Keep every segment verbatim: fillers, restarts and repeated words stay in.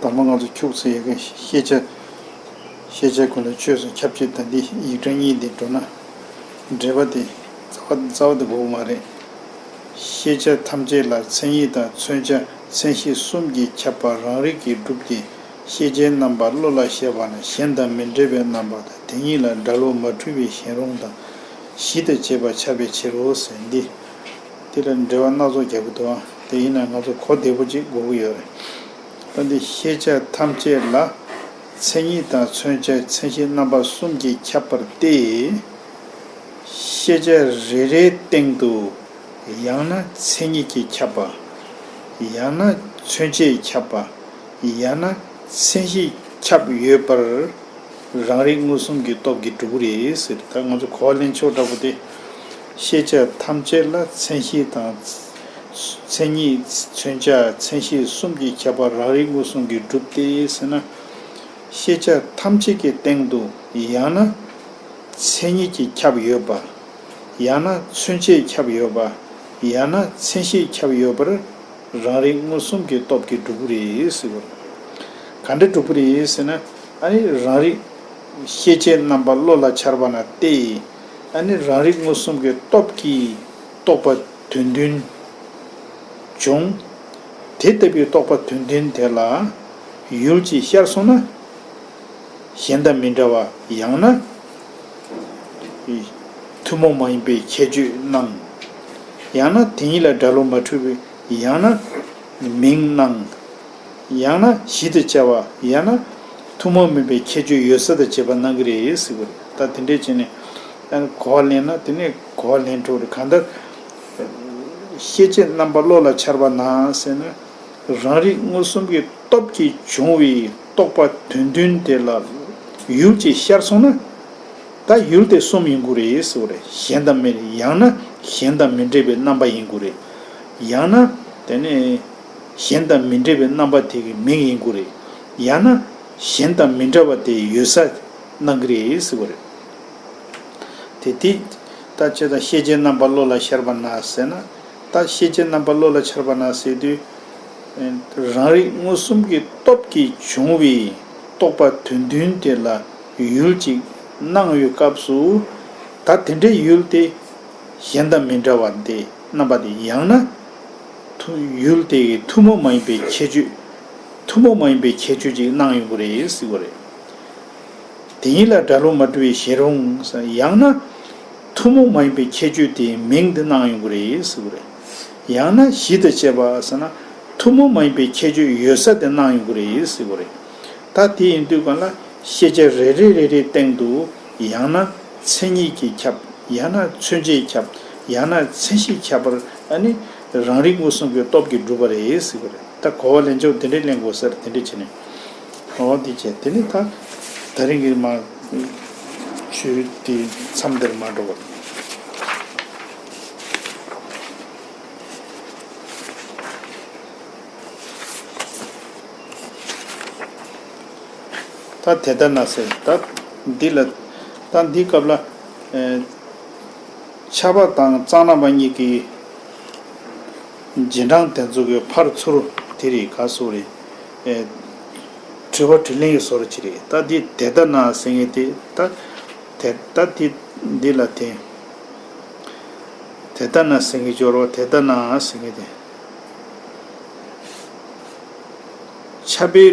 དང་པོ་ང་ཚོ་འཁྱུག་ཚེ་ཡི་གེ་ཤེས་བྱ། ཤེས་བྱ་ཀུན་ལ་ཆོས་སུ་ཁྱབ་ཕྱིར་དང་འདི་ཡིག་ཕྲེང་གཉིས་འདི་འགྲོ་ན། འགྲེལ་པ་དེ་རྩ་བ་རྩ་བ་དེ་དགོས་མ་རེད། ཤེས་བྱ་ཐམས་ཅད་ལ་མཚན་ཉིད་དང་མཚོན་བྱ་མཚན་གཞི་གསུམ་གྱིས་ཁྱབ་པ་རང་རིག་གིས་གྲུབ་སྟེ། ཤེས་བྱའི་རྣམ་པ་བློ་ལ་ཤར་བ་ན་གཞན་དང་མི་འབྲལ་བའི་རྣམ་པ་དང་། དེ་ཉིད་ལ་སྒྲ་བློ་མ་འཁྲུལ་བའི་ཞེན་རུང་དང་། གཞི་དང་བཅས་པ་ཁྱབ་པའི་ཕྱིར་རོ་ཟེར་འདི། དེ་ལ་འགྲེལ་བ་སྣ་ཚོགས་རྒྱག་གི་འདུག་ཨ། དེ་ཡིན་ན་ང་ཚོ་གོ་བདེ་པོ་ཅིག་དགོས་ཀྱི་ཡོད་རེད། ད་འདི་ཤེས་བྱ་ཐམས་ཅད་ལ་མཚན་ཉིད་དང་མཚོན་བྱ་མཚན་གཞི་རྣམ་པ་གསུམ་གྱིས་ཁྱབ་པ་སྟེ། ཤེས་བྱ་རེ་རེའི་སྟེང་དུ་ཡང་ན་མཚན་ཉིད་ཀྱིས་ཁྱབ་པ། ཡང་ན་མཚོན་བྱས་ཁྱབ་པ། ཡང་ན་མཚན་གཞིས་ཁྱབ་ཡོད་པར། རང་རིག་མངོན་སུམ་གྱི་སྟོབས་ཀྱིས་གྲུབ་པ་རེད་ཟེར། ད་ང་ཚོ་གོ་བ་ལེན་ཕྱོགས་འདྲ་པོ་དེ། ཤེས་བྱ་ཐམས་ཅད་ལ་མཚན་གཞི་དང་། མཚན་ཉིད་མཚོན་བྱ་མཚན་གཞི་གསུམ་གྱིས་ཁྱབ་པ་རང་རིག་མངོན་སུམ་གྱིས་གྲུབ་སྟེ་ཟེར་ན། ཤེས་བྱ་ཐམས་ཅད་ཀྱི་སྟེང་དུ་ཡང་ན་མཚན་ཉིད་ཀྱིས་ཁྱབ་ཡོད་པ། ཡང་ན་མཚོན་བྱས་ཁྱབ་ཡོད་པ། ཡང་ན་མཚན་གཞིས་ཁྱབ་ཡོད་པར། རང་རིག་མངོན་སུམ་གྱི་སྟོབས་ཀྱིས་གྲུབ་པ་རེད་ཟེར་བ་རེད། ག་འདྲ་གྲུབ་པ་རེད་ཟེར་ན། ཨ་ནི་རང་རིག་ཤེས་བྱའི་རྣམ་པ་བློ་ལ་འཆར་བ་ན་སྟེ། ཨ་ནི་རང་རིག་མངོན་སུམ་གྱི་སྟོབས་ཀྱིས་རྟོགས་པ་དོན་མཐུན་བྱུང་། དེ་ལྟ་བུའི་རྟོགས་པ་དོན་མཐུན་དེ་ལ་ཡུལ་གྱིས་ཤར་སོང་ན། གཞན་དང་མི་འདྲ་བ། ཡང་ན་ཐུན་མོང་མ་ཡིན་པའི་ཁྱད་ཆོས་སྣང་། ཡང་ན་དེ་ཉིད་ལ་སྒྲ་བློ་མ་འཁྲུལ་བའི། ཡང་ན་མིང་སྣང་། ཡང་ན་གཞི་དང་བཅས་པ། ཡང་ན་ཐུན་མོང་མིན་པའི་ཁྱད་ཆོས་ཡོད་ས་དང་བཅས་པ་སྣང་གི་རེད་ཟེར་བ་རེད། ད་དེ་འདྲས་བྱས་ནས་གོ་བ་ལེན་ན་དེ་ནས་གོ་བ་ལེན་འགྲོ་རེད། གང་ལྟར་ཤེས་བྱའི་རྣམ་པ་བློ་ལ་འཆར་བ་ན་ཟེར་ན། རང་རིག་མངོན་སུམ་གྱི་སྟོབས་ཀྱིས་བྱུང་བའི་རྟོགས་པ་དོན་མཐུན་དེ་ལ་ཡུལ་གྱིས་ཤར་སོང་ན། ད་ཡུལ་དེ་གསུམ་ཡིན་དགོས་རེད་ཟེར་བ་རེད། གཞན་དང་མི། ཡང་ན་གཞན་དང་མི་འདྲ་བའི་རྣམ་པ་ཡིན་དགོས་རེད། ཡང་ན་དེ་ནས་གཞན་དང་མི་འདྲ་བའི་རྣམ་པ་དེ་གི་མིང་ཡིན་དགོས་རེད། ཡང་ན་གཞན་དང་མི་འདྲ་བ་དེ་ཡོད་ས་སྣང་གི་རེད་ཟེར་བ་རེད། དེ་དེ་ད་ཅི་ལྟར་ཤེས་བྱའི་རྣམ་པ་བློ་ལ་ཤར་བ་ན་ཟེར་ན། ད་ཤེས་བྱའི་རྣམ་པ་བློ་ལ་འཆར་བ་ན་ཟེར་དུས། རང་རིག་མངོན་སུམ་གྱི་སྟོབས་ཀྱིས་བྱུང་བའི་རྟོགས་པ་དོན་མཐུན་དེ་ལ་ཡུལ་གཅིག་སྣང་བའི་སྐབས་སུ། ད་དེ་འདྲའི་ཡུལ་དེ་གཞན་དང་མི་འདྲ་བ་དེ་རྣམ་པ་དེ། ཡང་ན་ཐུ་ཡུལ་དེ་ཐུན་མོང་མ་ཡིན་པའི་ཁྱད་ཆོས། ཐུན་མོང་མ་ཡིན་པའི་ཁྱད་ཆོས་ཅིག་སྣང་ཡོང་གི་རེད་ཟེར་བ་རེད། དེ་ཉིད་ལ་སྒྲ་བློ་མ་འཁྲུལ་བའི་ཞེན་རུང་ཟེར། ཡང་ན་ཐུན་མོང་མ་ཡིན་པའི་ཁྱད་ཆོས་དེའི་མིང་དེ་སྣང་ཡོང་གི་རེད་ཟེར་བ་རེད། ཡང་ན་གཞི་དང་བཅས་པ་ཟེར་ན། ཐུན་མོང་མ་ཡིན་པའི་ཁྱད་ཆོས་ཡོད་ས་དེ་སྣང་ཡོང་གི་རེད་ཟེར་བ་རེད། ད་དེ་ཡིན་དུས་གང་ལ་ཤེས་བྱ་རེ་རེ་རེ་རེའི་སྟེང་དུ་ཡང་ན་མཚན་ཉིད་ཀྱིས་ཁྱབ། ཡང་ན་མཚོན་བྱས་ཁྱབ། ཡང་ན་མཚན་གཞིས་ཁྱབ་པར་ཨ་ནི་རང་རིག་མངོན་སུམ་གྱི་སྟོབས་ཀྱིས་གྲུབ་པ་རེད་ཟེར་བ་རེད། ད་གོ་བ་ལེན་ཕྱོགས་དེ་འདྲས་ལེན་དགོས་ཟེར། དེ་འདྲས་བྱས་ནས། འོ་དེ་བྱས། དེ་ནི་ད་ད་རིང་གི་མ་ཆོས་དེ་མཚམས་འདིར་མ་འགྲོ་བར། ད་དེ་ལྟར་ན་ཟེར། ད་འདི་ལ། ད་འདི་སྐབས་ལ། ཨེ། ཕྱྭ་པ་དང་གཙང་ནག་པ་གཉིས་ཀྱི་རྗེས་འབྲང་དེ་ཚོ་གི་ཕར་ཚུར་དེ་རེད། ག་སོ་རེད། ཨེ། དྲི་བ་དྲིས་ལན་གྱི་བཟོ་འདྲ་ཅིག་རེད། ད་འདི་དེ་ལྟར་ན་ཟེར་མཁན་དེ། ད་དེ་ད་འདི་འདི་ལ་དེ། དེ་ལྟར་ན་ཟེར་མཁན་སྦྱོར་བ་དེ་ལྟར་ན་ཟེར་མཁན་དེ། ཕྱྭ་པའི་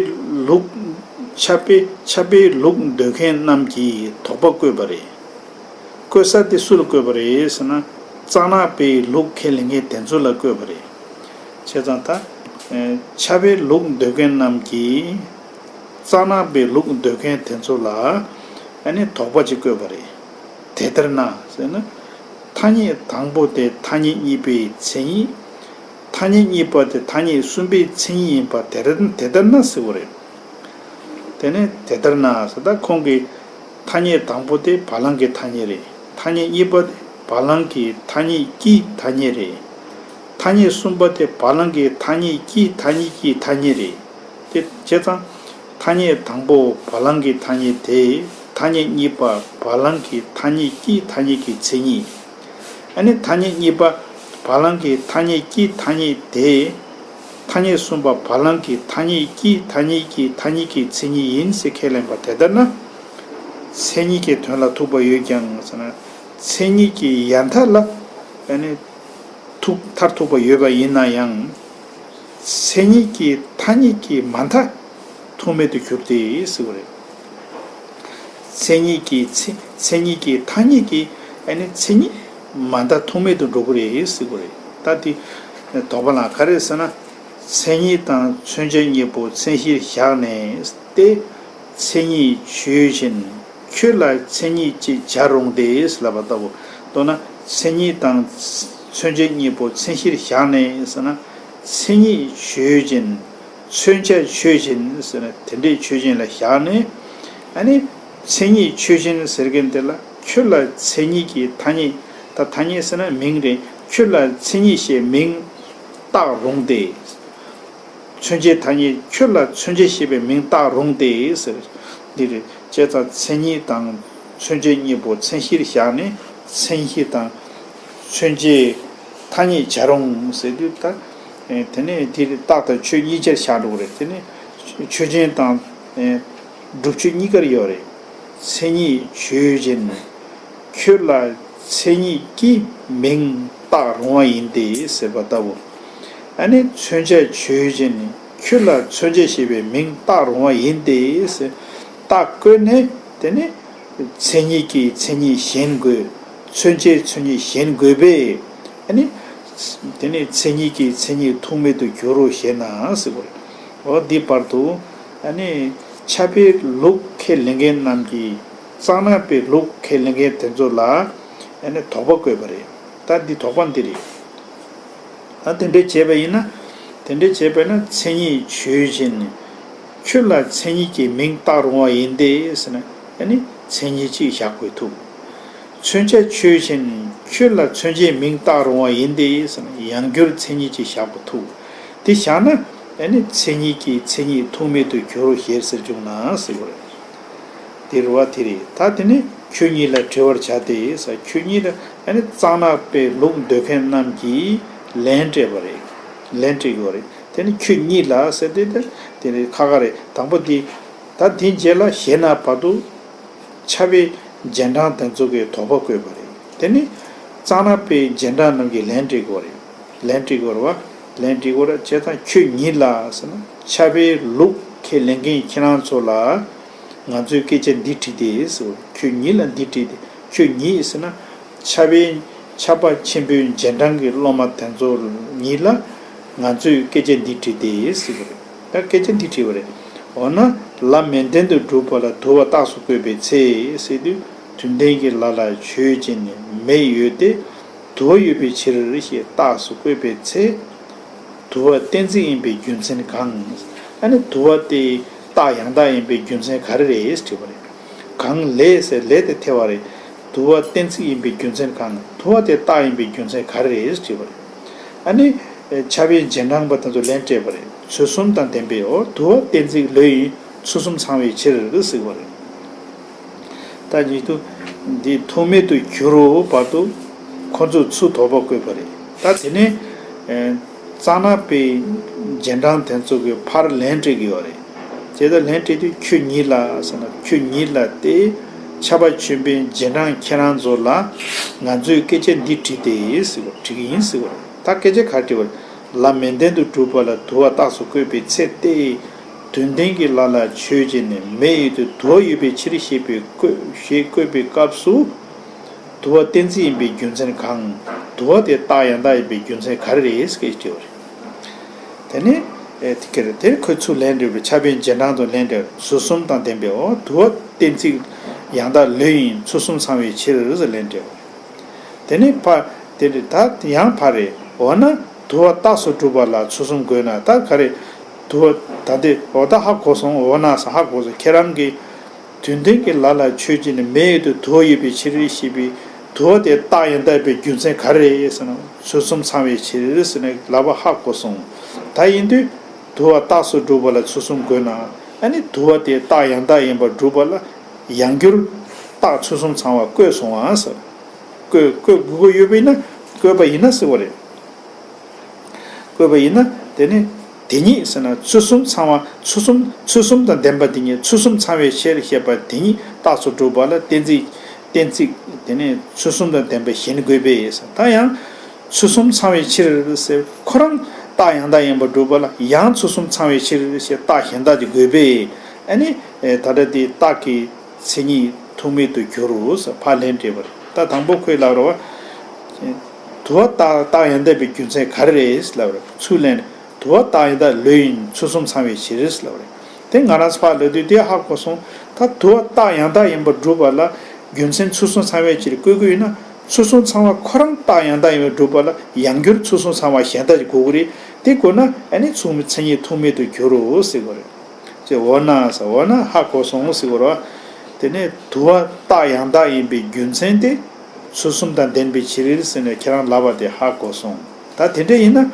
ལུགས། ཕྱྭ་པའི་ཕྱྭ་པའི་ལུགས་འདོད་མཁན་རྣམས་ཀྱིས་དོགས་པ་བཀོད་པ་རེད། བཀོད་ས་དེ་སུ་ལ་བཀོད་པ་རེད་ཟེར་ན། གཙང་ནག་པའི་ལུགས་ཁས་ལེན་མཁན་དེ་ཚོ་ལ་བཀོད་པ་རེད། བྱས་ཙང་ད། ཨེ། ཕྱྭ་པའི་ལུགས་འདོད་མཁན་རྣམས་ཀྱིས་གཙང་ནག་པའི་ལུགས་འདོད་མཁན་དེ་ཚོ་ལ་ཨ་ནི་དོགས་པ་ཅིག་བཀོད་པ་རེད། དེ་ལྟར་ན་ཟེར་ན། ཐ་སྙད་དང་པོ་དེ་ཐ་སྙད་གཉིས་པའི་མཚན་ཉིད། ཐ་སྙད་གཉིས་པ་དེ་ཐ་སྙད་གསུམ་པའི་མཚན་ཉིད་ཡིན་པ་དེ་ལྟར་དེ་ལྟར་ན་ཟེར་བ་རེད། དེ་ནས་དེ་ལྟར་ན་ཟེར། ད་ཁོང་གི་ཐ་སྙད་དང་པོ་དེ་བ་ལང་གི་ཐ་སྙད་རེད། ཐ་སྙད་གཉིས་པ་དེ་བ་ལང་གི་ཐ་སྙད་ཀྱི་ཐ་སྙད་རེད། ཐ་སྙད་གསུམ་པ་དེ་བ་ལང་གི་ཐ་སྙད་ཀྱི་ཐ་སྙད་ཀྱི་ཐ་སྙད་རེད། དེ་བྱས་ཙང་། ཐ་སྙད་དང་པོ་བ་ལང་གི་ཐ་སྙད་དེ། ཐ་སྙད་གཉིས་པ་བ་ལང་གི་ཐ་སྙད་ཀྱི་ཐ་སྙད་ཀྱི་མཚན་ཉིད། ཨ་ནི་ཐ་སྙད་གཉིས་པ་བ་ལང་གི་ཐ་སྙད་ཀྱི་ཐ་སྙད་དེ། ཐ་སྙད་གསུམ་པ་བ་ལང་གི་ཐ་སྙད་ཀྱི་ཐ་སྙད་ཀྱི་ཐ་སྙད་ཀྱི་མཚན་ཉིད་ཡིན་ཟེར་ཁས་ལེན་པ་དེ་ལྟར་ན། མཚན་ཉིད་ཀྱི་དོན་ལ་ཐུག་པ་ཡོད་ཀྱང་ཟེར་ན། མཚན་ཉིད་ཀྱི་ཡ་མཐའ་ལ་ཨ་ནི་ཐུག་མཐར་ཐུག་པ་ཡོད་པ་ཡིན་ན་ཡང་། མཚན་ཉིད་ཀྱི་ཐ་སྙད་ཀྱི་མ་མཐའ་ཐུག་མེད་དུ་གྱུར་ཏེ་ཟེར་བ་རེད། མཚན་ཉིད་ཀྱི་མཚན་མཚན་ཉིད་ཀྱི་ཐ་སྙད་ཀྱི་ཨ་ནི་མཚན་ཉིད་མ་མཐའ་ཐུག་མེད་དུ་འགྲོ་གི་རེད་ཟེར་གི་རེད། ད་དེ་དོགས་པ་ལ་ག་རེ་ཟེར་ན། མཚན་ཉིད་དང་མཚོན་བྱ་གཉིས་པོ་མཚན་གཞིར་བཞག་ནས་ཏེ། མཚན་ཉིད་ཆོས་ཅན། ཁྱོད་ལ་མཚན་ཉིད་ཅེས་བྱར་རུང་སྟེ་ལབ་པ་ལྟ་བུ། མདོར་ན་མཚན་ཉིད་དང་མཚོན་བྱ་གཉིས་པོ་མཚན་གཞིར་བཞག་ནས་ཟེར་ན། མཚན་ཉིད་ཆོས་ཅན། མཚོན་བྱ་ཆོས་ཅན་ཟེར་ན་དེ་འདྲའི་ཆོས་ཅན་ལ་བཞག་ནས། ཨ་ནི་མཚན་ཉིད་ཆོས་ཅན་ཟེར་མཁན་དེ་ལ་ཁྱོད་ལ་མཚན་ཉིད་ཀྱི་ཐ་སྙད། ད་ཐ་སྙད་ཟེར་ན་མིང་རེད། ཁྱོད་ལ་མཚན་ཉིད་ཞེས་མིང་བཏགས་རུང་སྟེ། མཚོན་བྱའི་ཐ་སྙད་ཁྱོད་ལ་མཚོན་བྱ་ཞེས་པའི་མིང་བཏགས་རུང་སྟེ་ཟེར། འདི་རེད། བྱས་ཙང་མཚན་ཉིད་དང་མཚོན་བྱ་གཉིས་པོ་མཚན་གཞིར་བཞག་ནས་མཚན་གཞི་དང་མཚོན་བྱའི་ཐ་སྙད་བྱར་རུང་ཟེར་དུས་ད། དེ་ནས་འདི་རྟགས་དང་ཆོས་གཉིས་ཆར་བཞག་འགྲོ་གི་རེད། དེ་ནས་ཆོས་ཅན་དང་སྒྲུབ་ཆོས་གཉིས་ཀར་ཡོད་རེད། མཚན་ཉིད་ཆོས་ཅན། ཁྱོད་ལ་མཚན་ཉིད་ཀྱི་མིང་བཏགས་རུང་བ་ཡིན་ཏེ་ཟེར་བ་ལྟ་བུ། ཨ་ནི་མཚོན་བྱ་ཆོས་ཅན། ཁྱོད་ལ་མཚོན་བྱ་ཞེས་པའི་མིང་བཏགས་རུང་བ་ཡིན་ཏེ་ཟེར། རྟགས་བཀོད་ནས་དེ་ནི་མཚན་ཉིད་ཀྱི་མཚན་ཉིད་གཞན་དགོས། མཚོན་བྱའི་མཚན་ཉིད་གཞན་དགོས་པས། ཨ་ནི་དེ་ནི་མཚན་ཉིད་ཀྱི་མཚན་ཉིད་ཐུག་མེད་དུ་འགྱུར་རོ་ཞེ་ན་ཟེར་བ་རེད། འོ་འདི་བར་དུ་ཨ་ནི་ཕྱྭ་པའི་ལུགས་ཁས་ལེན་མཁན་རྣམས་ཀྱིས་གཙང་ནག་པའི་ལུགས་ཁས་ལེན་མཁན་དེ་ཚོ་ལ་ཨ་ནི་དོགས་པ་བཀོད་པ་རེད། ད་འདི་དོགས་པ་འདི་རེད། ད་དེ་འདྲ་བྱས་པ་ཡིན་ན། དེ་འདྲ་བྱས་པ་ན་མཚན་ཉིད་ཆོས་ཅན། ཁྱོད་ལ་མཚན་ཉིད་ཀྱི་མིང་བཏགས་རུང་བ་ཡིན་ཏེ་ཟེར་ན་ཨ་ནི་མཚན་ཉིད་ཅིག་བཞག་དགོས་ཐུག་མཚོན་བྱ་ཆོས་ཅན། ཁྱོད་ལ་མཚོན་བྱའི་མིང་བཏགས་རུང་བ་ཡིན་ཏེ་ཟེར་ན་ཡང་བསྒྱུར་མཚན་ཉིད་ཅིག་བཞག་དགོས་ཐུག་དེ་བཞག་ན་ཨ་ནི་མཚན་ཉིད་ཀྱི་མཚན་ཉིད་ཐུག་མེད་དུ་འགྱུར་རོ་ཞེས་ཟེར་བྱུང་ན་ཟེར་བ་རེད། དེ་རུ་བ་དེ་རེད། ད་དེ་ནི་ཁྱོད་ཉིད་ལ་དྲི་བར་བྱ་སྟེ་ཟེར། ཁྱོད་ཉིད་ལ་ཨ་ནི་གཙང་ནག་པའི་ལུགས་འདོད་མཁན་རྣམས་ཀྱིས་ལན་སྤྲད་པ་རེད། ལན་སྤྲད་ཡོད་རེད། དེ་ནི་ཁྱོད་ཉིད་ལ་ཟེར་ཏེ་དེ་དེ་ནི་ཁ་ཁ་རེད། དང་པོ་དེ། ད་དེ་རྗེས་ལ་ཞེ་ན་བར་དུ་ཕྱྭ་པའི་རྗེས་འབྲང་དེ་ཚོ་གིས་དོགས་པ་བཀོད་པ་རེད། དེ་ནི་གཙང་ནག་པའི་རྗེས་འབྲང་རྣམས་ཀྱིས་ལན་སྤྲད་དགོས་རེད། ལན་སྤྲད་དགོས་རེད་བ། ལན་སྤྲད་དགོས་རེད། བྱས་ཙང་ཁྱོད་ཉིད་ལ་ཟེར་ན་ཕྱྭ་པའི་ལུགས་ཁས་ལེན་མཁན་ཁྱེད་རང་ཚོ་ལ། ང་ཚོས་སྐད་ཆ་འདི་དྲིས་ཏེ་ཟེར། ཁྱོད་ཉིད་ལ་འདི་དྲིས་ཏེ། ཁྱོད་ཉིད་ཟེར་ན། ཕྱྭ་པའི་ཕྱྭ་པ་ཆེན་པོའི་རྗེས་འབྲང་གི་སློབ་མ་དེ་ཚོ་ཉིད་ལ་ང་ཚོས་སྐད་ཆ་འདི་དྲིས་ཏེ་ཟེར་བ་རེད། ད་སྐད་ཆ་འདི་དྲིས་པ་རེད། འོ་ན་ལ་མེ་ལྡན་དུ་སྒྲུབ་པ་ལ་དུ་བ་རྟགས་སུ་བཀོད་པའི་ཚེ་ཟེར་དུས་དོན་ལྡན་གྱི་ལ་ལ་ཆོས་ཅན་མེ་ཡོད་དེ། དུ་བ་ཡོད་པའི་ཕྱིར་ཞེས་རྟགས་སུ་བཀོད་པའི་ཚེ། དུ་བ་གཏན་ཚིགས་ཡིན་པའི་རྒྱུ་མཚན་གང་། ཨ་ནི་དུ་བ་དེ་རྟགས་ཡང་དག་ཡིན་པའི་རྒྱུ་མཚན་ག་རེ་རེད་དྲིས་པ་རེད། གང་ལས་ཟེར་ལས་དེ་ཐེ་བ་རེད། དུ་བ་གཏན་ཚིགས་ཡིན་པའི་རྒྱུ་མཚན་གང་། དུ་བ་དེ་རྟགས་ཡིན་པའི་རྒྱུ་མཚན་ག་རེ་རེད་དྲིས་པ་རེད། ཨ་ནི་ཕྱྭ་པའི་རྗེས་འབྲང་པ་དེ་ཚོ་ལན་སྤྲད་པ་རེད། ཚུལ་གསུམ་དང་ལྡན་པའི་འོ་དུ་བ་གཏན་ཚིགས་ལོས་ཡིན་ཚུལ་གསུམ་ཚང་བའི་ཕྱིར་ཟེར་བ་རེད། ད་ཉིད་དུ་འདི་ཐུག་མེད་དུ་གྱུར་རོ་བར་དུ་ཁོ་ཚོས་ཚུར་དོགས་པ་བཀོད་པ་རེད། ད་དེ་ནས་ཨེ་གཙང་ནག་པའི་རྗེས་འབྲང་དེ་ཚོ་གིས་ཕར་ལན་སྤྲད་ཀྱི་ཡོད་རེད། དེ་ལྟར་ལན་སྤྲད་དུས་ཁྱོད་ཉིད་ལ་ཟེར་ན་ཁྱོད་ཉིད་ལ་སྟེ་ཕྱྭ་པ་ཆེན་པོའི་རྗེས་འབྲང་ཁྱེད་རང་ཚོ་ལ་ང་ཚོས་སྐད་ཆ་འདི་དྲིས་ཏེ་ཟེར་བ་དྲིས་ཀྱི་ཡིན་ཟེར་བ་རེད། ད་སྐད་ཆ་ག་དྲིས་པ་རེད། ལ་མེ་ལྡན་དུ་སྒྲུབ་པ་ལ་དུ་བ་རྟགས་སུ་བཀོད་པའི་ཚེ་སྟེ། དོན་ལྡན་གྱི་ལ་ལ་ཆོས་ཅན་ནི་མེ་ཡོད་དུ་དུ་བ་ཡོད་པའི་ཕྱིར་ཞེས་པའི་བཀོད་ཞེས་བཀོད་པའི་སྐབས་སུ། དུ་བ་གཏན་ཚིགས་ཡིན་པའི་རྒྱུ་མཚན་གང་། དུ་བ་དེ་རྟགས་ཡང་དག་ཡིན་པའི་རྒྱུ་མཚན་ག་རེ་རེད་ཟེར་དྲིས་པ་རེད། དེ་ནས་ཨེ་དེ་ག་རེ་དེར་ཁོས་ཚུར་ལན་འདེབས་པའི་ཕྱྭ་པའི་རྗེས་འབྲང་དུ་ལན་འདེབས་ཚུལ་གསུམ་དང་ལྡན་པའི་འོ་དུ་བ་གཏན་ཚིགས་ཡང་དག་ལོས་ཡིན་ཚུལ་གསུམ་ཚང་བའི་ཕྱིར་ཟེར་ལན་འདེབས། དེ་ནི་ཕ། དེ་ནི་ད་ཡང་ཕ་རེད། འོ་ན་དུ་བ་རྟགས་སུ་གྲུབ་པ་ལ་ཚུལ་གསུམ་དགོས་ན་ད་ག་རེ། དུ་བ་ད་དེ་འོ་ད་ཧ་གོ་སོང་། འོ་ན་ས་ཧ་གོ་སོང་། ཁྱེད་རང་གིས་དོན་ལྡན་གྱི་ལ་ལ་ཆོས་ཅན་ནི་མེ་ཡོད་དུ་དུ་བ་ཡོད་པའི་ཕྱིར་ཞེས་པའི་དུ་བ་དེ་རྟགས་ཡང་དག་ཡིན་པའི་རྒྱུ་མཚན་ག་རེ་རེད་ཟེར་ན་ཚུལ་གསུམ་ཚང་བའི་ཕྱིར་ཟེར་ནས་ལབ་པ་ཧ་གོ་སོང་། ད་ཡིན་དུས་དུ་བ་རྟགས་སུ་གྲུབ་པ་ལ་ཚུལ་གསུམ་དགོས་ན་ཨ་ནི་དུ་བ་དེ་རྟགས་ཡང་དག་ཡིན་པར་སྒྲུབ་པ་ལ་ཡང་བསྒྱུར་རྟགས་ཚུལ་གསུམ་ཚང་བ་བཀོད་སོང་བ་ཟེར། བཀོད་བཀོད་དགོས་ཀྱི་ཡོད་པ་ཡིན་ན་བཀོད་པ་ཡིན་ན་ཟེར་བ་རེད། བཀོད་པ་ཡིན་ན་དེ་ནི། དེ་ཉིད་ཟེར་ན་ཚུལ་གསུམ་ཚང་བ་ཚུལ་གསུམ་ཚུལ་གསུམ་དང་ལྡན་པ་དེ་ཉིད་ཚུལ་གསུམ་ཚང་བའི་ཕྱིར་ཞེས་པ་དེ་ཉིད་རྟགས་སུ་གྲུབ་པ་ལ་གཏན་ཚིགས་གཏན་ཚིགས་དེ་ནི་ཚུལ་གསུམ་དང་ལྡན་པའི་གཞན་དགོས་པས་ཟེར། ད་ཡང་ཚུལ་གསུམ་ཚང་བའི་ཕྱིར་ཟེར་ཁོ་རང་རྟགས་ཡང་དག་ཡིན་པར་སྒྲུབ་པ་ལ་ཡང་ཚུལ་གསུམ་ཚང་བའི་ཕྱིར་ཞེས་རྟགས་གཞན་དག་ཅིག་དགོས་པས། ཨ་ནི་ད་ལྟ་དེ་རྟགས་ཀྱི་མཚན་ཉིད་ཐུག་མེད་དུ་འགྱུར་རོ་ཟེར་ཕར་ལན་སྤྲད་པ་རེད། ད་དང་པོ་ཁོས་ལབ་རོ། དུ་བ་རྟགས་རྟགས་ཡང་དག་པའི་རྒྱུ་མཚན་ག་རེ་རེད་ལབ་རེད། ཚུར་ལན། དུ་བ་རྟགས་ཡང་དག་ལོས་ཡིན་ཚུལ་གསུམ་ཚང་བའི་ཕྱིར་ལབ་རེད། དེ་ང་རང་ཚོ་ཕར་ལབ་དུས་དེ་ཧ་གོ་སོང་། ད་དུ་བ་རྟགས་ཡང་དག་ཡིན་པར་སྒྲུབ་པ་ལ་རྒྱུ་མཚན་ཚུལ་གསུམ་ཚང་བའི་ཕྱིར་བཀོད་དགོས་ཡོད་ན་ཚུལ་གསུམ་ཚང་བ་ཁོ་རང་རྟགས་ཡང་དག་ཡིན་པར་སྒྲུབ་པ་ལ་ཡང་སྒྱུར་ཚུལ་གསུམ་ཚང་བ་གཞན་དག་ཅིག་དགོས་ཀྱི་རེད། དེ་དགོས་ན་ཨ་ནི་ཚུལ་མཚན་ཉིད་ཐུག་མེད་དུ་འགྱུར་རོ་ཟེར་དགོས་རེད། ཅེས་འོ་ན་ཟེར་འོ་ན་ཧ་གོ་སོང་ཟེར་དགོས་རེད་བ། དེ་ནས་དུ་བ་རྟགས་ཡང་དག་ཡིན་པའི་རྒྱུ་མཚན་དེ་ཚུལ་གསུམ་དང་ལྡན་པའི་ཕྱིར་ཟེར་ནས་ཁྱེད་རང་ལབ་པ་དེ་ཧ་གོ་སོང་། ད་དེ་འདྲ་ཡིན་ན་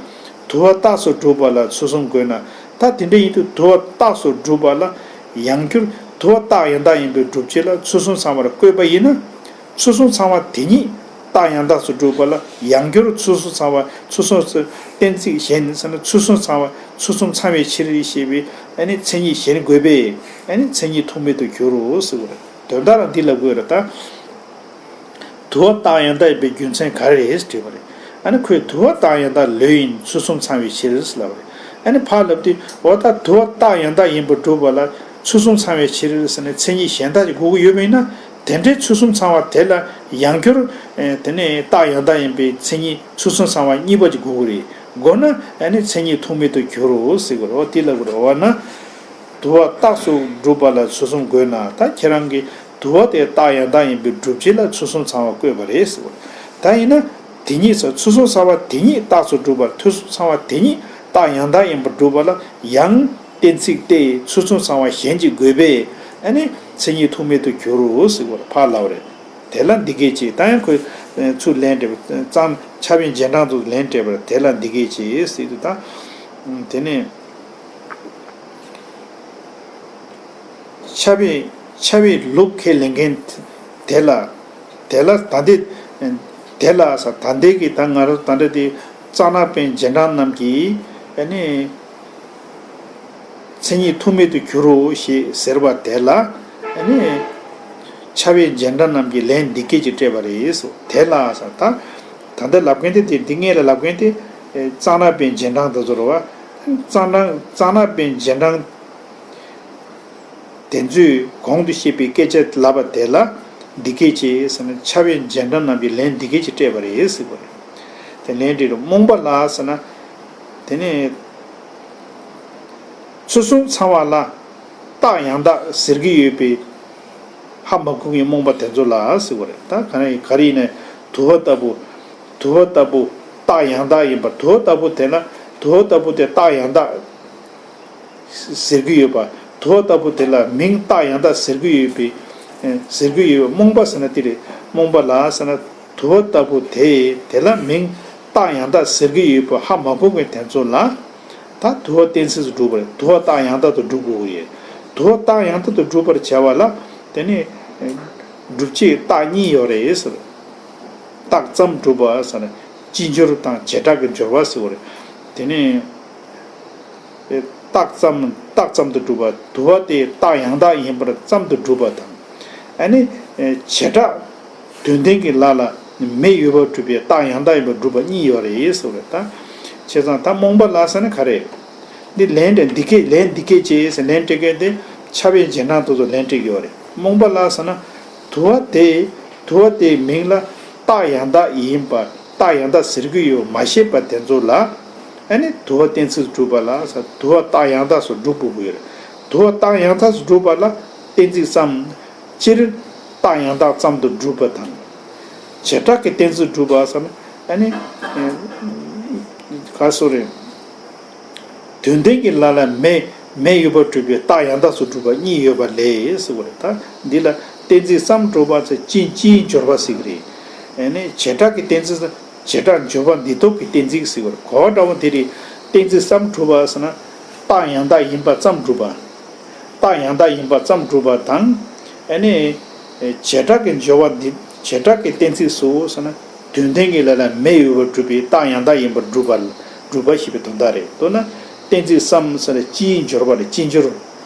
དུ་བ་རྟགས་སུ་སྒྲུབ་པ་ལ་ཚུལ་གསུམ་དགོས་ན། ད་དེ་འདྲ་ཡིན་དུས་དུ་བ་རྟགས་སུ་སྒྲུབ་པ་ལ་ཡང་སྒྱུར་དུ་བ་རྟགས་ཡང་དག་ཡིན་པའི་སྒྲུབ་བྱེད་ལ་ཚུལ་གསུམ་ཚང་བར་བཀོད་པ་ཡིན་ན། ཚུལ་གསུམ་ཚང་བ་དེ་ཉིད་རྟགས་ཡང་དག་སུ་སྒྲུབ་པ་ལ་ཡང་སྒྱུར་ཚུལ་གསུམ་ཚང་བ་ཚུལ་གསུམ་གཏན་ཚིགས་གཞན་ཟེར་ན་ཚུལ་གསུམ་ཚང་བ་ཚུལ་གསུམ་ཚང་བའི་ཕྱིར་ཞེས་པའི་ཨ་ནི་མཚན་ཉིད་གཞན་དགོས་པས་ཨ་ནི་མཚན་ཉིད་ཐུག་མེད་དུ་འགྱུར་རོ་ཟེར་བ་རེད། དོན་དག་ལ་འདི་ལབ་དགོས་རེད་ད། དུ་བ་རྟགས་ཡང་དག་ཡིན་པའི་རྒྱུ་མཚན་ག་རེ་རེད་དྲིས་པ་རེད། ཨ་ནི་ཁོས་དུ་བ་རྟགས་ཡང་དག་ལོས་ཡིན་ཚུལ་གསུམ་ཚང་བའི་ཕྱིར་ལབ་པ་རེད། ཨ་ནི་ཕར་ལབ་དུས་འོ་ད་དུ་བ་རྟགས་ཡང་དག་ཡིན་པར་སྒྲུབ་པ་ལ་ཚུལ་གསུམ་ཚང་བའི་ཕྱིར་ཟེར་ནས་མཚན་ཉིད་གཞན་དག་ཅིག་དགོས་ཀྱི་ཡོད་པ་ཡིན་ན། དེ་འདྲའི་ཚུལ་གསུམ་ཚང་བ་དེ་ལ་ཡང་སྒྱུར་དེ་ནས་རྟགས་ཡང་དག་ཡིན་པའི་མཚན་ཉིད་ཚུལ་གསུམ་ཚང་བ་གཉིས་པ་ཅིག་དགོས་ཀྱི་རེད། དགོས་ན་ཨ་ནི་མཚན་ཉིད་ཐུག་མེད་དུ་འགྱུར་རོ་ཟེར་དགོས་རེད། འོ་དེ་ལབ་དགོས་རེད། འོ་ན། དུ་བ་རྟགས་སུ་སྒྲུབ་པ་ལ་ཚུལ་གསུམ་དགོས་ན་ད་ཁྱེད་རང་གིས་དུ་བ་དེ་རྟགས་ཡང་དག་ཡིན་པའི་སྒྲུབ་བྱེད་ལ་ཚུལ་གསུམ་ཚང་བ་བཀོད་པ་རེད་ཟེར་བ། ད་ཡིན་ན་དེ་ཉིད་ས་ཚུལ་གསུམ་ཚང་བ་དེ་ཉིད་རྟགས་སུ་སྒྲུབ་པར་ཚུལ་གསུམ་ཚང་བ་དེ་ཉིད་རྟགས་ཡང་དག་ཡིན་པར་སྒྲུབ་པ་ལ་ཡང་གཏན་ཚིགས་ཏེ་ཚུལ་གསུམ་ཚང་བ་གཞན་གཅིག་དགོས་པས་ཨ་ནི་མཚན་ཉིད་ཐུག་མེད་དུ་འགྱུར་རོ་ཟེར་བ་ཕར་ལབ་རེད། དེ་ལ་འདི་སྐད་ཅེས་ད་ཡང་ཁོས་ཚུར་ལན་སྤྲད་པ་ཙམ་ཁྱབ་པའི་རྗེས་འབྲང་དུ་ལན་སྤྲད་པར་དེ་ལ་འདི་སྐད་ཅེས་ཟེར་དུས་ད། དེ་ནས། ཁྱབ་པའི་ཁྱབ་པའི་ལུགས་ཁས་ལེན་མཁན་དེ་ལ་དེ་ལ་ད་འདི་དེ་ལ་ས་ད་འདི་གི་ད་ང་རང་ད་འདི་དེ་རྩ་ནག་པའི་རྗེས་འབྲང་རྣམས་ཀྱིས་ཨ་ནི་མཚན་ཉིད་ཐུག་མེད་དུ་འགྱུར་རོ་ཞེས་ཟེར་བ་དེ་ལ་ཨ་ནི་ཁྱབ་པའི་རྗེས་འབྲང་རྣམས་ཀྱིས་ལན་འདི་སྐད་ཅེས་སྤྲད་པ་རེད་སོ། དེ་ལ་ས་ད་ད་འདི་ལབ་མཁན་དེ་དེ་འདི་སྔས་ལ་ལབ་མཁན་དེ་རྩ་ནག་པའི་རྗེས་འབྲང་དེ་ཚོ་རེད་བ། རྩ་ནག་རྩ་ནག་པའི་རྗེས་འབྲང་དེ་ཚོས་གོང་དུ་བཤད་པའི་སྐད་ཆ་ལབ་པ་དེ་ལ་འདི་སྐད་ཅེས་ཟེར་ན་ཁྱབ་པའི་རྗེས་འབྲང་རྣམས་ཀྱིས་ལན་འདི་སྐད་ཅེས་སྤྲད་པ་རེད་ཟེར་བ་རེད། དེ་ལན་འདི་རུ་རྨོངས་པ་ལ་ཟེར་ན་དེ་ནས་ཚུལ་གསུམ་ཚང་བ་ལ་རྟགས་ཡང་དག་ཟེར་གྱི་ཡོད་པའི་ཧ་མ་གོ་མཁན་རྨོངས་པ་དེ་ཚོ་ལ་ཟེར་བ་རེད། ད་ག་རེ་ག་རེ་ཡིན་ན་དུ་བ་ལྟ་བུ་དུ་བ་ལྟ་བུ་རྟགས་ཡང་དག་ཡིན་པ་དུ་བ་ལྟ་བུ་དེ་ལ་དུ་བ་ལྟ་བུ་དེ་རྟགས་ཡང་དག་ཟེར་གྱི་ཡོད་པ། དུ་བ་ལྟ་བུ་དེ་ལ་མིང་རྟགས་ཡང་དག་ཟེར་གྱི་ཡོད་པའི་ཟེར་གྱི་ཡོད་པ་རྨོངས་པ་ཟེར་ན་དེ་རེད། རྨོངས་པ་ལ་ཟེར་ན་དུ་བ་ལྟ་བུ་དེ་དེ་ལ་མིང་རྟགས་ཡང་དག་ཟེར་གྱི་ཡོད་པ་ཧ་མ་གོ་མཁན་དེ་ཚོ་ལ་ད་དུ་བ་གཏན་ཚིགས་སུ་སྒྲུབ་པར་དུ་བ་རྟགས་ཡང་དག་ཏུ་སྒྲུབ་དགོས་ཀྱི་ཡོད། དུ་བ་རྟགས་ཡང་དག་ཏུ་སྒྲུབ་པར་བྱ་བ་ལ་དེ་ནི་སྒྲུབ་བྱེད་རྟགས་གཉིས་ཡོད་རེད་ཟེར། རྟགས་ཙམ་སྒྲུབ་པ་ཟེར་ན་སྤྱི་སྦྱོར་དང་བྱེ་བྲག་གི་སྦྱོར་བ་ཟེར་བ་རེད། དེ་ནས་རྟགས་ཙམ་རྟགས་ཙམ་དུ་སྒྲུབ་པ་དུ་བ་དེ་རྟགས་ཡང་དག་ཡིན་པར་ཙམ་དུ་སྒྲུབ་པ་དང་། ཨ་ནི་བྱེ་བྲག་དོན་ལྡན་གྱི་ལ་ལ་མེ་ཡོད་པར་སྒྲུབ་པའི་རྟགས་ཡང་དག་ཡིན་པར་སྒྲུབ་པ་གཉིས་ཡོད་རེད་ཟེར་བ་རེད་ད། བྱས་ཙང་ད་རྨོངས་པ་ལ་ཟེར་ན་ག་རེ། འདི་ལན་འདྲ་འདི་སྐད་ལན་འདི་སྐད་ཅེས་ཟེར་ལན་སྤྲད་མཁན་དེ་ཁྱབ་པའི་རྗེས་འབྲང་དེ་ཚོ་ལན་སྤྲད་ཀྱི་ཡོད་རེད། རྨོངས་པ་ལ་ཟེར་ན། དུ་བ་དེ། དུ་བ་དེའི་མིང་ལ་རྟགས་ཡང་དག་ཡིན་པ་རྟགས་ཡང་དག་ཟེར་གྱི་ཡོད་མ་ཤེས་པ་དེ་ཚོ་ལ། ཨ་ནི་དུ་བ་གཏན་ཚིགས་སུ་གྲུབ་པ་ལ་ས་དུ་བ་རྟགས་ཡང་དག་སུ་སྒྲུབ་དགོས་ཀྱི་ཡོད་རེད། དུ་བ་རྟགས་ཡང་དག་སུ་གྲུབ་པ་ལ་གཏན་ཚིགས་སམ། སྤྱིར་རྟགས་ཡང་དག་ཙམ་དུ་གྲུབ་པ་དང་། བྱེ་བྲག་གི་གཏན་ཚིགས་སུ་གྲུབ་པ་སམ། ཨ་ནི། ག་སོ་རེད། དོན་ལྡན་གྱི་ལ་ལ་མེ་མེ་ཡོད་པར་གྲུབ་པའི་རྟགས་ཡང་དག་སུ་གྲུབ་པ་གཉིས་ཡོད་པ་ལས་ཟེར་བ་རེད་ད། འདི་ལ་གཏན་ཚིགས་སམ་གྲུབ་པ་ཚེ་ཅིན་ཅིའི་སྦྱོར་བ་ཟེར་གྱི་རེད། ཨ་ནི་བྱེ་བྲག་གི་གཏན་ཚིགས་སམ། བྱེ་བྲག་འཇོག་པ་འདི་ཐོབ་ཀྱི་གཏན་ཚིགས་ཟེར་བར་གོ་བ་འདྲ་བོ་འདི་རེད། གཏན་ཚིགས་སམ་གྲུབ་པ་ཟེར་ན། རྟགས་ཡང་དག་ཡིན་པ་ཙམ་གྲུབ་པ། རྟགས་ཡང་དག་ཡིན་པ་ཙམ་གྲུབ་པ་དང་། ཨ་ནི། བྱེ་བྲག་གི་འཇོག་པ་འདི་བྱེ་བྲག་གི་གཏན་ཚིགས་སུ་ཟེར་ན། དོན་ལྡན་གྱི་ལ་ལ་མེ་ཡོད་པར་གྲུབ་པའི་རྟགས་ཡང་དག་ཡིན་པར་གྲུབ་པ་གྲུབ་པ་ཞེས་པའི་དོན་དག་རེད། མདོར་ན། གཏན་ཚིགས་སམ་ཟེར་ན་སྤྱིའི་སྦྱོར་བ་རེད། སྤྱི་སྦྱོར།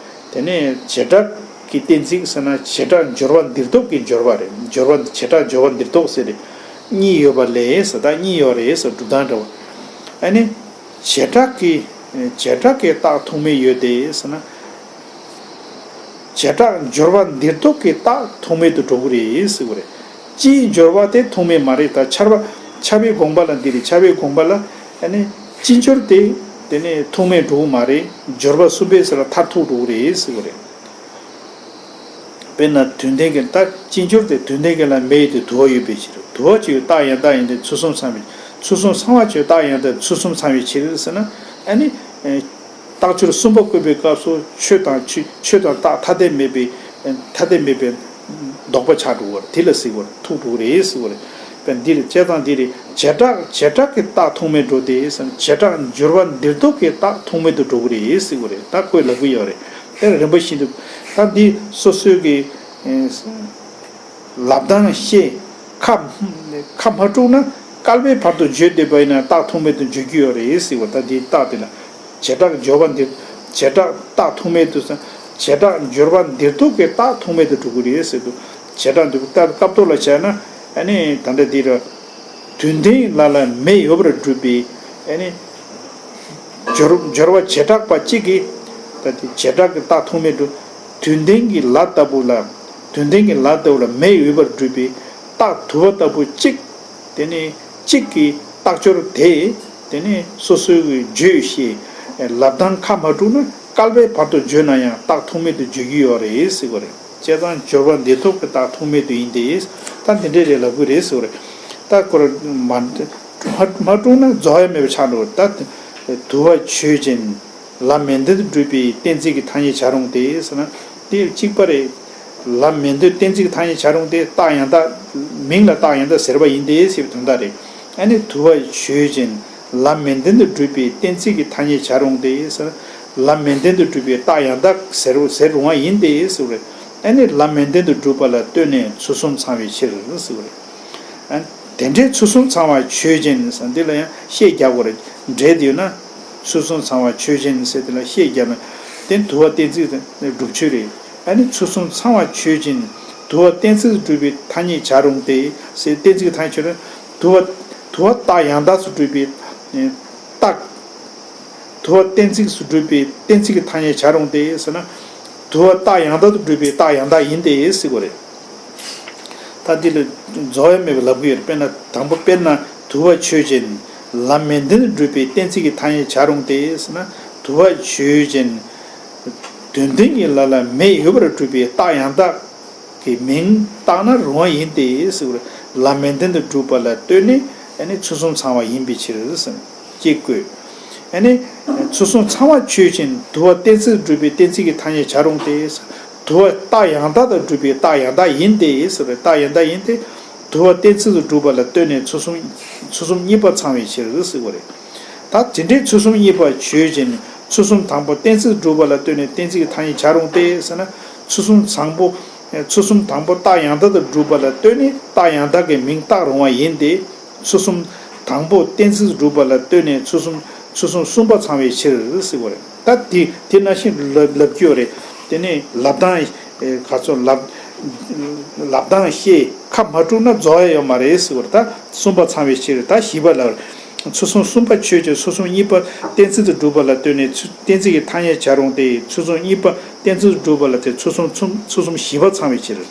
དེ་ནས་བྱེ་བྲག་གི་གཏན་ཚིགས་ཟེར་ན་བྱེ་བྲག་སྦྱོར་བ་འདིར་གཏོགས་ཀྱི་སྦྱོར་བ་རེད། སྦྱོར་བ་བྱེ་བྲག་སྦྱོར་བ་འདིར་གཏོགས་ཟེར་ཏེ་གཉིས་ཡོད་པ་ལས་ཟེར། ད་གཉིས་ཡོད་རེད་ཟེར། སྒྲུབ་སྟངས་འདྲ་བ། ཨ་ནི་བྱེ་བྲག་གི་བྱེ་བྲག་གི་རྟགས་ཐུག་མེད་ཡོད་དེ་ཟེར་ན། བྱེ་བྲག་སྦྱོར་བ་འདིར་གཏོགས་ཀྱི་རྟགས་ཐུག་མེད་དུ་འགྲོ་གི་རེད་ཟེར་བ་རེད། སྤྱིའི་སྦྱོར་བ་དེ་ཐུག་མེད་མ་རེད། ད་ཁྱབ་པ་ཁྱབ་པའི་དགོངས་པ་ལ་འདི་རེད། ཁྱབ་པའི་དགོངས་པ་ལ་ཨ་ནི་སྤྱི་སྦྱོར་དེ་དེ་ནས་ཐུག་མེད་འགྲོ་གི་མ་རེད། སྦྱོར་བ་གསུམ་པའི་ཟེར་ལ་མཐར་ཐུག་འགྲོ་གི་རེད་ཟེར་བ་རེད། དཔེར་ན་དོན་ལྡན་གྱི་ད་སྤྱི་སྦྱོར་དེ་དོན་ལྡན་གྱི་ལ་མེ་ཡོད་དེ་དུ་བ་ཡོད་པའི་ཕྱིར། དུ་བ་ཅིག་ཡོད་རྟགས་ཡང་དག་ཡིན་ཏེ་ཚུལ་གསུམ་ཚང་བའི་ཚུལ་གསུམ་ཚང་བ་ཅིག་ཡོད་རྟགས་ཡང་དག་ཚུལ་གསུམ་ཚང་བའི་ཕྱིར་ཟེར་ན། ཨ་ནི། རྟགས་སྦྱོར་གསུམ་པ་བཀོད་པའི་སྐབས་སུ་ཆོས་དང་ཆོས་ཆོས་དང་རྟགས་ཐ་དད་མེད་པའི་ཐ་དད་མེད་པའི་ལྡོག་པ་ཆགས་འགྲོ་བར་དེ་ལ་ཟེར་བར་ཐུག་འགྲོ་རེད་ཟེར་བ་རེད། དཔེར་འདི་རེད། བྱས་ཙང་འདི་རེད། བྱེ་བྲག་བྱེ་བྲག་གི་རྟགས་ཐུག་མེད་འགྲོ་སྟེ་ཟེར་ན། བྱེ་བྲག་སྦྱོར་བ་འདིར་གཏོགས་ཀྱི་རྟགས་ཐུག་མེད་དུ་འགྲོ་གི་རེད་ཟེར་བ་རེད། ད་ཁོས་ལབ་གི་ཡོད་རེད། དེ་རིམ་པ་བཞིན་དུ་ད་འདི་སོ་སོའི་གི་ལབ་སྟངས་ཤེས། ཁ་ཁ་མ་དཀྲུགས་ན་བསྐལ་པའི་བར་དུ་བརྗོད་བསྡད་པ་ཡིན་ན་རྟགས་ཐུག་མེད་དུ་འཇོག་རྒྱུ་ཡོད་རེད་ཟེར་བ། ད་འདིའི་རྟགས་དེ་ལ་བྱེ་བྲག་སྦྱོར་བ་འདིར་བྱེ་བྲག་རྟགས་ཐུག་མེད་དུ་ཟེར། བྱེ་བྲག་སྦྱོར་བ་འདིར་གཏོགས་ཀྱི་རྟགས་ཐུག་མེད་དུ་འགྲོ་གི་རེད་ཟེར་དུས། བྱེ་བྲག་འདི་ལྟར་སྐབས་ཐོག་ལ་བྱས་ན་ཨ་ནི་ད་ལྟ་འདི་ར། དོན་ལྡན་ལ་ལ་མེ་ཡོད་པར་སྒྲུབ་པའི་ཨ་ནི་སྦྱོར་སྦྱོར་བ་བྱེ་བྲག་པ་གཅིག་གིས་ད་དེ་བྱེ་བྲག་གི་རྟགས་ཐུག་མེད་དུ། དོན་ལྡན་གྱི་ལ་ལྟ་བུ་ལ། དོན་ལྡན་གྱི་ལ་ལྟ་བུ་ལ་མེ་ཡོད་པར་སྒྲུབ་པའི་རྟགས་དུ་བ་ལྟ་བུ་གཅིག་དེ་ནི་གཅིག་གི་རྟགས་སྦྱོར་དེ་དེ་ནི་སོ་སོའི་གི་བརྗོད་ཤེས་ལབ་སྟངས་ཁ་མ་དཀྲུགས་ན་བསྐལ་པའི་བར་དུ་བརྗོད་ན་ཡང་རྟགས་ཐུག་མེད་དུ་བརྗོད་ཀྱི་ཡོད་རེད་ཟེར་བ་རེད། བྱས་ཙང་སྦྱོར་བ་འདིར་གཏོགས་ཀྱི་རྟགས་ཐུག་མེད་དུ་ཡིན་ཏེ། ད་འདི་འདྲའི་རེད་ལབ་ཀྱི་རེད་ཟེར་བ་རེད། ད་ཁོ་ར་མ་མ་དཀྲུགས་ན་རྫོགས་ཡ་མེད་པ་ཆགས་འགྲོ། ད་དུ་བ་ཆོས་ཅན། ལ་མེ་ལྡན་དུ་སྒྲུབ་པའི་གཏན་ཚིགས་ཀྱི་ཐ་སྙད་བྱ་རུང་སྟེ་ཟེར་ན། དེ་གཅིག་པ་རེད། ལ་མེ་ལྡན་གཏན་ཚིགས་ཀྱི་ཐ་སྙད་བྱ་རུང་སྟེ་རྟགས་ཡང་དག་མིང་ལ་རྟགས་ཡང་དག་ཟེར་བ་ཡིན་ཏེ་ཞེས་པའི་དོན་དག་རེད། ཨ་ནི་དུ་བ་ཆོས་ཅན། ལ་མེ་ལྡན་དུ་སྒྲུབ་པའི་གཏན་ཚིགས་ཀྱི་ཐ་སྙད་བྱ་རུང་སྟེ་ཟེར། ལ་མེ་ལྡན་དུ་སྒྲུབ་པའི་རྟགས་ཡང་དག་ཟེར་ཟེར་རུང་བ་ཡིན་ཏེ་ཟེར་བ་རེད། ཨ་ནི་ལ་མེ་ལྡན་དུ་སྒྲུབ་པ་ལ་ལྟོས་ནས་ཚུལ་གསུམ་ཚང་བའི་ཕྱིར་ཟེར་བ་རེད། ཨ། དེ་འདྲའི་ཚུལ་གསུམ་ཚང་བ་ཆོས་ཅན་ཟེར་འདི་ལ་ཡང་ཤད་རྒྱག་དགོས་རེད། འགྲེལ་དེ་ཡོད་ན། ཚུལ་གསུམ་ཚང་བ་ཆོས་ཅན་ཟེར་དེ་ལ་ཤད་རྒྱག་ན། དེ་དུ་བ་གཏན་ཚིགས་སྒྲུབ་ཆོས་རེད། ཨ་ནི་ཚུལ་གསུམ་ཚང་བ་ཆོས་ཅན། དུ་བ་གཏན་ཚིགས་སྒྲུབ་པའི་ཐ་སྙད་བྱ་རུང་སྟེ་ཟེར་གཏན་ཚིགས་ཐ་སྙད་ཆོས་རེད། དུ་བ་དུ་བ་རྟགས་ཡང་དག་སུ་སྒྲུབ་པའི་རྟགས། དུ་བ་གཏན་ཚིགས་སུ་སྒྲུབ་པའི་གཏན་ཚིགས་ཀྱི་ཐ་སྙད་བྱ་རུང་སྟེ་ཟེར་ན། དུ་བ་རྟགས་ཡང་དག་ཏུ་སྒྲུབ་པའི་རྟགས་ཡང་དག་ཡིན་ཏེ་ཟེར་དགོས་རེད། ད་འདི་ལ་རྫོགས་ཡ་མེད་པའི་ལབ་ཀྱི་ཡོད་རེད། དཔེར་ན་དང་པོ་དཔེར་ན་དུ་བ་ཆོས་ཅན། ལ་མེ་ལྡན་དུ་སྒྲུབ་པའི་གཏན་ཚིགས་ཀྱི་ཐ་སྙད་བྱ་རུང་སྟེ་ཟེར་ན། དུ་བ་ཆོས་ཅན། དོན་ལྡན་གྱི་ལ་ལ་མེ་ཡོད་པར་སྒྲུབ་པའི་རྟགས་ཡང་དག་གི་མིང་བཏགས་ན་རུང་བ་ཡིན་ཏེ་ཟེར་བ་རེད། ལ་མེ་ལྡན་དུ་སྒྲུབ་པ་ལ་ལྟོས་ནས་ཨ་ནི་ཚུལ་གསུམ་ཚང་བ་ཡིན་པའི་ཕྱིར་ཟེར། ཅེས་བཀོད། ཨ་ནི། ཚུལ་གསུམ་ཚང་བ་ཆོས་ཅན། དུ་བ་གཏན་ཚིགས་སྒྲུབ་པའི་གཏན་ཚིགས་ཀྱི་ཐ་སྙད་བྱ་རུང་སྟེ། དུ་བ་རྟགས་ཡང་དག་དང་སྒྲུབ་པའི་རྟགས་ཡང་དག་ཡིན་ཏེ་ཟེར་བའི་རྟགས་ཡང་དག་ཡིན་ཏེ། དུ་བ་གཏན་ཚིགས་སུ་སྒྲུབ་པ་ལ་ལྟོས་ནས་ཚུལ་གསུམ་ཚུལ་གསུམ་གཉིས་པ་ཚང་བའི་ཕྱིར་ཟེར་བ་རེད། ད་དེ་འདྲའི་ཚུལ་གསུམ་གཉིས་པ་ཆོས་ཅན། ཚུལ་གསུམ་དང་པོ་གཏན་ཚིགས་སྒྲུབ་པ་ལ་ལྟོས་ནས་གཏན་ཚིགས་ཀྱི་ཐ་སྙད་བྱ་རུང་སྟེ་ཟེར་ན། ཚུལ་གསུམ་དང་པོ། ཚུལ་གསུམ་དང་པོ་རྟགས་ཡང་དག་ཏུ་སྒྲུབ་པ་ལ་ལྟོས་ནས་རྟགས་ཡང་དག་གི་མིང་བཏགས་རུང་བ་ཡིན་ཏེ། ཚུལ་གསུམ་དང་པོ་གཏན་ཚིགས་སུ་སྒྲུབ་པ་ལ་ལྟོས་ནས་ཚུལ་གསུམ་ཚུལ་གསུམ་གསུམ་པ་ཚང་བའི་ཕྱིར་ཟེར་བ་རེད། ད་དེ་དེ་ནང་བཞིན་ལབ་ལབ་རྒྱུ་རེད། དེ་ནས་ལབ་སྟངས་ག་ཚོད་ལབ་ལབ་སྟངས་ཤེས་ཁ་མ་དཀྲུགས་ན་རྫོགས་ཡ་ཡོད་མ་རེད་ཟེར་བ་རེད། ད་གསུམ་པ་ཚང་བའི་ཕྱིར། ད་བཞི་པ་ལ། ཚུལ་གསུམ་གསུམ་པ་ཆོས་ཅན། ཚུལ་གསུམ་གཉིས་པ་གཏན་ཚིགས་སུ་སྒྲུབ་པ་ལ་ལྟོས་ནས་ཚུ་གཏན་ཚིགས་ཀྱི་ཐ་སྙད་བྱ་རུང་སྟེ། ཚུལ་གསུམ་གཉིས་པ་གཏན་ཚིགས་སུ་སྒྲུབ་པ་ལ་ལྟོས་ཚུལ་གསུམ་གསུམ་ཚུལ་གསུམ་བཞི་པ་ཚང་བའི་ཕྱིར།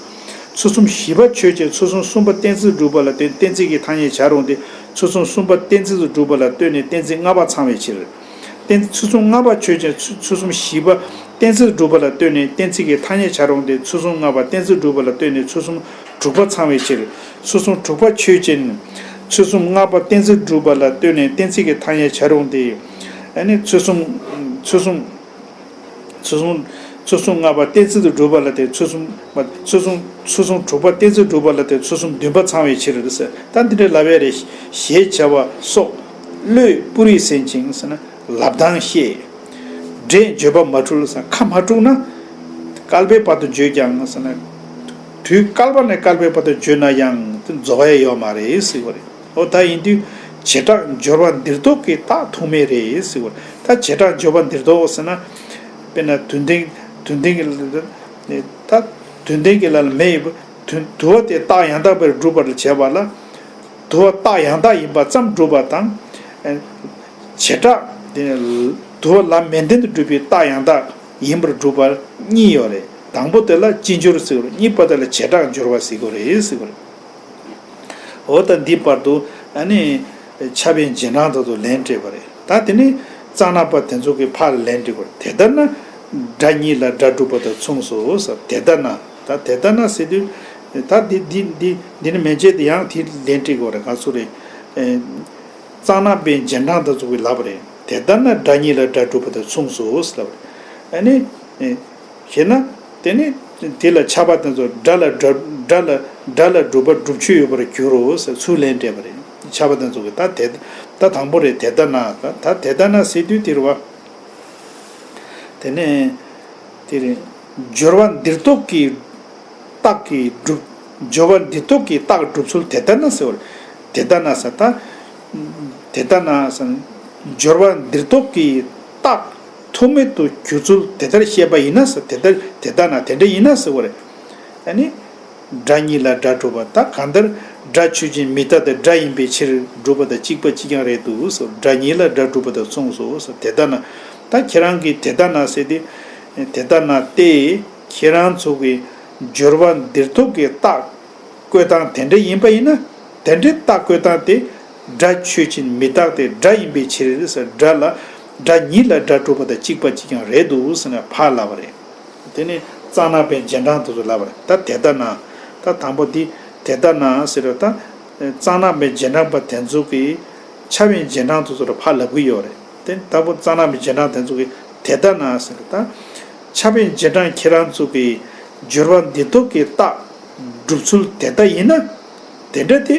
ཚུལ་གསུམ་བཞི་པ་ཆོས་ཅན། ཚུལ་གསུམ་གསུམ་པ་གཏན་ཚིགས་སུ་སྒྲུབ་པ་ལ་ལྟོས་གཏན་ཚིགས་ཀྱི་ཐ་སྙད་བྱ་རུང་སྟེ། ཚུལ་གསུམ་གསུམ་པ་གཏན་ཚིགས་སུ་སྒྲུབ་པ་ལ་ལྟོས་ནས་གཏན་ཚིགས་ལྔ་པ་ཚང་བའི་ཕྱིར། གཏན་ཚུལ་གསུམ་ལྔ་པ་ཆོས་ཅན། ཚུལ་ཚུལ་གསུམ་བཞི་པ་གཏན་ཚིགས་སུ་སྒྲུབ་པ་ལ་ལྟོས་ནས་གཏན་ཚིགས་ཀྱི་ཐ་སྙད་བྱ་རུང་སྟེ། ཚུལ་གསུམ་ལྔ་པ་གཏན་ཚིགས་སུ་སྒྲུབ་པ་ལ་ལྟོས་ནས་ཚུལ་གསུམ་དྲུག་པ་ཚང་བའི་ཕྱིར། ཚུལ་གསུམ་དྲུག་པ་ཆོས་ཅན། ཚུལ་གསུམ་ལྔ་པ་གཏན་ཚིགས་སྒྲུབ་པ་ལ་ལྟོས་ནས་གཏན་ཚིགས་ཀྱི་ཐ་སྙད་བྱ་རུང་སྟེ། ཨ་ནི་ཚུལ་གསུམ། ཚུལ་གསུམ། ཚུལ་གསུམ། ཚུལ་གསུམ་ལྔ་པ་གཏན་ཚིགས་སུ་སྒྲུབ་པ་ལ་ལྟོས་ཚུལ་གསུམ། ཚུལ་གསུམ། ཚུལ་གསུམ་དྲུག་པ་གཏན་ཚིགས་སྒྲུབ་པ་ལ་ལྟོས་ཚུལ་གསུམ་བདུན་པ་ཚང་བའི་ཕྱིར་ཟེར། ད་འདི་འདྲའི་ལབ་ཡ་རེད། ཞེས་བྱ་བ་སོགས་བློས་སྤུ་རིས་ཟིན་ཅིང་ཟེར་ན། ལབ་སྟངས་ཤེས། སྒྲས་བརྗོད་པ་མ་འཁྲུལ་ཟེར་ཁ་མ་དཀྲུགས་ན། བསྐལ་པའི་བར་དུ་བརྗོད་ཀྱང་ཟེར་ན། དུས་བསྐལ་པ་ནས་བསྐལ་པའི་བར་དུ་བརྗོད་ན་ཡང་དེ་རྫོགས་ཡ་ཡོད་མ་རེད་ཟེར་བ་རེད། འོ་ད་ཡིན་དུས་ བྱེ་བྲག་སྦྱོར་བ་འདིར་གཏོགས་ཀྱི་རྟགས་ཐུག་མེད་རེད་ཟེར་བ། ད་བྱེ་བྲག་སྦྱོར་བ་འདིར་གཏོགས་ཟེར་ན། དཔེར་ན་དོན་ལྡན་དོན་ལྡན་གྱི་ལ་ད་དོན་ལྡན་གྱི་ལ་ལ་མེ་ཡོད་པ། དོན་དུ་བ་དེ་རྟགས་ཡང་དག་པར་སྒྲུབ་པར་བྱེད་པ་ལ། དུ་བ་རྟགས་ཡང་དག་ཡིན་པ་ཙམ་སྒྲུབ་པ་དང་། བྱེ་བྲག་དེ་དུ་བ་ལ་མེ་ལྡན་དུ་སྒྲུབ་པའི་རྟགས་ཡང་དག་ཡིན་པར་སྒྲུབ་པར་གཉིས་ཡོད་རེད། དང་པོ་དེ་ལ་སྤྱི་སྦྱོར་ཟེར་བ་རེད། གཉིས་པ་དེ་ལ་བྱེ་བྲག་སྦྱོར་བ་ཟེར་གྱི་རེད་ཟེར་གྱི་རེད། འོ་ད་འདི་བར་དུ་ཨ་ནི་ཁྱབ་པའི་རྗེས་འབྲང་དག་ཏུ་ལན་སྤྲད་པ་རེད། ད་དེ་ནི་རྩ་ན་པ་དེ་ཚོ་གི་ཕར་ལ་ལན་སྤྲད་པ་རེད། དེ་ལྟར་ན་སྒྲ་ཉིད་ལ་སྒྲ་སྒྲུབ་པ་དང་མཚུངས་སོ་ཟེར། དེ་ལྟར་ན་ད་དེ་ལྟར་ན་ཟེར་དུས་ད་འདི་འདི་འདི་འདི་ནི་མན་ཆད་དུ་ཡང་དེ་ལན་སྤྲད་དགོས་རེད། ག་ཚོད་རེད། རྩ་ན་པའི་རྗེས་འབྲང་དག་ཚོ་གི་ལབ་པ་རེད། དེ་ལྟར་ན་སྒྲ་ཉིད་ལ་སྒྲ་སྒྲུབ་པ་དང་མཚུངས་སོ་ཟེར་ལབ་པ་རེད། ཨ་ནི། ཞེ་ན། དེ་ནི་དེ་ལ་ཁྱབ་པ་དེ་ཚོ་སྒྲ་ལ་སྒྲ་སྒྲ་ལ་སྒྲ་ལ་སྒྲུབ་པ་སྒྲུབ་ཆོས་ཡོད་པར་འགྱུར་རོ་ཟེར་ཚུར་ལན་སྤྲད་པ་རེད། ཁྱབ་པ་དེ་ཚོ་གི་ད་དེ་ད་དང་པོ་རེད། དེ་ལྟར་ན་ད་ད་དེ་ལྟར་ན་ཟེར་དུས་དེ་རེད་བ། དེ་ནས་དེ་རེད། སྦྱོར་བ་འདིར་གཏོགས་ཀྱི་རྟགས་ཀྱི་སྒྲུབ། སྦྱོར་བ་འདིར་གཏོགས་ཀྱི་རྟགས་སྒྲུབ་ཚུལ་དེ་ལྟར་ན་ཟེར་བ་རེད། དེ་ལྟར་ན་ཟེར་ད། དེ་ལྟར་ན་ཟེར། སྦྱོར་བ་འདིར་གཏོགས་ཀྱི་རྟགས། ཐུག་མེད་དུ་གྱུར་ཚུལ་དེ་ལྟར་བཤད་པ་ཡིན་ན་ཟེར། དེ་ལྟར་དེ་ལྟར་ན་དེ་འདྲ་ཡིན་ན་ཟེར་བ་རེད། ཨ་ནི། སྒྲ་ཉིད་ལ་སྒྲ་སྒྲུབ་པ་ད་གང་ལྟར་སྒྲ་ཆོས་ཅན་མི་རྟག་སྟེ་སྒྲ་ཡིན་པའི་ཕྱིར་སྒྲུབ་པ་དང་གཅིག་པ་གཅིག་རྐྱང་རེད་འདུག་ཟེར། སྒྲ་ཉིད་ལ་སྒྲ་སྒྲུབ་པ་དང་མཚུངས་སོ་ཟེར། དེ་ལྟར་ན། ད་ཁྱེད་རང་གིས་དེ་ལྟར་ན་ཟེར་ཏེ། དེ་ལྟར་ན་སྟེ། ཁྱེད་རང་ཚོ་གིས་སྦྱོར་བ་འདིར་གཏོགས་ཀྱི་རྟགས། བཀོད་སྟངས་དེ་འདྲ་ཡིན་པ་ཡིན་ན། དེ་འདྲའི་རྟགས་བཀོད་སྟངས་དེ། སྒྲ་ཆོས་ཅན་མི་རྟག་སྟེ་སྒྲ་ཡིན་པའི་ཕྱིར་ཟེར། སྒྲ་ལ། སྒྲ་ཉིད་ལ་སྒྲ་སྒྲུབ་པ་དང་གཅིག་པ་གཅིག་རྐྱང་རེད་འདུག་ཟེར་ནས་ཕར་ལབ་པ་རེད། དེ་ནི་རྩ་ན་པའི་རྗེས་འབྲང་དེ་ཚོ་ལབ་པ་རེད། ད་དེ་ལྟར་ན། ད་དང་པོ་འདི་དེ་ལྟར་ན་ཟེར་བ་ད། རྩ་ན་པའི་རྗེས་འབྲང་པ་དེ་ཚོ་གིས་ཁྱབ་པའི་རྗེས་འབྲང་དེ་ཚོ་ལ་ཕར་ལབ་གི་ཡོད་རེད། དེ་ད་པོ་རྩ་ན་པའི་རྗེས་འབྲང་དེ་ཚོ་གིས་དེ་ལྟར་ན་ཟེར་ད། ཁྱབ་པའི་རྗེས་འབྲང་ཁྱེད་རང་ཚོ་གིས་སྦྱོར་བ་འདིར་གཏོགས་ཀྱི་རྟགས་སྒྲུབ་ཚུལ་དེ་ལྟ་ཡིན་ན། དེ་འདྲ་དེ་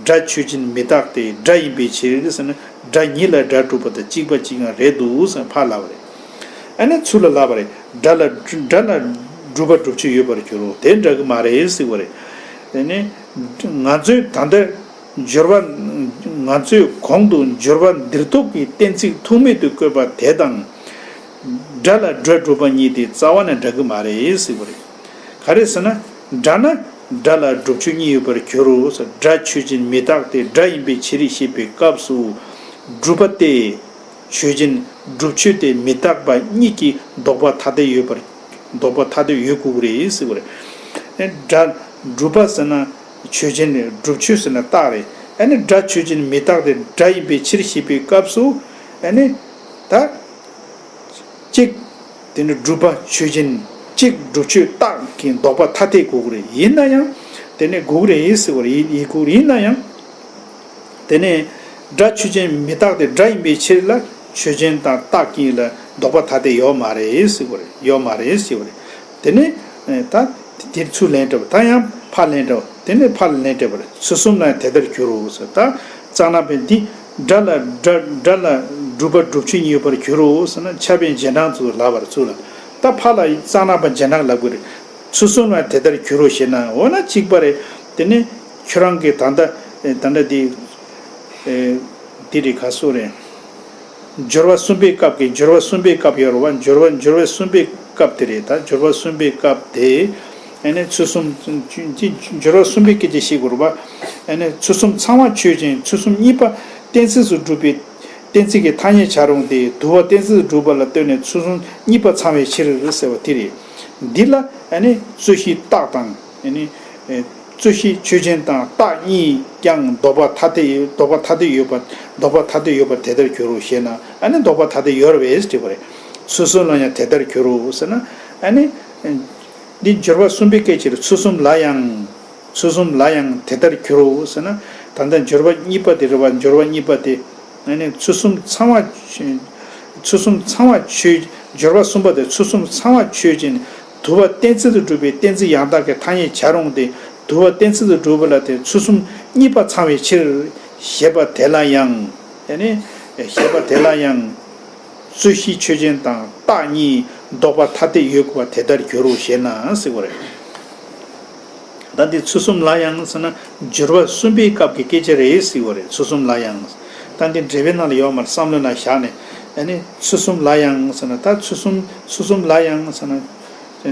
སྒྲ་ཆོས་ཅན་མི་རྟག་སྟེ་སྒྲ་ཡིན་པའི་ཕྱིར་ཟེར་ན། སྒྲ་ཉིད་ལ་སྒྲ་སྒྲུབ་པ་དང་གཅིག་པ་གཅིག་རྐྱང་རེད་འདུག་ཟེར་ཕར་ལབ་པ་རེད། ཨ་ནི་ཚུར་ལ་ལབ་པ་རེད། སྒྲ་ལ་སྒྲ་ལ་སྒྲུབ་པ་སྒྲུབ་ཆོས་ཡོད་པར་འགྱུར་རོ། དེ་འདྲ་གི་མ་རེད་ཟེར་བ་རེད། དེ་ནི་ང་ཚོས་ད་ལྟ་སྦྱོར་བ། ང་ཚོས་གོང་དུ་སྦྱོར་བ་འདིར་གཏོགས་ཀྱི་གཏན་ཚིགས་ཐུག་མེད་དུ་བཀོད་པ་དེ་དང་། སྒྲ་ལ་སྒྲ་སྒྲུབ་པ་གཉིས་དེ་རྩ་བ་ནས་འདྲ་གི་མ་རེད་ཟེར་བ་རེད། ག་རེ་ཟེར་ན། སྒྲ་ན་སྒྲ་ལ་སྒྲུབ་ཆོས་གཉིས་ཡོད་པར་འགྱུར་རོ། སྒྲ་ཆོས་ཅན་མི་རྟག་སྟེ་སྒྲ་ཡིན་པའི་ཕྱིར་ཞེས་པའི་སྐབས་སུ། སྒྲུབ་པ་སྟེ། ཆོས་ཅན། སྒྲུབ་ཆོས་ཏེ་མི་རྟག་པ་གཉིས་ཀྱི་ལྡོག་པ་ཐ་དད་ཡོད་པར། ལྡོག་པ་ཐ་དད་ཡོད་དགོས་ཀྱི་རེད་ཟེར་བ་རེད། སྒྲ། སྒྲུབ་པ་ཟེར་ན་ཆོས་ཅན་རེད། སྒྲུབ་ཆོས་ཟེར་ན་རྟགས་རེད། ཨ་ནི་སྒྲ་ཆོས་ཅན་མི་རྟག་སྟེ་སྒྲ་ཡིན་པའི་ཕྱིར་ཞེས་པའི་སྐབས་སུ། ཨ་ནི། ད། གཅིག་དེ་ནི་སྒྲུབ་པ་ཆོས་ཅན། གཅིག་སྒྲུབ་ཆོས་རྟགས་ཀྱི་ལྡོག་པ་ཐ་དད་དགོས་ཀྱི་རེད། ཡིན་ན་ཡང་། དེ་ནི་དགོས་ཀྱི་རེད་ཟེར་བ་རེད། ཡིན་དགོས་ཀྱི་རེད། ཡིན་ན་ཡང་། དེ་ནས་སྒྲ་ཆོས་ཅན་མི་རྟག་སྟེ་སྒྲ་ཡིན་པའི་ཕྱིར་ལ་ཆོས་ཅན་དང་རྟགས་གཉིས་ལ་ལྡོག་པ་ཐ་དད་ཡོད་མ་རེད་ཟེར་བ་རེད། ཡོད་མ་རེད་ཟེར་བ་རེད། དེ་ནས་ད་དེར་ཚུར་ལན་སྤྲད་པ། ད་ཡང་ཕར་ལན་སྤྲད་པ། དེ་ནས་ཕར་ལན་སྤྲད་པ་རེད། ཚུལ་གསུམ་ལ་ཡང་དེ་ལྟར་འགྱུར་རོ་ཟེར། ད་རྩ་ན་པའི་འདི་སྒྲ་ལ་སྒྲ་སྒྲ་ལ་སྒྲུབ་པ་སྒྲུབ་ཆོས་གཉིས་ཡོད་པར་འགྱུར་རོ་ཟེར་ན། ཁྱབ་པའི་རྗེས་འབྲང་ཚུལ་ལབ་པར་ཚུར་ལ། ད་ཕར་ལ་རྩ་ན་པ་རྗེས་འབྲང་ལབ་དགོས་རེད། ཚུལ་གསུམ་ལ་དེ་ལྟར་འགྱུར་རོ་ཞེ་ན། འོ་ན་གཅིག་པ་རེད། དེ་ནས་ཁྱོད་རང་གིས་ད་ལྟ་ད་ལྟ་འདི་འདི་རེད། ག་སོ་རེད། སྦྱོར་བ་གསུམ་པའི་སྐབས་ཀྱི། སྦྱོར་བ་གསུམ་པའི་སྐབས་ཡོད་རེད་བ། སྦྱོར་བ་སྦྱོར་བ་གསུམ་པའི་སྐབས་དེ་རེད། ད་སྦྱོར་བ་གསུམ་པའི་སྐབས་དེ། ཨ་ནི་ཚུལ་གསུམ། སྦྱོར་བ་གསུམ་པའི་སྐད་ཆ་བཤད་དགོས་རེད་བ། ཨ་ནི་ཚུལ་གསུམ་ཚང་བ་ཆོས་ཅན། ཚུལ་གསུམ་གཉིས་པ་གཏན་ཚིགས་སུ་གྲུབ་པའི་གཏན་ཚིགས་ཀྱི་ཐ་སྙད་བྱ་རུང་སྟེ། དུ་བ་གཏན་ཚིགས་སུ་གྲུབ་པ་ལ་ལྟོས་ནས་ཚུལ་གསུམ་གཉིས་པ་ཚང་བའི་ཕྱིར་ཟེར་བ་དེ་རེད། འདི་ལ་ཨ་ནི་རྩོད་གཞི་རྟགས་དང་། ཨ་ནི། རྩོད་གཞི་ཆོས་ཅན་དང་རྟགས་གཉིས་ཀྱང་ལྡོག་པ་ཐ་དད་ཡོད། ལྡོག་པ་ཐ་དད་ཡོད་པ། ལྡོག་པ་ཐ་དད་ཡོད་པ་དེ་ལྟར་འགྱུར་རོ་ཞེ་ན། ཨ་ནི་ལྡོག་པ་ཐ་དད་ཡོད་རེད་པས་དྲིས་པ་རེད། ཚུལ་གསུམ་ལ་ཡང་དེ་ལྟར་འགྱུར་རོ་ཟེར་ན། ཨ་ནི། འདི་སྦྱོར་བ་གསུམ་པའི་སྐད་ཆ་རེད། ཚུལ་གསུམ་ལ་ཡང་། ཚུལ་གསུམ་ལ་ཡང་དེ་ལྟར་འགྱུར་རོ་ཟེར་ན། ད་ལྟ་སྦྱོར་བ་གཉིས་པ་དེ་རེད་བ། སྦྱོར་བ་གཉིས་པ་དེ། ཨ་ནི་ཚུལ་གསུམ་ཚང་བ། ཚུལ་གསུམ་ཚང་བ་ཆོས། སྦྱོར་བ་གསུམ་པ་དེ་ཚུལ་གསུམ་ཚང་བ་ཆོས་ཅན། དུ་བ་གཏན་ཚིགས་སུ་གྲུབ་པའི་གཏན་ཚིགས་ཡང་དག་གི་ཐ་སྙད་བྱ་རུང་སྟེ། དུ་བ་གཏན་ཚིགས་སུ་གྲུབ་པ་ལ་དེ་ཚུལ་གསུམ་གཉིས་པ་ཚང་བའི་ཕྱིར། ཞེས་པ་དེ་ལ་ཡང་། ཨ་ནི། ཞེས་པ་དེ་ལ་ཡང་། རྩོད་གཞི་ཆོས་ཅན་དང་རྟགས་གཉིས་ལྡོག་པ་ཐ་དད་ཡོད་དགོས་པ་དེ་ལྟར་འགྱུར་རོ་ཞེ་ན་ཟེར་བ་རེད། ད་འདི་ཚུལ་གསུམ་ལ་ཡང་ཟེར་ན་སྦྱོར་བ་གསུམ་པའི་སྐབས་ཀྱི་སྐད་ཆ་རེད་ཟེར་བ་རེད། ཚུལ་གསུམ་ལ་ཡང་། ད་འདི་འགྲེལ་པའི་ནང་ལ་ཡོད་མ་རེད། བསམ་བློའི་ནང་བཞག་ནས། ཨ་ནི་ཚུལ་གསུམ་ལ་ཡང་ཟེར་ན། ད་ཚུལ་གསུམ་ཚུལ་གསུམ་ལ་ཡང་ཟེར་ན།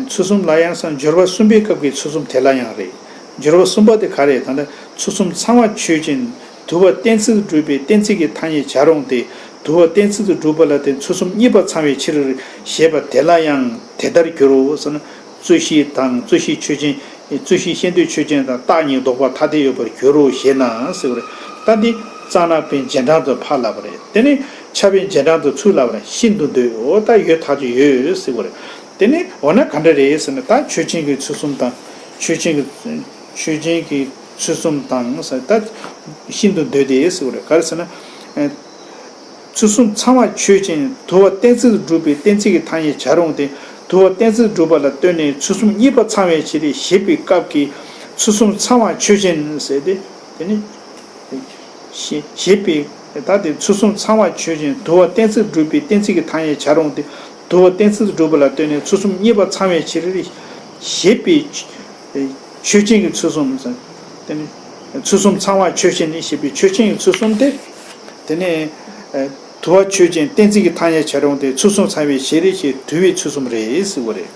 ཚུལ་གསུམ་ལ་ཡང་ཟེར་ན་སྦྱོར་བ་གསུམ་པའི་སྐབས་ཀྱི་ཚུལ་གསུམ་དེ་ལ་ཡང་རེད། སྦྱོར་བ་གསུམ་པ་དེ་ག་རེ། ད་ལྟ་ཚུལ་གསུམ་ཚང་བ་ཆོས་ཅན། དུ་བ་གཏན་ཚིགས་སྒྲུབ་པའི་གཏན་ཚིགས་ཀྱི་ཐ་སྙད་བྱ་རུང་སྟེ། དུ་བ་གཏན་ཚིགས་སུ་སྒྲུབ་པ་ལ་བརྟེན་ཚུལ་གསུམ་གཉིས་པ་ཚང་བའི་ཕྱིར་ཞེས་པ་དེ་ལ་ཡང་དེ་ལྟར་འགྱུར་རོ་ཟེར་ན། རྩོད་གཞི་དང་རྩོད་གཞི་ཆོས་ཅན། རྩོད་གཞི་ཤེས་འདོད་ཆོས་ཅན་དང་རྟགས་གཉིས་ལྡོག་པ་ཐ་དད་ཡོད་པར་འགྱུར་རོ་ཞེ་ན་ཟེར་བ་རེད། ད་འདི་གཙང་སྦྲ་པའི་རྗེས་འབྲང་དུ་ཕར་ལབ་པ་རེད། དེ་ནས་ཕྱྭ་པའི་རྗེས་འབྲང་དུ་ཚུར་ལབ་པ་རེད། ཤིན་ཏུ་འདོད། འོ་ད་ཡོད་ཐག་ཆོད་ཡོད་ཟེར་བ་རེད། དེ་ནས་འོ་ན་ག་འདྲ་རེད་ཟེར་ན། ད་ཆོས་ཅན་གྱི་ཚུལ་གསུམ་དང་། ཆོས་ཅན་གྱི། ཆོས་ཅན་གྱི་ཚུལ་གསུམ་དང་ཟེར། ད་ཤིན་ཏུ་འདོད་དེ་ཟེར་བ་རེད། ག་རེ་ཟེར་ན། ཚུལ་གསུམ་ཚང་བ་ཆོས་ཅན། དུ་བ་གཏན་ཚིགས་སུ་གྲུབ་པའི་གཏན་ཚིགས་ཀྱི་ཐ་སྙད་བྱ་རུང་སྟེ། དུ་བ་གཏན་ཚིགས་སུ་གྲུབ་པ་ལ་ལྟོས་ནས་ཚུལ་གསུམ་གཉིས་པ་ཚང་བའི་ཕྱིར་ཞེས་པའི་སྐབས་ཀྱི་ཚུལ་གསུམ་ཚང་བ་ཆོས་ཅན་ཟེར་ཏེ། དེ་ནི་ཞེས་ཞེས་པའི། ད་དེ་ཚུལ་གསུམ་ཚང་བ་ཆོས་ཅན། དུ་བ་གཏན་ཚིགས་སུ་གྲུབ་པའི་གཏན་ཚིགས་ཀྱི་ཐ་སྙད་བྱ་རུང་སྟེ། དུ་བ་གཏན་ཚིགས་སུ་གྲུབ་པ་ལ་ལྟོས་ནས་ཚུལ་གསུམ་གཉིས་པ་ཚང་བའི་ཕྱིར་ཞེས་པའི་ཆོས་ཅན་གྱི་ཚུལ་གསུམ། དེ་ནི་ཚུལ་གསུམ་ཚང་བ་ཆོས་ཅན་ནི་ཞེས་པའི་ཆོས་ཅན་གྱི་ཚུལ་གསུམ་སྟེ། དེ་ནས་དུ་བ་ཆོས་ཅན། གཏན་ཚིགས་ཀྱི་ཐ་སྙད་བྱ་རུང་སྟེ། ཚུལ་གསུམ་ཚང་བའི་ཕྱིར་ཞེས་དུ་བའི་ཚུལ་གསུམ་རེད་ཟེར་བ་རེད།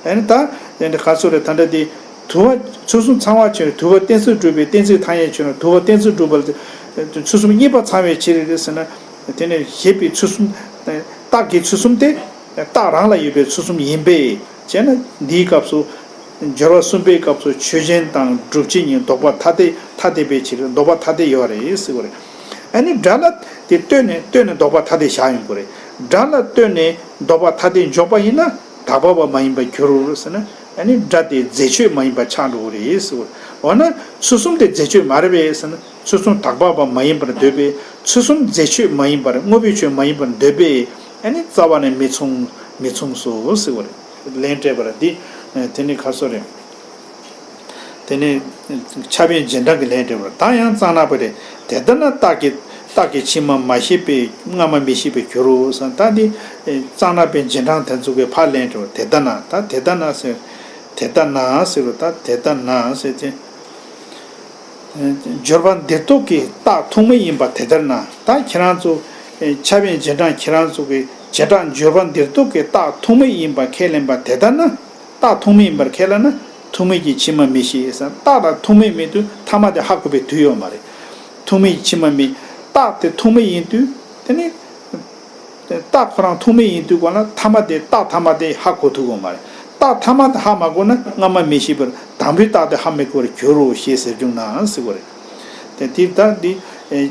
ཨ་ནི་ད་དེ་འདྲ་ག་ཚོད་རེད། ད་འདྲ་དེ་དུ་བ་ཚུལ་གསུམ་ཚང་བ་ཆོས། དུ་བ་གཏན་ཚིགས་སུ་གྲུབ་པའི་གཏན་ཚིགས་ཐ་སྙད་བྱ་རུང་། དུ་བ་གཏན་ཚིགས་སུ་གྲུབ་པ་ལ་ཚུལ་གསུམ་གཉིས་པ་ཚང་བའི་ཕྱིར་རེད་ཟེར་ན། དེ་ནས་ཞེས་པའི་ཚུལ་གསུམ། རྟགས་ཀྱི་ཚུལ་གསུམ་སྟེ། རྟགས་རང་ལ་ཡོད་པའི་ཚུལ་གསུམ་ཡིན་པས། བྱས་ན་འདིའི་སྐབས་སུ། སྦྱོར་བ་གསུམ་པའི་སྐབས་སུ་ཆོས་ཅན་དང་སྒྲུབ་བྱེད་གཉིས་ལྡོག་པ་ཐ་དད། ཐ་དད་པའི་ཕྱིར། ལྡོག་པ་ཐ་དད་ཡོད་རེད་ཟེར་བ་རེད། ཨ་ནི་སྒྲ་ལ་དེ་ལྟོས་ནས། ལྟོས་ནས་ལྡོག་པ་ཐ་དད་བཞག་ཡོང་གི་རེད། སྒྲ་ལ་ལྟོས་ནས་ལྡོག་པ་ཐ་དད་འཇོག་པ་ཡིན་ན་དག་པ་བ་མ་ཡིན་པར་འགྱུར་ཟེར་ན། ཨ་ནི་སྒྲ་དེ་རྫས་ཆོས་མ་ཡིན་པ་ཆགས་འགྲོ་གི་རེད་ཟེར་བ་རེད། འོ་ན་ཚུལ་གསུམ་དེ་རྫས་ཆོས་མ་རེད་པས་ཟེར་ན། ཚུལ་གསུམ་དག་པ་བ་མ་ཡིན་པར་འདོད་པས། ཚུལ་གསུམ་རྫས་ཆོས་མ་ཡིན་པར། དངོས་པོའི་ཆོས་མ་ཡིན་པར་འདོད་པས། ཨ་ནི་རྩ་བ་ནས་མི་མཚུངས། མི་མཚུངས་སོ་ཟེར་བ་རེད། ལན་སྤྲད་པ་རེད། འདི་དེ་ནི་ག་ཚོད་རེད། དེ་ནི་ཕྱྭ་པའི་རྗེས་འབྲང་གི་ལན་སྤྲད་པ་རེད། ད་ཡང་གཙང་སྦྲ་པའི་རེད། དེ་ལྟ་ན་རྟགས་ཀྱི། རྟགས་ཀྱི་ཕྱི་མ་མ་ཤེས་པས་སྔ་མ་མི་ཤེས་པར་འགྱུར་རོ་ཟེར། ད་འདི་གཙང་སྦྲ་པའི་རྗེས་འབྲང་དེ་ཚོ་གི་ཕར་ལན་སྤྲད་པ། དེ་ལྟ་ན། ད་དེ་ལྟ་ན་ཟེར། དེ་ལྟ་ན་ཟེར་བ། ད་དེ་ལྟ་ན་ཟེར་ཏེ། སྦྱོར་བ་འདིར་གཏོགས་ཀྱི་རྟགས་ཐུག་མེད་ཡིན་པ་དེ་ལྟར་ན། ད་ཁྱེད་རང་ཚོ་ཕྱྭ་པའི་རྗེས་འབྲང་ཁྱེད་རང་ཚོ་གི་བྱེ་བྲག་སྦྱོར་བ་འདིར་གཏོགས་ཀྱི་རྟགས་ཐུག་མེད་ཡིན་པ་ཁས་ལེན་པ་དེ་ལྟར་ན། རྟགས་ཐུག་མེད་ཡིན་པར་ཁས་ལེན་ན་ཐུག་མེད་ཀྱི་ཕྱི་མ་མི་ཤེས་ཟེར། རྟགས་ལ་ཐུག་མེད་མེད་དུས་ཐ་མ་དེ་ཧ་གོ་བའི་དུས་ཡོད་མ་རེད། ཐུག་མེད་ཀྱི་ཕྱི་མ་མི། རྟགས་དེ་ཐུག་མེད་ཡིན་དུས་དེ་ནི། རྟགས་ཁོ་རང་ཐུག་མེད་ཡིན་དུས་གོ་ན་ཐ་མ་དེ། རྟགས་ཐ་མ་དེ་ཧ་གོ་ཐུབ་ཀྱི་མ་རེད། རྟགས་ཐ་མ་དེ་ཧ་མ་གོ་ན་སྔ་མ་མི་ཤེས་པར་དང་པོའི་རྟགས་དེ་ཧ་མི་གོ་བར་འགྱུར་རོ་ཞེས་ཟེར་བྱུང་ན་ཟེར་བ་རེད། དེ་དེ་ལྟར་འདི། ཨེ།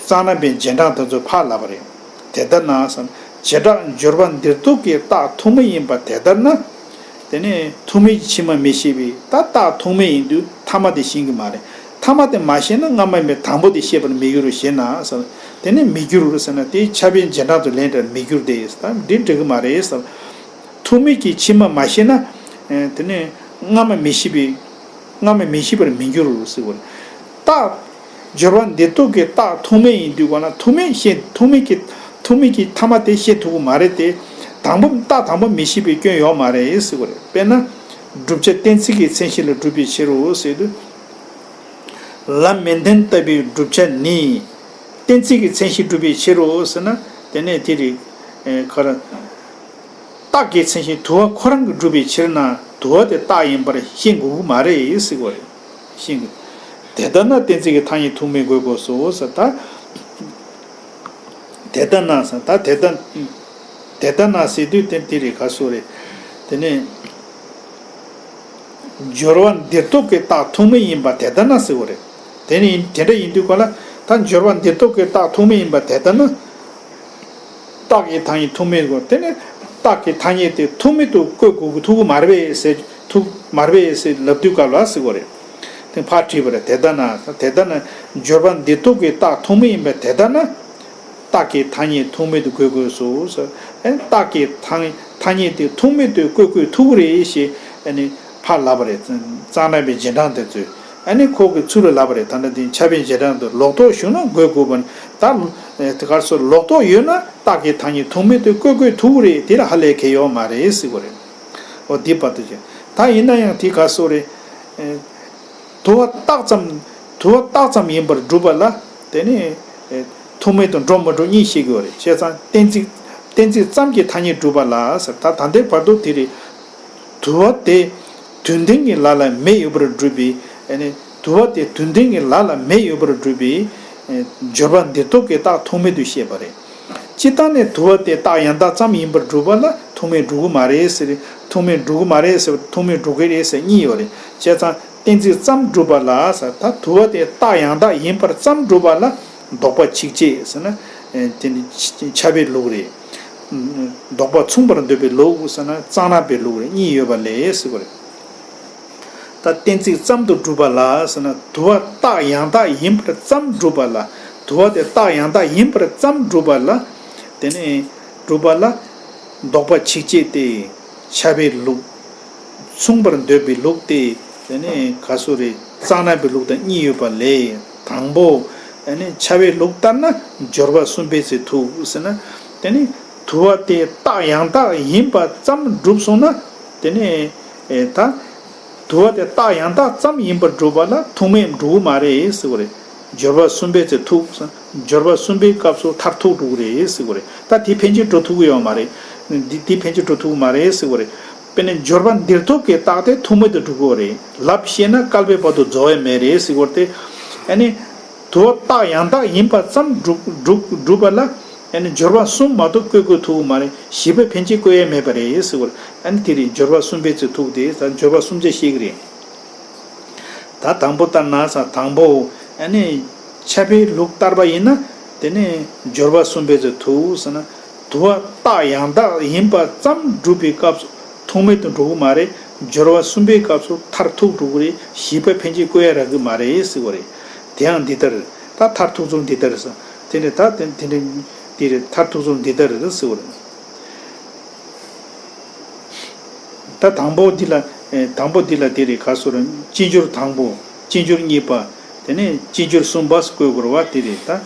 གཙང་སྦྲ་པའི་རྗེས་འབྲང་དེ་ཚོ་ཕར་ལབ་པ་རེད། དེ་ལྟར་ན་བྱེ་བྲག་སྦྱོར་བ་འདིར་གཏོགས་ཀྱི་རྟགས་ཐུག་མེད་ཡིན་པ་དེ་ལྟར་ན། དེ་ནས་ཐུག་མེད་ཀྱི་ཕྱི་མ་མི་ཤེས་པས། ད་རྟགས་ཐུག་མེད་ཡིན་དུས་ཐ་མ་དེ་ཤེས་ཀྱི་མ་རེད། ཐ་མ་དེ་མ་ཤེས་ན་སྔ་མ་མེད་དང་པོ་དེ་ཤེས་པར་མི་འགྱུར་ཞེ་ན་ཟེར། དེ་ནས་མི་འགྱུར་ཟེར་ན་དེ་ཕྱྭ་པའི་རྗེས་འབྲང་དུ་ལན་སྤྲད། མི་འགྱུར་ཏེ། ད་འདི་འགྲིག་གི་མ་རེད་ཟེར། ཐུག་མེད་ཀྱི་ཕྱི་མ་མ་ཤེས་ན། ཨེ། དེ་ནས་སྔ་མ་མི་ཤེས་པའི། སྔ་མ་མི་ཤེས་པར་མི་འགྱུར་ཟེར་བ་རེད། རྟགས། སྦྱོར་བ་འདིར་གཏོགས་ཀྱི་རྟགས་ཐུག་མེད་ཡིན་དུས་གོ་ན་ཐུག་མེད་ཤེས། ཐུག་མེད་ཀྱི། ཐུག་མེད་ཀྱི་ཐ་མ་དེ་ཤེས་ཐུབ་ཀྱི་མ་རེད་དེ། དང་པོ། རྟགས་དང་པོ་མི་ཤེས་པའི་སྐྱོན་ཡོད་མ་རེད་ཟེར་བ་རེད། དཔེར་ན། བསྒྲུབ་བྱ་གཏན་ཚིགས་ཀྱི་མཚན་གཞི་ལ་གྲུབ་པའི་ཕྱིར་རོ་ཟེར་དུས། ལམ་མི་ལྡན་ལྟ་བུའི་བསྒྲུབ་བྱ་ནི། གཏན་ཚིགས་ཀྱི་མཚན་གཞི་གྲུབ་པའི་ཕྱིར་རོ་ཟེར་ན། དེ་ནས་དེ་རེད། ཨེ། ག་རེ། རྟགས་ཀྱི་མཚན་གཞི་དུ་བ་ཁོ་རང་གིས་གྲུབ་པའི་ཕྱིར་ན་དུ་བ་དེ་རྟགས་ཡིན་པར་ཤེས་དགོས་ཀྱི་མ་རེད་ཟེར་བ་རེད། ཤེས་དགོས། དེ་ལྟར་ན་གཏན་ཚིགས་ཀྱི་ཐ་སྙད་ཐུག་མེད་འགོད་དགོས་སོ་ཟེར། ད། དེ་ལྟར་ན་ཟེར། ད་དེ་ལྟར། དེ་ལྟར་ན་ཟེར་དུས་དེ་དེ་རེད། ག་ཚོད་རེད། དེ་ནས། སྦྱོར་བ་འདིར་གཏོགས་ཀྱི་རྟགས་ཐུག་མེད་ཡིན་པ་དེ་ལྟར་ན་ཟེར་བ་རེད། དེ་ནི་དེ་འདྲ་ཡིན་དུས་གོ་ན། ད་སྦྱོར་བ་འདིར་གཏོགས་ཀྱི་རྟགས་ཐུག་མེད་ཡིན་པ་དེ་ལྟར་ན། རྟགས་ཀྱི་ཐ་སྙད་ཐུག་མེད་དགོས། དེ་ནི་རྟགས་ཀྱི་ཐ་སྙད་དེ་ཐུག་མེད་དུ་བཀོད་དགོས་ཀྱི། ཐུག་གི་མ་རེད་པས་ཟེར། ཐུག་མ་རེད་པས་ཟེར་ལབ་དུས་སྐབས་ལ་ཟེར་བ་རེད། དེ་ཕར་བྲིས་པ་རེད། དེ་ལྟར་ན། དེ་ལྟར་ན་སྦྱོར་བ་འདིར་གཏོགས་ཀྱི་རྟགས་ཐུག་མེད་ཡིན་པ་དེ་ལྟར་ན། རྟགས་ཀྱི་ཐ་སྙད་ཐུག་མེད་དུ་བཀོད་དགོས་སོ་ཟེར། ཨ་ནི་རྟགས་ཀྱི་ཐ་ཐ་སྙད་དེ་ཐུག་མེད་དུ་བཀོད་བཀོད་ཐུབ་ཀྱི་རེད་ཞེས་ཨ་ནི་ཕར་ལབ་པ་རེད། གཙང་སྦྲ་པའི་རྗེས་འབྲང་དེ་ཚོས། ཨ་ནི་ཁོ་གིས་ཚུར་ལ་ལབ་པ་རེད། ད་ལྟ་འདི་ཕྱྭ་པའི་རྗེས་འབྲང་དུ་ལོག་རྟོག་ཞུགས་ན་འགོད་དགོས་པ་ནི། ད་དེ་གར་སོ་ལོག་རྟོག་ཡོད་ན་རྟགས་ཀྱི་ཐ་སྙད་ཐུག་མེད་དུ་བཀོད་བཀོད་ཐུབ་ཀྱི་རེད། དེ་ལ་ཧ་ལས་གལ་ཡོད་མ་རེད་ཟེར་བ་རེད། འོ་འདི་བར་དུ་བྱས། ད་ཡིན་ན་ཡང་དེ་ག་སོ་རེད། དུ་བ་རྟགས་ཙམ། དུ་བ་རྟགས་ཙམ་ཡིན་པར་སྒྲུབ་པ་ལ། དེ་ནི། ཨེ། ཐུག་མེད་དུ་འགྲོ་མི་འགྲོ་གཉིས་བཤད་ཀྱི་ཡོད་རེད། བྱས་ཙང་གཏན་ཚིགས་གཏན་ཚིགས་ཙམ་གྱི་ཐ་སྙད་སྒྲུབ་པ་ལ་ཟེར། ད་ད་ལྟའི་བར་དུ་དེ་རེད། དུ་བ་དེ་དོན་ལྡན་གྱི་ལ་ལ་མེ་ཡོད་པར་སྒྲུབ་པའི། ཨ་ནི་དུ་བ་དེ་དོན་ལྡན་གྱི་ལ་ལ་མེ་ཡོད་པར་སྒྲུབ་པའི་ཨ་སྦྱོར་བ་འདིར་གཏོགས་ཀྱི་རྟགས་ཐུག་མེད་དུ་བཤད་པ་རེད། སྤྱིར་བཏང་ནས་དུ་བ་དེ་རྟགས་ཡང་དག་ཙམ་ཡིན་པར་སྒྲུབ་པ་ལ་ཐུག་མེད་སྒྲུབ་ཀྱི་མ་རེད་ཟེར། ཐུག་མེད་སྒྲུབ་ཀྱི་མ་རེད་ཟེར། ཐུག་མེད་སྒྲུབ་ཀྱི་རེད་ཟེར་གཉིས་ཡོད་རེད། བྱས་ཙང་གཏན་ཚིགས་ཙམ་སྒྲུབ་པ་ལ་ཟེར། ད་དུ་བ་དེ་རྟགས་ཡང་དག་ཡིན་པར་ཙམ་སྒྲུབ་པ་ལ་ལྡོག་པ་ཆིག་བྱེད་ཟེར་ན། ཨེ་དེ་ནི་ཁྱབ་པའི་ལུགས་རེད། ལྡོག་པ་མཚུངས་པར་འདོད་པའི་ལུགས་ཟེར་ན་གཙང་རབ་པའི་ལུགས་རེད། གཉིས་ཡོད་པ་ལས་ཟེར་བ་རེད། ད་གཏན་ཚིགས་ཙམ་དུ་སྒྲུབ་པ་ལ་ཟེར་ན། དུ་བ་རྟགས་ཡང་དག་ཡིན་པར་ཙམ་སྒྲུབ་པ་ལ། དུ་བ་དེ་རྟགས་ཡང་དག་ཡིན་པར་ཙམ་སྒྲུབ་པ་ལ། དེ་ནས་སྒྲུབ་པ་ལ་ལྡོག་པ་ཆིག་བྱེད་དེ་ཁྱབ་པའི་ལུགས། མཚུངས་པར་འདོད་པའི་ལུགས་དེ། དེ་ནས་ག་སུ་རེད། གཙང་རབ་པའི་ལུགས་དང་གཉིས་ཡོད་པ་ལས། དང་པོ། དེ་ནས་ཁྱབ་པའི་ལུགས་ལྟར་ན་སྦྱོར་བ་གསུམ་པའི་ཚེ་ཐུག་ཟེར་ན། དེ་ནས་དུ་བ་དེ་རྟགས་ཡང་དག་ཡིན་པ་ཙམ་སྒྲུབ་སོང་ན། དེ་ནས་ཨེ་ད་དུ་བ་དེ་རྟགས་ཡང་དག་ཙམ་ཡིན་པར་སྒྲུབ་པ་ལ་ཐུག་མེད་འགྲོ་གི་མ་རེད་ཟེར་བ་རེད། སྦྱོར་བ་གསུམ་པའི་ཚེ་ཐུག་ཟེར། སྦྱོར་བ་གསུམ་པའི་སྐབས་སུ་མཐར་ཐུག་འགྲོ་གི་རེད་ཟེར་བ་རེད། ད་དེ་ཕན་ཆད་འགྲོ་ཐུབ་ཀྱི་ཡོད་མ་རེད། འདི་དེ་ཕན་ཆད་འགྲོ་ཐུབ་ཀྱི་མ་རེད་ཟེར་བ་རེད། དཔེར་ན་སྦྱོར་བ་འདིར་གཏོགས་ཀྱི་རྟགས་དེ་ཐུག་མེད་དུ་འགྲོ་གི་རེད། ལབ་ཤེས་ན་བསྐལ་པའི་བར་དུ་རྫོགས་ཡ་མེད་རེད་ཟེར་བ་དེ། ཨ་ནི་དུ་བ་རྟགས་ཡང་དག་ཡིན་པ་ཙམ་སྒྲུབ་སྒྲུབ་སྒྲུབ་པ་ལ། ཨ་ནི་སྦྱོར་བ་གསུམ་མ་གཏོགས་བཀོད་བཀོད་ཐུབ་ཀྱི་མ་རེད། བཞི་པ་ཕན་ཆད་བཀོད་ཡ་མེད་པ་རེད་ཟེར་བ་རེད། ཨ་ནི་དེ་རེད། སྦྱོར་བ་གསུམ་པའི་ཚེ་ཐུག་དེ་ད་སྦྱོར་བ་གསུམ་ཆ་བཤད་ཀྱི་རེད། ད་དང་པོ་ལྟར་ན་ཟེར། དང་པོ། ཨ་ནི་ཁྱབ་པའི་ལུགས་ལྟར་པ་ཡིན་ན། དེ་ནས་སྦྱོར་བ་གསུམ་པའི་ཚེ་ཐུག་ཟེར་ན། དུ་བ་རྟགས་ཡང་དག་ཡིན་པ་ཙམ་སྒྲུབ་པའི་སྐབས་སུ་ཐུག་མེད་དུ་འགྲོ་གི་མ་རེད། སྦྱོར་བ་གསུམ་པའི་སྐབས་སུ་མཐར་ཐུག་འགྲོ་གི་རེད། བཞི་པ་ཕན་ཆད་བཀོད་ཡ་རག་གི་མ་རེད་ཟེར་བ་རེད། དེ་ཡང་འདི་ལྟར། ད་མཐར་ཐུག་ཚུལ་འདི་ལྟར་ཟེར། དེ་ནས་ད་དེ་དེ་འདྲ་འདི་རེད། མཐར་ཐུག་ཚུལ་འདི་ལྟར་ཟེར་བ་རེད། ད་དང་པོ་འདི་ལ། ཨེ་དང་པོ་འདི་ལ་དེ་རེད། ག་སོ་ར། སྤྱི་སྦྱོར་དང་པོ། སྤྱི་སྦྱོར་གཉིས་པ། དེ་ནས་སྤྱི་སྦྱོར་གསུམ་པ་བཀོད་དགོས་པ་དེ་རེད་ད།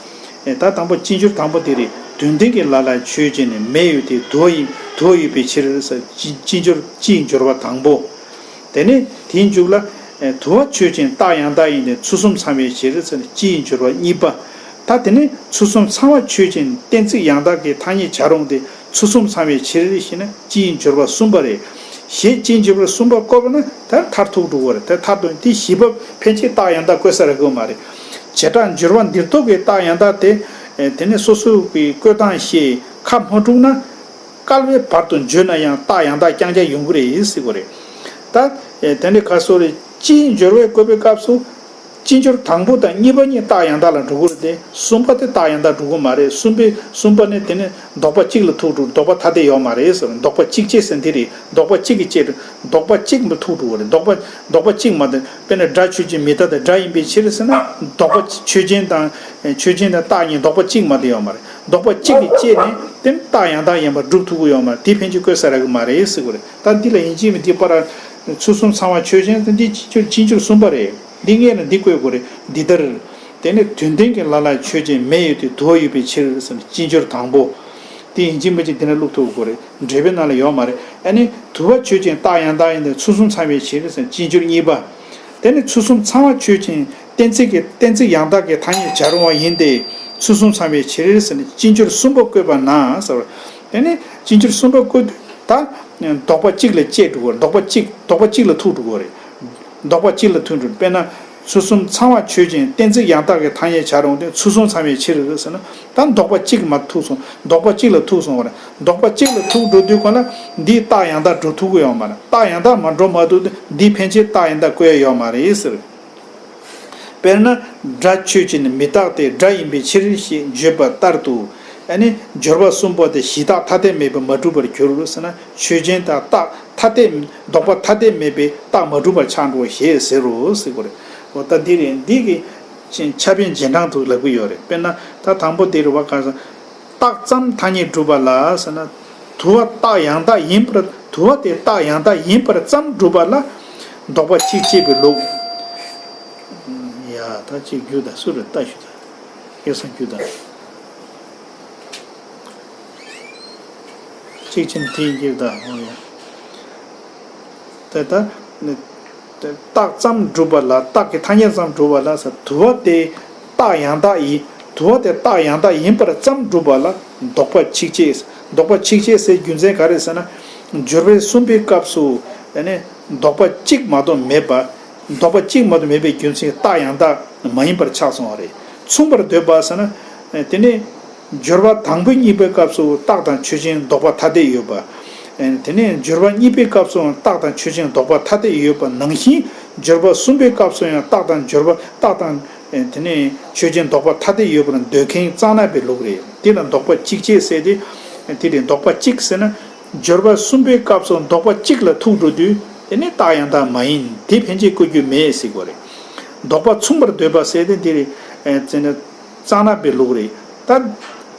ཨེ་ད་དང་པོ་སྤྱི་སྦྱོར་དང་པོ་དེ་རེད། དོན་ལྡན་གྱི་ལ་ལ་ཆོས་ཅན་ནི་མེ་ཡོད་དེ། དུ་བ་ཡིན། དུ་བ་ཡོད་པའི་ཕྱིར་ཟེར། སྤྱི་སྤྱི་སྦྱོར། སྤྱིའི་སྦྱོར་བ་དང་པོ། དེ་ནས་དེའི་མཇུག་ལ། ཨེ་དུ་བ་ཆོས་ཅན་རྟགས་ཡང་དག་ཡིན་ཏེ། ཚུལ་གསུམ་ཚང་བའི་ཕྱིར་ཟེར་ནས་སྤྱིའི་སྦྱོར་བ་གཉིས་པ། ད་དེ་ནས་ཚུལ་གསུམ་ཚང་བ་ཆོས་ཅན། གཏན་ཚིགས་ཡང་དག་གི་ཐ་སྙད་བྱ་རུང་སྟེ། ཚུལ་གསུམ་ཚང་བའི་ཕྱིར་ཞེ་ན་སྤྱིའི་སྦྱོར་བ་གསུམ་པ་རེད། ཞེས་སྤྱིའི་སྦྱོར་བ་གསུམ་པ་བཀོད་པ་ན་ད་མཐར་ཐུག་འགྲོ་གི་རེད། ད་མཐར་ཐུག་དེ་བཞི་པ་ཕན་ཆད་རྟགས་ཡང་དག་བཀོད་ས་རག་གི་མ་རེད། བྱེ་བྲག་སྦྱོར་བ་འདིར་གཏོགས་ཀྱི་རྟགས་ཡང་དག་དེ། ཨེ་དེ་ནས་སོ་སོ་གི་བཀོད་སྟངས་ཤེས་ཁ་མ་དཀྲུགས་ན། བསྐལ་པའི་བར་དུ་བརྗོད་ན་ཡང་རྟགས་ཡང་དག་རྐྱང་རྐྱང་ཡོང་གི་རེད་ཟེར་གི་རེད། ད། ཨེ་དེ་འདྲའི་ཁ་སོ་རེ། སྤྱིའི་སྦྱོར་བས་བཀོད་པའི་སྐབས་སུ། སྤྱི་སྦྱོར་དང་པོ་དང་གཉིས་པ་གཉིས་རྟགས་ཡང་དག་ལ་འགྲོ་གི་རེད་དེ། གསུམ་པ་དེ་རྟགས་ཡང་དག་འགྲོ་གི་མ་རེད། གསུམ་པའི་གསུམ་པ་ནི་དེ་ནི་ལྡོག་པ་གཅིག་ལ་ཐུག་འགྲོ། ལྡོག་པ་ཐ་དད་ཡོད་མ་རེད་ཟེར། ལྡོག་པ་གཅིག་བྱས་ཟེར་འདི་རེད། ལྡོག་པ་གཅིག་གིས་བཅད་འགྲོ། ལྡོག་པ་གཅིག་མ་ཐུག་འགྲོ་གི་རེད། ལྡོག་པ་ལྡོག་པ་གཅིག་མ་དེ། དཔེར་ན་སྒྲ་ཆོས་ཅན་མི་རྟག་སྟེ་སྒྲ་ཡིན་པའི་ཕྱིར་ཟེར་ན། ལྡོག་པ་ཆོས་ཅན་དང་། ཆོས་ཅན་དང་རྟགས་གཉིས་ལྡོག་པ་གཅིག་མ་དེ་ཡོད་མ་རེད། ལྡོག་པ་གཅིག་གིས་བཅད་ནས་དེ་ནི་རྟགས་ཡང་དག་ཡིན་པར་སྒྲུབ་ཐུབ་ཀྱི་ཡོད་མ་རེད། དེ་ཕན་ཆད་བཀོད་ས་རག་གི་མ་རེད་ཟེར་གི་རེད། ད་འདི་ལ་ཡིན་གཅིག་མིན་གཅིག་པར། ཚུལ་གསུམ་ཚང་བ་ཆོས་ཅན་དེ་འདི་སྤྱི་སྦྱོར་སྤྱི་སྦྱོར་གསུམ་པ་རེད། འདི་སྔོན་ལ་འདི་བཀོད་དགོས་རེད། འདི་ལྟར། དེ་ནི་དོན་ལྡན་གྱི་ལ་ལ་ཆོས་ཅན་མེ་ཡོད་དེ། དུ་བ་ཡོད་པའི་ཕྱིར་ཟེར་ནས་སྤྱི་སྦྱོར་དང་པོ། དེ་ཡིན་གཅིག་མིན་གཅིག་འདི་ན་བླུགས་ཐུབ་དགོས་རེད། འགྲེལ་པའི་ནང་ལ་ཡོད་མ་རེད། ཨ་ནི་དུ་བ་ཆོས་ཅན་རྟགས་ཡང་དག་ཡིན་ཏེ། ཚུལ་གསུམ་ཚང་བའི་ཕྱིར་ཟེར་ནས་སྤྱི་སྦྱོར་གཉིས་པ། དེ་ནི་ཚུལ་གསུམ་ཚང་བ་ཆོས་ཅན། གཏན་ཚིགས་ཀྱི་གཏན་ཚིགས་ཡང་དག་གི་ཐ་སྙད་བྱ་རུང་བ་ཡིན་ཏེ། ཚུལ་གསུམ་ཚང་བའི་ཕྱིར་ཟེར་ནས་སྤྱི་སྦྱོར་གསུམ་པ་བཀོད་པ་ན་ཟེར་བ། དེ་ནི་སྤྱི་སྦྱོར་གསུམ་པ་བཀོད་དུས་ད། ལྡོག་པ་གཅིག་ལ་བཅད་འགྲོ་གི་རེད། ལྡོག་པ་གཅིག་ལྡོག་པ་གཅིག་ལ་ཐུག་འགྲོ་གི་རེད། ལྡོག་པ་གཅིག་ལ་ཐུག་འགྲོ། དཔེར་ན། ཚུལ་གསུམ་ཚང་བ་ཆོས་ཅན། གཏན་ཚིགས་ཡང་དག་གི་ཐ་སྙད་བྱ་རུང་སྟེ། ཚུལ་གསུམ་ཚང་བའི་ཕྱིར་ཟེར་ན། ད་ལྡོག་པ་གཅིག་མ་ཐུག་སོང་། ལྡོག་པ་གཅིག་ལ་ཐུག་སོང་བ་རེད། ལྡོག་པ་གཅིག་ལ་ཐུག་འགྲོ་དུས་གོང་ལ་འདིའི་རྟགས་ཡང་དག་འགྲོ་ཐུབ་ཀྱི་ཡོད་མ་རེད། རྟགས་ཡང་དག་མ་འགྲོ་མ་ཐུབ་དུས་འདིའི་ཕན་ཆད་རྟགས་ཡང་དག་བཀོད་ཡ་ཡོད་མ་རེད་ཟེར། དཔེར་ན། སྒྲ་ཆོས་ཅན་མི་རྟག་སྟེ། སྒྲ་ཡིན་པའི་ཕྱིར་ཞེས་བརྗོད་པ་ལྟར་དུ། ཨ་ནི་སྦྱོར་བ་གསུམ་པོ་དེ་གཞི་རྟགས་ཐ་དད་མེད་པས་མ་གྲུབ་པར་གྱུར་ཟེར་ན། ཆོས་ཅན་དང་རྟགས་ཐ་དད། ལྡོག་པ་ཐ་དད་མེད་པས་རྟགས་མ་གྲུབ་པར་ཆགས་འགྲོ་ཞེས་ཟེར་རོ་ཟེར་གྱི་རེད། འོ་ད་འདི་རེད། འདི་གི་ཁྱབ་པའི་རྗེས་འབྲང་དུ་ལབ་ཀྱི་ཡོད་རེད། དཔེར་ན་ད་དང་པོ་དེ་རེད་བ། ག་ས། རྟགས་ཙམ་ཐ་སྙད་སྒྲུབ་པ་ལ་ཟེར་ན། དུ་བ་རྟགས་ཡང་དག་ཡིན་པར། དུ་བ་དེ་རྟགས་ཡང་དག་ཡིན་པར་ཙམ་སྒྲུབ་པ་ལ་ལྡོག་པ་གཅིག་བྱེད་པའི་ལུགས། ཡ་ད་གཅིག་རྒྱུ་དང་སུ་རེད་ལྟ་ཞུ་དང་། སྐལ་བཟང་རྒྱུ་དང་། གཅིག་ཕྱིན་དེའི་རྒྱུ་དང་། འོ་ཡ། དེ་ལྟར། རྟགས་ཙམ་སྒྲུབ་པ་ལ། རྟགས་ཀྱི་ཐ་སྙད་ཙམ་སྒྲུབ་པ་ལ་ཟེར། དུ་བ་དེ་རྟགས་ཡང་དག་ཡིན། དུ་བ་དེ་རྟགས་ཡང་དག་ཡིན་པར་ཙམ་སྒྲུབ་པ་ལ་ལྡོག་པ་ཆིག་བཅད། ལྡོག་པ་ཆིག་བཅད་ཟེར་རྒྱུ་མཚན་ག་རེ་ཟེར་ན། སྦྱོར་བའི་གསུམ་པའི་སྐབས་སུ་ཡང་ན་ལྡོག་པ་གཅིག་མ་གཏོགས་མེད་པ། ལྡོག་པ་གཅིག་མ་གཏོགས་མེད་པའི་རྒྱུ་མཚན་རྟགས་ཡང་དག་མ་ཡིན་པར་ཆགས་སོང་བ་རེད། མཚུངས་པར་འདོད་པ་ཟེར་ན། དེ་ནི་སྦྱོར་བ་དང་པོའི་གཉིས་པའི་སྐབས་སུ་རྟགས་དང་ཆོས་ཅན་ལྡོག་པ་ཐ་དད་ཡོད་པ། དེ་ནས་སྦྱོར་བ་གཉིས་པའི་སྐབས་སུའང་རྟགས་དང་ཆོས་ཅན་ལྡོག་པ་ཐ་དད་ཡོད་པ་ནང་བཞིན། སྦྱོར་བ་གསུམ་པའི་སྐབས་སུ་ཡང་རྟགས་དང་སྦྱོར་བ་རྟགས་དང་། དེ་ནས་ཆོས་ཅན་ལྡོག་པ་ཐ་དད་ཡོད་པར་འདོད་མཁན་གཙང་ནག་པའི་ལུགས་རེད། དེ་ལ་ལྡོག་པ་གཅིག་བཅད་ཟེར་ཏེ། དེ་ལས་ལྡོག་པ་གཅིག་ཟེར་ན། སྦྱོར་བ་གསུམ་པའི་སྐབས་སུ་ལྡོག་པ་གཅིག་ལ་ཐུག་འགྲོ་དུས་དེ་ནི་རྟགས་ཡང་དག་མ་ཡིན། དེ་ཕན་ཆད་བཀོད་རྒྱུ་མེད་ཟེར་དགོས་རེད། ལྡོག་པ་མཚུངས་པར་འདོད་པ་ཟེར་ཏེ་འདི་རེད། གཙང་ནག་པའི་ལུགས་རེད། ད་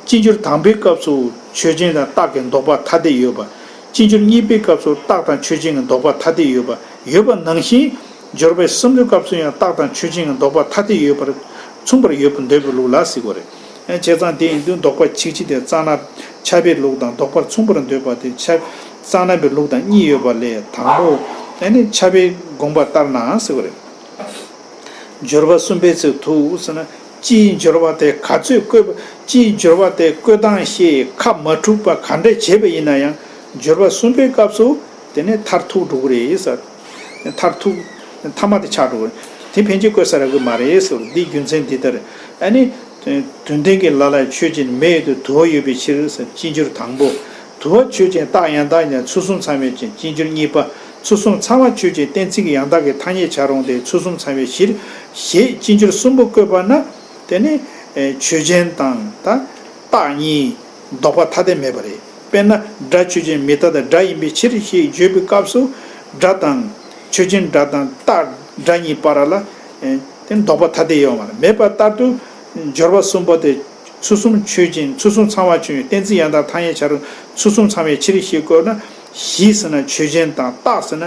སྤྱི་སྦྱོར་དང་པོའི་སྐབས་སུ་ཆོས་ཅན་དང་རྟགས་ཀྱི་ལྡོག་པ་ཐ་དད་ཡོད་པ། སྤྱི་སྦྱོར་གཉིས་པའི་སྐབས་སུ་རྟགས་དང་ཆོས་ཅན་གྱི་ལྡོག་པ་ཐ་དད་ཡོད་པ། ཡོད་པ་ནང་བཞིན། སྦྱོར་བའི་གསུམ་པའི་སྐབས་སུ་ཡང་རྟགས་དང་ཆོས་ཅན་གྱི་ལྡོག་པ་ཐ་དད་ཡོད་པར་མཚུངས་པར་ཡོད་པར་འདོད་པའི་ལུགས་ལ་ཟེར་དགོས་རེད། བྱས་ཙང་དེ་ཡིན་དུས་ལྡོག་པ་ཆིག་བཅད་དེ་གཙང་ནག་ཁྱབ་པའི་ལུགས་དང་ལྡོག་པར་མཚུངས་པར་འདོད་པ་དེ་ཁྱབ། གཙང་ནག་པའི་ལུགས་དང་གཉིས་ཡོད་པ་ལས་དང་པོ། ཁྱབ་པའི་དགོངས་པ་ལྟར་ན་ཟེར་དགོས་རེད། སྦྱོར་བ་གསུམ་པའི་ཚེ་ཐུག་ཟེར་ན། སྤྱིའི་སྦྱོར་བ་དེ་ག་ཚོད་བཀོད་པ། སྤྱིའི་སྦྱོར་བ་དེ་བཀོད་སྟངས་ཤེས་ཁ་མ་འཁྲུགས་པ་ག་འདྲ་བྱས་པ་ཡིན་ན་ཡང་། སྦྱོར་བ་གསུམ་པའི་སྐབས་སུ་དེ་ནས་མཐར་ཐུག་འགྲོ་གི་རེད་ཟེར། མཐར་ཐུག་མཐའ་མ་དེ་ཆགས་འགྲོ་གི་རེད། དེ་ཕན་ཆད་བཀོད་ས་རག་གི་མ་རེད་ཟེར། འདིའི་རྒྱུ་མཚན་འདི་ལྟར། ཨ་ནི། དོན་ལྡན་གྱི་ལ་ལ་ཆོས་ཅན་མེད་དུ་དུ་བ་ཡོད་པའི་ཕྱིར་ཟེར། སྤྱི་སྦྱོར་དང་པོ། དུ་བ་ཆོས་ཅན་རྟགས་ཡང་དག་ཡིན་ན་ཚུལ་གསུམ་ཚང་བའི་ཕྱིར། སྤྱི་སྦྱོར་གཉིས་པ། ཚུལ་གསུམ་ཚང་བ་ཆོས་ཅན་གཏན་ཚིགས་ཡང་དག་གི་ཐ་སྙད་བྱ་རུང་སྟེ་ཚུལ་གསུམ་ཚང་བའི་ཕྱིར། ཞེས་སྤྱི་སྦྱོར་གསུམ་པོ་བཀོད་པ་ན། དེ་ནི་ཆོས་ཅན་དང་ད་རྟགས་གཉིས་ལྡོག་པ་ཐ་དད་མེད་པ་རེད། དཔེར་ན་སྒྲ་ཆོས་ཅན་མི་རྟག་སྟེ་སྒྲ་ཡིན་པའི་ཕྱིར་ཞེས་བརྗོད་པའི་སྐབས་སུ། སྒྲ་དང་ཆོས་ཅན་སྒྲ་དང་རྟགས་སྒྲ་གཉིས་བར་ལ་དེ་ལྡོག་པ་ཐ་དད་ཡོད་མ་རེད། མེད་པ་ལྟར་དུ། སྦྱོར་བ་གསུམ་པོ་དེ་ཚུལ་གསུམ་ཆོས་ཅན། ཚུལ་གསུམ་ཚང་བ་ཆོས་ཅན། གཏན་ཚིགས་ཡང་དག་ཐ་སྙད་བྱ་རུང་ཚུལ་གསུམ་ཚང་བའི་ཕྱིར་ཞེས་བཀོད་ན། གཞི་ཟེར་ན་ཆོས་ཅན་དང་རྟགས་ཟེར་ན།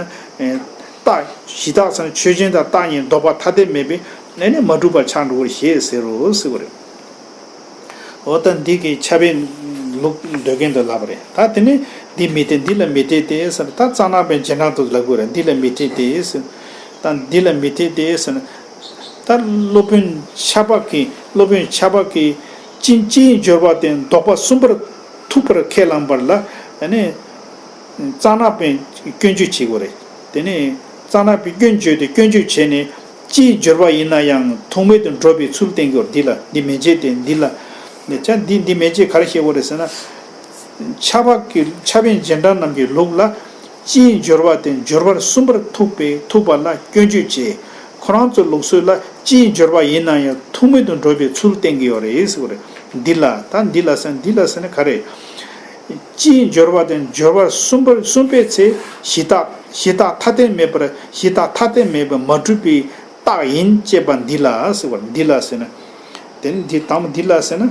རྟགས་གཞི་རྟགས་ཟེར་ན་ཆོས་ཅན་དང་རྟགས་གཉིས་ལྡོག་པ་ཐ་དད་མེད་པས་ཨ་ནི་མ་གྲུབ་པར་ཆགས་འགྲོ་གི་རེད་ཞེས་ཟེར་རོ་ཟེར་བ་རེད། འོ་ད་འདི་གི་ཁྱབ་པའི་ལུགས་འདོད་མཁན་དུ་ལབ་པ་རེད། ད་དེ་ནི་འདི་མི་འཐད། འདི་ལ་མི་འཐད་དེ་ཟེར། ད་གཙང་ནག་པའི་རྗེས་འབྲང་དུ་ལབ་དགོས་རེད། འདི་ལ་མི་འཐད་དེ་ཟེར། ད་འདི་ལ་མི་འཐད་དེ་ཟེར་ན། ད་སློབ་དཔོན་ཆ་པ་གིས། སློབ་དཔོན་ཆ་པ་གིས་སྤྱི་སྤྱིའི་སྦྱོར་བ་དེ་ལྡོག་པ་གསུམ་པར་ཐུག་པར་ཁས་བླངས་པ་ལ་ཨ་ནི་གཙང་ནག་པས་སྐྱོན་བརྗོད་བྱེད་དགོས་རེད། དེ་ནི་གཙང་ནག་པས་སྐྱོན་བརྗོད་དེ། སྐྱོན་བརྗོད་བྱས་ནས་སྤྱིའི་སྦྱོར་བ་ཡིན་ན་ཡང་ཐུག་མེད་དུ་འགྲོ་བའི་ཚུལ་བསྟན་གྱི་ཡོད། འདི་ལ་འདི་མི་འཐད་དེ། འདི་ལ་ནི་ཆ་འདི་འདི་མི་འཐད། ག་རེ་བཤད་དགོས་རེད་ཟེར་ན། ཆ་པ་གི་ཆ་པའི་རྗེས་འབྲང་རྣམས་ཀྱི་ལུགས་ལ། སྤྱིའི་སྦྱོར་བ་དེ་སྦྱོར་བ་གསུམ་པར་ཐུག་པའི་ཐུག་པ་ལ་སྐྱོན་བརྗོད་བྱས། ཁོ་རང་ཚོའི་ལུགས་སྲོལ་ལ་སྤྱིའི་སྦྱོར་བ་ཡིན་ན་ཡང་ཐུག་མེད་དུ་འགྲོ་བའི་ཚུལ་བསྟན་གྱི་ཡོད་རེད་ཟེར་བ་རེད། འདི་ལ། ད་འདི་ལ་ཟེར། འདི་ལ་ཟེར་ན་ག་རེ། སྤྱིའི་སྦྱོར་བ་དེ་སྦྱོར་བ་གསུམ་པར་གསུམ་པའི་ཚེ་གཞི་རྟགས་གཞི་རྟགས་ཐ་དད་མེད་པར། གཞི་རྟགས་ཐ་དད་མེད་པར་མ་གྲུབ་པའི་རྟགས་ཡིན་ཅེས་པ་འདི་ལ་ཟེར་བ་རེད། འདི་ལ་ཟེར་ན། དེ་ནི་འདི་དང་པོ་འདི་ལ་ཟེར་ན།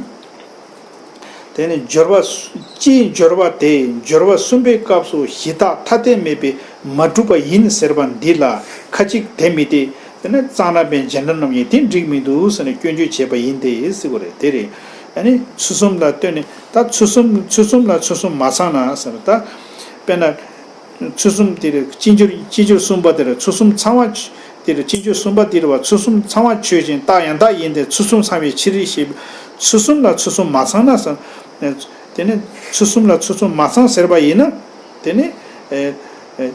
དེ་ནི་སྦྱོར་བ་སུ། སྤྱིའི་སྦྱོར་བ་དེ་སྦྱོར་བ་གསུམ་པའི་སྐབས་སུ་གཞི་རྟགས་ཐ་དད་མེད་པས་མ་གྲུབ་པ་ཡིན་ཟེར་བ་འདི་ལ་ཁ་ཅིག་དེ་མི་འཐད། དེ་ནི་གཙང་རྣམ་པའི་རྗེས་འབྲང་རྣམས་ཀྱིས་དེ་འགྲིག་མི་འདུག་ཟེར་ནས་སྐྱོན་བརྗོད་བྱས་པ་ཡིན་ཏེ་ཟེར་བ་རེད། དེ་རེད། ཨ་ནི་ཚུལ་གསུམ་ལ་ལྟོས་ནས། ད་ཚུལ་གསུམ་ཚུལ་གསུམ་ལ་ཚུལ་གསུམ་མ་ཚང་ན་ཟེར། ད་དཔེར་ན། ཚུལ་གསུམ་དེ་རེད། སྤྱི་སྦྱོར་སྤྱི་སྦྱོར་གསུམ་པ་དེ་རེད། ཚུལ་གསུམ་ཚང་བ་ཆོས་དེ་རེད། སྤྱི་སྦྱོར་གསུམ་པ་དེ་རེད་བ། ཚུལ་གསུམ་ཚང་བ་ཆོས་ཅན། རྟགས་ཡང་དག་ཡིན་ཏེ་ཚུལ་གསུམ་ཚང་བའི་ཕྱིར་ཞེས་པའི་ཚུལ་གསུམ་ལ་ཚུལ་གསུམ་མ་ཚང་ན་ཟེར། དེ་ནི་ཚུལ་གསུམ་ལ་ཚུལ་གསུམ་མ་ཚང་ཟེར་བ་ཡིན་ན། དེ་ནི་ཨེ་ཨེ་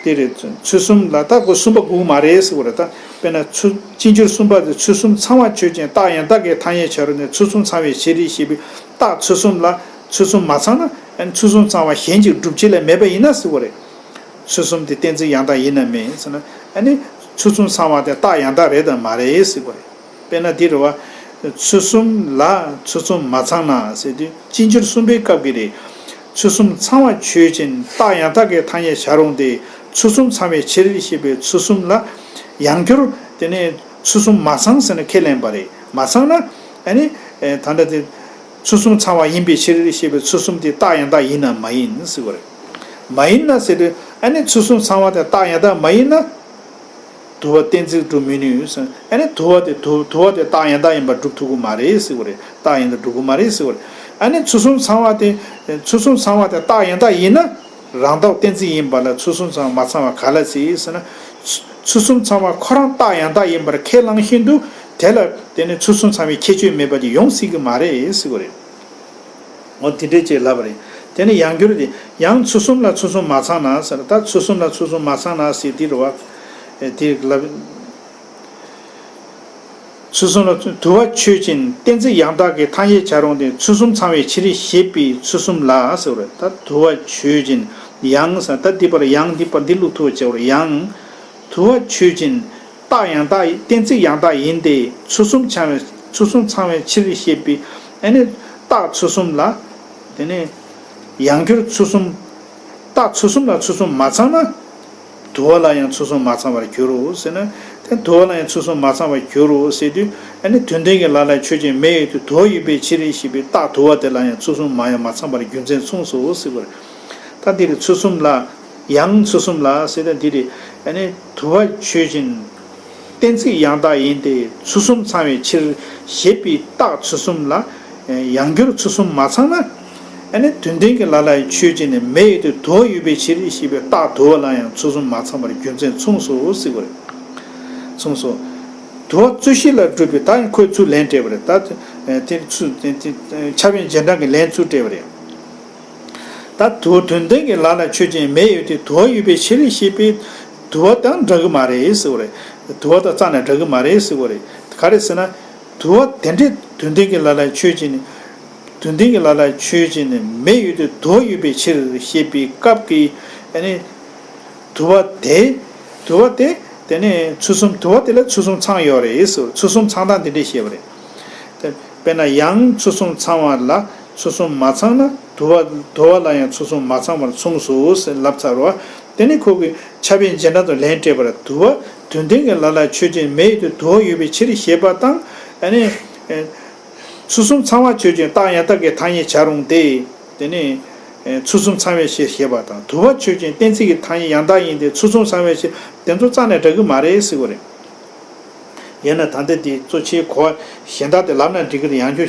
དེ་རེད། ཚུལ་གསུམ་ལ་ད་གོ་གསུམ་པ་དགོས་ཀྱི་མ་རེད་ཟེར་བ་རེད། ད་དཔེར་ན་ཚུལ་སྤྱི་སྦྱོར་གསུམ་པ་དེ་ཚུལ་གསུམ་ཚང་བ་ཆོས་ཅན། རྟགས་ཡང་དག་གི་ཐ་སྙད་བྱ་རུང་ནས་ཚུལ་གསུམ་ཚང་བའི་ཕྱིར་ཞེས་པའི་རྟགས་ཚུལ་གསུམ་ལ་ཚུལ་གསུམ་མ་ཚང་ན། ཨ་ནི་ཚུལ་གསུམ་ཚང་བ་གཞན་གྱིས་སྒྲུབ་བྱེད་ལ་མེད་པ་ཡིན་ན་ཟེར་བ་རེད། ཚུལ་གསུམ་དེ་གཏན་ཚིགས་ཡང་དག་ཡིན་ནམ་མིན་ཟེར་ན། ཨ་ནི་ཚུལ་གསུམ་ཚང་བ་དེ་རྟགས་ཡང་དག་རེད་དམ་མ་རེད་ཟེར་བ་རེད། དཔེར་ན་འདི་རེད་བ། ཚུལ་གསུམ་ལ་ཚུལ་གསུམ་མ་ཚང་ན་ཟེར་དུས་སྤྱི་སྦྱོར་གསུམ་པའི་སྐབས་ཀྱི་རེད། ཚུལ་གསུམ་ཚང་བ་ཆོས་ཅན། རྟགས་ཡང་དག་གི་ཐ་སྙད་བྱ་རུང་སྟེ་ཚུལ་གསུམ་ཚང་བའི་ཕྱིར་ཞེས་པའི་ཚུལ་གསུམ་ལ་ཡང་བསྐྱར་དེ་ནས་ཚུལ་གསུམ་མ་ཚང་ཟེར་ནས་ཁས་ལེན་པ་རེད། མ་ཚང་ན་ཨ་ནི་ད་ལྟ་དེ། ཚུལ་གསུམ་ཚང་བ་ཡིན་པའི་ཕྱིར་ཞེས་པའི་ཚུལ་གསུམ་དེ་རྟགས་ཡང་དག་ཡིན་ནམ་མ་ཡིན་ཟེར་བ་རེད། མ་ཡིན་ན་ཟེར་དུས་ཨ་ནི་ཚུལ་གསུམ་ཚང་བ་དེ་རྟགས་ཡང་དག་མ་ཡིན་ན། དུ་བ་གཏན་ཚིགས་སྒྲུབ་མི་ནུས་ཟེར། ཨ་ནི་དུ་བ་དེ་དུ་དུ་བ་དེ་རྟགས་ཡང་དག་ཡིན་པར་སྒྲུབ་ཐུབ་ཀྱི་མ་རེད་ཟེར་བ་རེད། རྟགས་ཡང་དག་སྒྲུབ་ཀྱི་མ་རེད་ཟེར་བ་རེད། ཨ་ནི་ཚུལ་གསུམ་ཚང་བ་དེ། ཚུལ་གསུམ་ཚང་བ་དེ་རྟགས་ཡང་དག་ཡིན་ན། རང་ལྡོག་གཏན་ཚིགས་ཡིན་པ་ལ་ཚུལ་གསུམ་ཚང་བ་མ་ཚང་བ་ག་ལ་སྲིད་ཟེར་ན། ཚུལ་གསུམ་ཚང་བ་ཁོ་རང་རྟགས་ཡང་དག་ཡིན་པར་ཁས་བླངས་བཞིན་དུ། དེ་ལ་དེ་ནི་ཚུལ་གསུམ་ཚང་བའི་ཁྱད་ཆོས་མེད་པ་ཅིག་ཡོང་སྲིད་ཀྱི་མ་རེད་ཟེར་བ་རེད། འོ་དེ་འདྲས་ཅིག་ལབ་པ་རེད། དེ་ནི་ཡང་བསྒྱུར་དེ་ཡང་ཚུལ་གསུམ་ལ་ཚུལ་གསུམ་མ་ཚང་ན་ཟེར། ད་ཚུལ་གསུམ་ལ་ཚུལ་གསུམ་མ་ཚང་ན་ཟེར་དེ་རེད་བ། དེ་ལབ། ཚུལ་གསུམ་ལ་དུ་བ་ཆོས་ཅན། གཏན་ཚིགས་ཡང་དག་གི་ཐ་སྙད་བྱ་རུང་སྟེ། ཚུལ་གསུམ་ཚང་བའི་ཕྱིར་ཞེས་པའི་ཚུལ་གསུམ་ལ་ཟེར་བ་རེད། ད་དུ་བ་ཆོས་ཅན། ཡང་ཟེར་ད་འདི་པར་ཡང་འདི་པར་འདི་ལུགས་ཐུ་བ་བྱ་བར་ཡང་། དུ་བ་ཆོས་ཅན། རྟགས་ཡང་དག་གཏན་ཚིགས་ཡང་དག་ཡིན་ཏེ། ཚུལ་གསུམ་ཚང་བའི་ཚུལ་གསུམ་ཚང་བའི་ཕྱིར་ཞེས་པའི་ཨ་ནི་རྟགས་ཚུལ་གསུམ་ལ། དེ་ནས་ཡང་བསྒྱུར་ཚུལ་གསུམ། རྟགས་ཚུལ་གསུམ་ལ་ཚུལ་གསུམ་མ་ཚང་ན། དུ་བ་ལ་ཡང་ཚུལ་གསུམ་མ་ཚང་བར་འགྱུར་རོ་ཟེར་ན། དེ་དུ་བ་ལ་ཡང་ཚུལ་གསུམ་མ་ཚང་བར་འགྱུར་རོ་ཟེར་དུས་ཨ་ནི་དོན་ལྡན་གྱི་ལ་ལ་ཆོས་ཅན་མེ་ཡོད་དུས་དུ་བ་ཡོད་པའི་ཕྱིར་ཞེས་པའི་རྟགས་དུ་བ་དེ་ལ་ཡང་ཚུལ་གསུམ་མ་ཡང་མ་ཚང་བར་རྒྱུ་མཚན་མཚུངས་སོ་ཟེར་བར། ད་འདིར་ཚུལ་གསུམ་ལ། ཡང་ཚུལ་གསུམ་ལ་ཟེར་ན་འདིར་ཨ་ནི་དུ་བ་ཆོས་ཅན། གཏན་ཚིགས་ཡང་དག་ཡིན་ཏེ། ཚུལ་གསུམ་ཚང་བའི་ཕྱིར་ཞེས་པའི་རྟགས་ཚུལ་གསུམ་ལ། ཡང་བསྒྱུར་ཚུལ་གསུམ་མ་ཚང་ན། ཨ་ནི་དོན་ལྡན་གྱི་ལ་ལ་ཡི་ཆོས་ཅན་ནི་མེ་ཡོད་དུ་དུ་བ་ཡོད་པའི་ཕྱིར་ཞེས་པའི་རྟགས་དུ་བ་ལ་ཡང་ཚུལ་གསུམ་མ་ཚང་བར་རྒྱུ་མཚན་མཚུངས་སོ་ཟེར་བ་རེད། མཚུངས་སོ། དུ་བ་རྩོད་གཞི་ལ་སྒྲུབ་པའི་ད་ཁོས་ཚུར་ལན་སྤྲད་པ་རེད། ད་དེ་ཚུལ་དེ་དེ་ཕྱྭ་པའི་རྗེས་འབྲང་གི་ལན་ཚུར་སྤྲད་པ་རེད། ད་དུ་དོན་ལྡན་གྱི་ལ་ལ་ཆོས་ཅན་མེ་ཡོད་དེ་དུ་བ་ཡོད་པའི་ཕྱིར་ཞེས་པའི་དུ་བ་དང་འདྲ་གི་མ་རེད་ཟེར་བ་རེད། དུ་བ་དང་རྩ་ནས་འདྲ་གི་མ་རེད་ཟེར་བ་རེད། ག་རེ་ཟེར་ན། དུ་བ་དེ་འདྲའི་དོན་ལྡན་གྱི་ལ་ལ་ཆོས་ཅན་ནི། དོན་ལྡན་གྱི་ལ་ལ་ཆོས་ཅན་ནི་མེ་ཡོད་དེ་དུ་བ་ཡོད་པའི་ཕྱིར་ཞེས་པའི་སྐབས་ཀྱི་ཨ་ནི། དུ་བ་དེ། དུ་བ་དེ། དེ་ནས་ཚུལ་གསུམ་དུ་བ་དེ་ལ་ཚུལ་གསུམ་ཚང་ཡོད་རེད་ཟེར། ཚུལ་གསུམ་ཚང་སྟངས་དེ་འདྲས་བཤད་པ་རེད། དེ་དཔེར་ན་ཡང་ཚུལ་གསུམ་ཚང་བ་ལ་ཚུལ་གསུམ་མ་ཚང་ན་དུ་བ་དུ་བ་ལ་ཡང་ཚུལ་གསུམ་མ་ཚང་བར་མཚུངས་སོ་ཟེར་ལབ་ཚར་བ། དེ་ནས་ཁོ་གིས་ཕྱྭ་པའི་རྗེས་འབྲང་དུ་ལན་སྤྲད་པར་དུ་བ་དོན་ལྡན་གྱི་ལ་ལ་ཆོས་ཅན་མེ་ཡོད་དུ་དུ་བ་ཡོད་པའི་ཕྱིར་ཞེས་པ་དང་། ཨ་ནི། ཚུལ་གསུམ་ཚང་བ་ཆོས་ཅན་རྟགས་ཡང་དག་གི་ཐ་སྙད་བྱ་རུང་སྟེ། དེ་ནས། ཚུལ་གསུམ་ཚང་བའི་ཕྱིར་ཞེས་པ་དང་དུ་བ་ཆོས་ཅན་གཏན་ཚིགས་ཀྱི་ཐ་སྙད་ཡང་དག་ཡིན་ཏེ་ཚུལ་གསུམ་ཚང་བའི་ཕྱིར་དེ་ཚོ་རྩ་ནས་འདྲ་གི་མ་རེད་ཟེར་བ་རེད། ཡང་ན་ད་ལྟ་དེ་གཙོ་ཆེའི་གོ་བ་གཞན་དག་དེ་ལབ་ན་འགྲིག་གི་རེད། ཡང་བསྐྱར།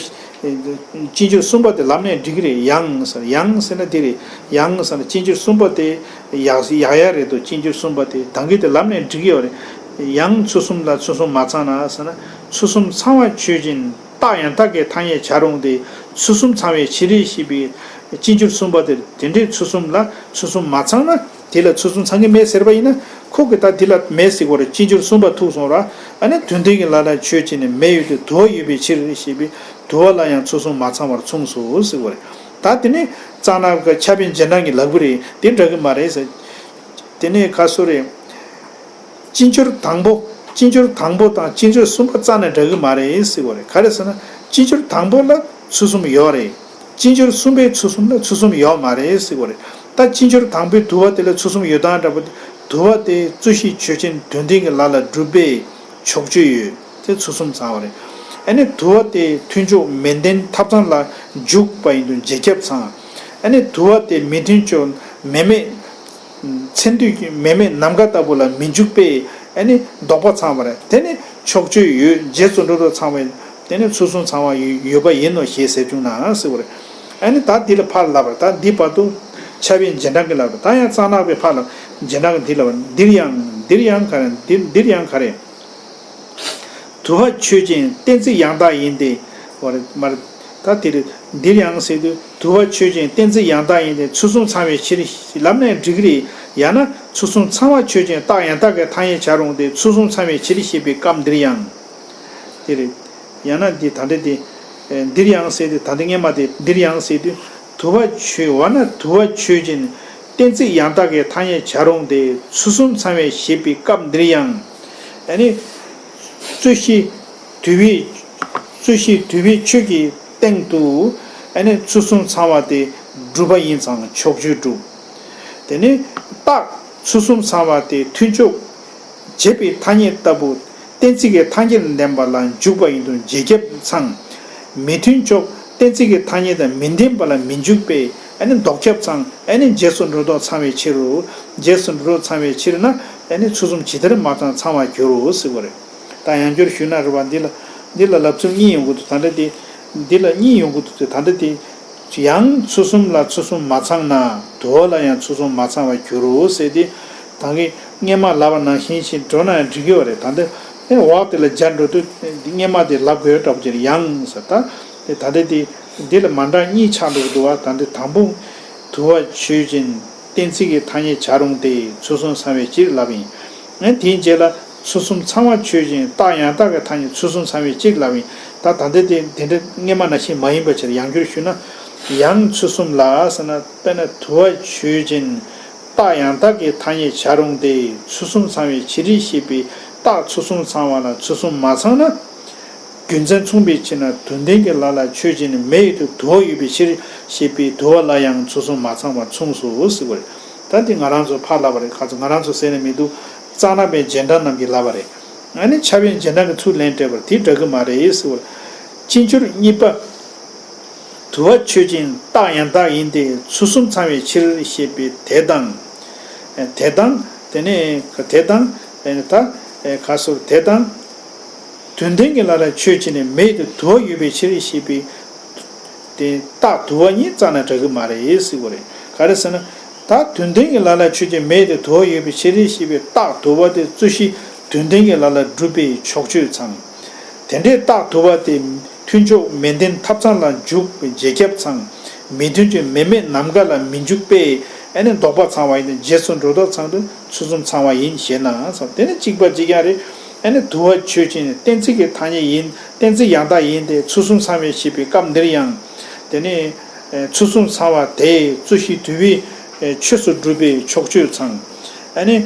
སྤྱི་སྒྱུར་གསུམ་པ་དེ་ལབ་ནས་འགྲིག་གི་རེད། ཡང་ཟེར་ཡང་ཟེར་ན་དེ་རེད། ཡང་ཟེར་ན་སྤྱི་སྒྱུར་གསུམ་པ་དེ་ཡག་ཡག་ཡག་རེད་འདུག་སྤྱི་སྒྱུར་གསུམ་པ་དེ་ད་གིན་དེ་ལབ་ནས་འགྲིག་གི་ཡོད་རེད། ཡང་ཚུལ་གསུམ་ལ་ཚུལ་གསུམ་མ་ཚང་ན་ཟེར་ན་ཚུལ་གསུམ་ཚང་བ་ཆོས་ཅན། རྟགས་ཡང་དག་གི་ཐ་སྙད་བྱ་རུང་སྟེ། ཚུལ་གསུམ་ཚང་བའི་ཕྱིར་ཞེས་པའི་སྤྱི་སྒྱུར་གསུམ་པ་དེར་དེ་འདྲའི་ཚུལ་གསུམ་ལ་ཚུལ་གསུམ་མ་ཚང་ན་དེ་ལ་ཚུལ་གསུམ་ཚང་གི་མེད་ཟེར་བ་ཡིན་ན་ཁོ་གིས་ད་དེ་ལ་མེད་ཟེར་བ་རེད། སྤྱི་སྒྱུར་གསུམ་པ་ཐུག་སོང་ར། ཨ་ནི་དོན་ལྡན་གྱི་ལ་ལ་ཆོས་ཅན་ནི་མེ་ཡོད་དེ་དུ་བ་ཡོད་པའི་ཕྱིར་ཞེས་པའི་དུ་བ་ལ་ཡང་ཚུལ་གསུམ་མ་ཚང་བར་མཚུངས་སོ་ཟེར་བ་རེད། ད་དེ་ནི་རྩ་ན་ཕྱྭ་པའི་རྗེས་འབྲང་གི་ལབ་གི་རེད། དེ་འདྲ་གི་མ་རེད་ཟེར། དེ་ནས་ཁ་སོ་རེད། སྤྱི་སྒྱུར་དང་པོ། སྤྱི་སྒྱུར་དང་པོ་དང་སྤྱི་སྒྱུར་གསུམ་པ་རྩ་ནས་འདྲ་གི་མ་རེད་ཟེར་བ་རེད། ག་རེ་ཟེར་ན་སྤྱི་སྒྱུར་དང་པོ་ལ་ཚུལ་གསུམ་ཡོད་རེད། སྤྱི་སྒྱུར་གསུམ་པའི་ཚུལ་གསུམ་ལ་ཚུལ་གསུམ་ཡོད་མ་རེད་ཟེར་བ་རེད། ད་སྤྱི་སྒྱུར་དང་པོའི་དུ་བ་དེ་ལ་ཚུལ་གསུམ་ཡོད་སྟངས་འདྲ་པོ་དེ། དུ་བ་དེ་རྩོད་གཞི་ཆོས་ཅན་དོན་ལྡན་གྱི་ལ་ལ་སྒྲུབ་པའི་ཕྱོགས་ཆོས་ཡོད་དེ་ཚུལ་གསུམ་ཚང་བ་རེད། ཨ་ནི་དུ་བ་དེ་མཐུན་ཕྱོགས་མི་ལྡན་ཐབས་ཚང་ལ་འཇུག་པ་ཡིན་དུ་རྗེས་ཁྱབ་ཚང་། ཨ་ནི་དུ་བ་དེ་མི་མཐུན་ཕྱོགས་མེ་མེད། མཚན་དུས་མེ་མེད་ནམ་མཁའ་ལྟ་བུ་ལ་མི་འཇུག་པས་ཨ་ནི་ལྡོག་པ་ཚང་བ་རེད། དེ་ནི་ཕྱོགས་ཆོས་ཡོད་རྗེས་སུ་འགྲོ་ལྡོག་ཚང་བས་དེ་ནི་ཚུལ་གསུམ་ཚང་བ་ཡོད་ཡོད་པ་ཡིན་ནོ་ཞེས་ཟེར་བྱུང་ན་ཟེར་བ་རེད། ཨ་ནི་ད་འདི་ལ་ཕར་ལབ་པ་ད་འདི་བར་དུ་ཕྱྭ་པའི་རྗེས་འབྲང་གི་ལབ་པ་ད་ཡང་རྩ་ནག་པའི་ཕར་ལ་རྗེས་འབྲང་གི་འདི་ལབ་པ་འདིར་ཡང་འདིར་ཡང་ག་རེ་འདིར་འདིར་ཡང་ག་རེ། དུ་བ་ཆོས་ཅན་གཏན་ཚིགས་ཡང་དག་ཡིན་ཏེ། བར་མར། ད་དེར་འདིར་ཡང་ཟེར་དུས་དུ་བ་ཆོས་ཅན་གཏན་ཚིགས་ཡང་དག་ཡིན་ཏེ་ཚུལ་གསུམ་ཚང་བའི་ཕྱིར་ལབ་ནས་འགྲིག་གི་རེད། ཡང་ན་ཚུལ་གསུམ་ཚང་བ་ཆོས་ཅན་རྟགས་ཡང་དག་གི་ཐ་སྙད་བྱ་རུང་སྟེ་ཚུལ་གསུམ་ཚང་བའི་ཕྱིར་ཞེས་པའི་སྐབས་འདིར་ཡང་། དེ་རེད། ཡང་ན་འདི་ད་འདྲ་དེ། འདིར་ཡང་ཟེར་དུས་ད་འདི་སྔས་མ་དེ་འདིར་ཡང་ཟེར་དུས། དུ་བ་ཆོས་བ་ན་དུ་བ་ཆོས་ཅན། གཏན་ཚིགས་ཡང་དག་གི་ཐ་སྙད་བྱ་རུང་སྟེ་ཚུལ་གསུམ་ཚང་བའི་ཞེས་པའི་སྐབས་འདིར་ཡང་། ཨ་ནི། རྩོད་གཞི་དུ་བའི། རྩོད་གཞི་དུ་བའི་ཆོས་ཀྱི་སྟེང་དུ། ཨ་ནི་ཚུལ་གསུམ་ཚང་བ་སྟེ་སྒྲུབ་པ་ཡིན་ཙང་ཕྱོགས་ཆོས་སྒྲུབ། དེ་ནི་རྟགས་ཚུལ་གསུམ་ཚང་བ་སྟེ་མཐུན་ཕྱོགས། བྱེད་པའི་ཐ་སྙད་ལྟ་བུ། གཏན་ཚིགས་ཀྱི་ཐ་སྙད་ལྡན་པ་ལ་འཇུག་པ་ཡིན་དུ་རྗེས་ཁྱབ་ཚང་། མི་མཐུན་ཕྱོགས་གཏན་ཚིགས་ཀྱི་ཐ་སྙད་དང་མི་ལྡན་པ་ལ་མི་འཇུག་པས་ཨ་ནི་ལྡོག་ཁྱབ་ཚང་ཨ་ནི་རྗེས་སུ་འགྲོ་ལྡོག་ཚང་བའི་ཕྱིར་རོ། རྗེས་སུ་འགྲོ་ལྡོག་ཚང་བའི་ཕྱིར་ན་ཨ་ནི་ཚུལ་གསུམ་ཇི་ལྟར་མ་ཚང་ཚང་བར་འགྱུར་རོ་ཟེར་བ་རེད། ད་ཡང་བསྐྱར་ཞུས་ན་རེད་བ། འདི་ལ་འདི་ལ་ལབ་ཚུལ་གཉིས་ཡོང་གི་འདུག་ད་ལྟ་དེ་འདི་ལ་གཉིས་ཡོང་གི་འདུག་ད་ལྟ་དེ། ཡང་ཚུལ་གསུམ་ལ་ཚུལ་གསུམ་མ་ཚང་ན་དུ་བ་ལ་ཡང་ཚུལ་གསུམ་མ་ཚང་བར་འགྱུར་རོ་ཟེར་ཏེ། ད་གིན་སྔས་མ་ལབ་པ་ནང་བཞིན་ཞིག་འགྲོ་ན་ཡང་འགྲིག་གི་ཡོད་རེད། ད་ལྟ་ འོག་དེ་ལ་སྦྱར་འགྲོ་དུས་འདི་སྔས་མ་དེ་ལབ་དགོས་འདྲ་པོ་ཅིག་རེད། ཡང་ཟེར་ད། དེ་ད་ལྟ་དེ་འདི་ལ་མ་འདྲ་གཉིས་ཆགས་འགྲོ་གི་འདུག་བ། ད་འདི་དང་པོ་དུ་བ་ཆོས་ཅན། གཏན་ཚིགས་ཀྱི་ཐ་སྙད་བྱ་རུང་སྟེ། ཚུལ་གསུམ་ཚང་བའི་སྤྱིར་ལབ་ཡིན། ཨ་ནི་དེའི་རྗེས་ལ་ཚུལ་གསུམ་ཚང་བ་ཆོས་ཅན། རྟགས་ཡང་དག་གི་ཐ་སྙད་ཚུལ་གསུམ་ཚང་བའི་སྤྱིར་ལབ་ཡིན། ད་ད་ལྟ་དེ་དེ་འདྲ་སྔས་མ་ནང་བཞིན་མ་ཡིན་པ་ཕྱིར། ཡང་བསྒྱུར་ཞུས་ན། ཡང་ཚུལ་གསུམ་ལ་ཟེར་ན། དཔེར་ན་དུ་བ་ཆོས་ཅན། རྟགས་ཡང་དག་གི་ཐ་སྙད་བྱ་རུང་སྟེ། ཚུལ་གསུམ་ཚང་བའི་ཕྱིར་ཞེས་པའི་རྟགས་ཚུལ་གསུམ་ཚང་བ་ལ་ཚུལ་གསུམ་མ་ཚང་ན། རྒྱུ་མཚན་མཚུངས་པའི་ཕྱིར་ན། དོན་ལྡན་གྱི་ལ་ལ་ཆོས་ཅན། མེ་ཡོད་དུ་དུ་བ་ཡོད་པའི་ཕྱིར་ཞེས་པའི་དུ་བ་ལ་ཡང་ཚུལ་གསུམ་མ་ཚང་བ་མཚུངས་སོ་ཟེར་བ་རེད། ད་འདི་ང་རང་ཚོ་ཕར་ལབ་པ་རེད། ཁ་ཚོ་ང་རང་ཚོ་ཟེར་ནས་མི་འདུག་རྩ་ནག་པའི་རྗེས་འབྲང་རྣམས་ཀྱིས་ལབ་པ་རེད། ཨ་ནི་ཕྱྭ་པའི་རྗེས་འབྲང་གི་ཚུར་ལན་སྤྲད་པར་དེ་འདྲ་གི་མ་རེད་ཟེར་བ་རེད། སྤྱི་སྦྱོར་གཉིས་པ། དུ་བ་ཆོས་ཅན། རྟགས་ཡང་དག་ཡིན་ཏེ། ཚུལ་གསུམ་ཚང་བའི་ཕྱིར་ཞེས་པའི་དེ་དང་། དེ་དང་། དེ་ནས་དེ་དང་། ད་ག་སོར་དེ་དང་། དོན་ལྡན་གྱི་ལ་ལ་ཆོས་ཅན། མེ་ཡོད་དུ་དུ་བ་ཡོད་པའི་ཕྱིར་ཞེས་པའི་དེ། རྟགས་དུ་བ་གཉིས་རྩ་ནས་འདྲ་གི་མ་རེད་ཟེར་བ་རེད། ག་རེ་ཟེར་ན། ད་དོན་ལྡན་གྱི་ལ་ལ་ཆོས་ཅན། མེ་ཡོད་དུ་དུ་བ་ཡོད་པའི་ཕྱིར་ཞེས་པའི་རྟགས་དུ་བ་དེ་རྩོད་གཞི་དོན་ལྡན་གྱི་ལ་ལ་སྒྲུབ་པའི་ཕྱོགས་ཆོས་ཚང་། དེ་འདྲའི་རྟགས་དུ་བ་དེ་མཐུན་ཕྱོགས་མི་ལྡན་ཐབ་ཚང་ལ་འཇུག་རྗེས་ཁྱབ་ཚང་། མི་མཐུན་ཕྱོགས་མི་དམིགས་ནམ་མཁའ་ལ་མི་འཇུག་པས། ཨ་ནི་ལྡོག་པ་ཚང་བ་ཡིན་ཏེ། རྗེས་སུ་འགྲོ་ལྡོག་ཚང་དུ་ཚུལ་གསུམ་ཚང་བ་ཡིན་ཞེ་ན་ཟེར། དེ་ནི་གཅིག་པ་གཅིག་རྐྱང་རེད། ཨ་ནི་དུ་བ་ཆོས་ཅན། གཏན་ཚིགས་ཀྱི་ཐ་སྙད་ཡིན། གཏན་ཚིགས་ཡང་དག་ཡིན་ཏེ། ཚུལ་གསུམ་ཚང་བའི་ཞེས་པའི་སྐབས་འདིར་ཡང་། དེ་ནི་ཚུལ་གསུམ་ཚང་བ་དེ་རྩོད་གཞི་དུ་བའི་ཆོས་སུ་གྲུབ་པའི་ཕྱོགས་ཆོས་ཚང་། ཨ་ནི་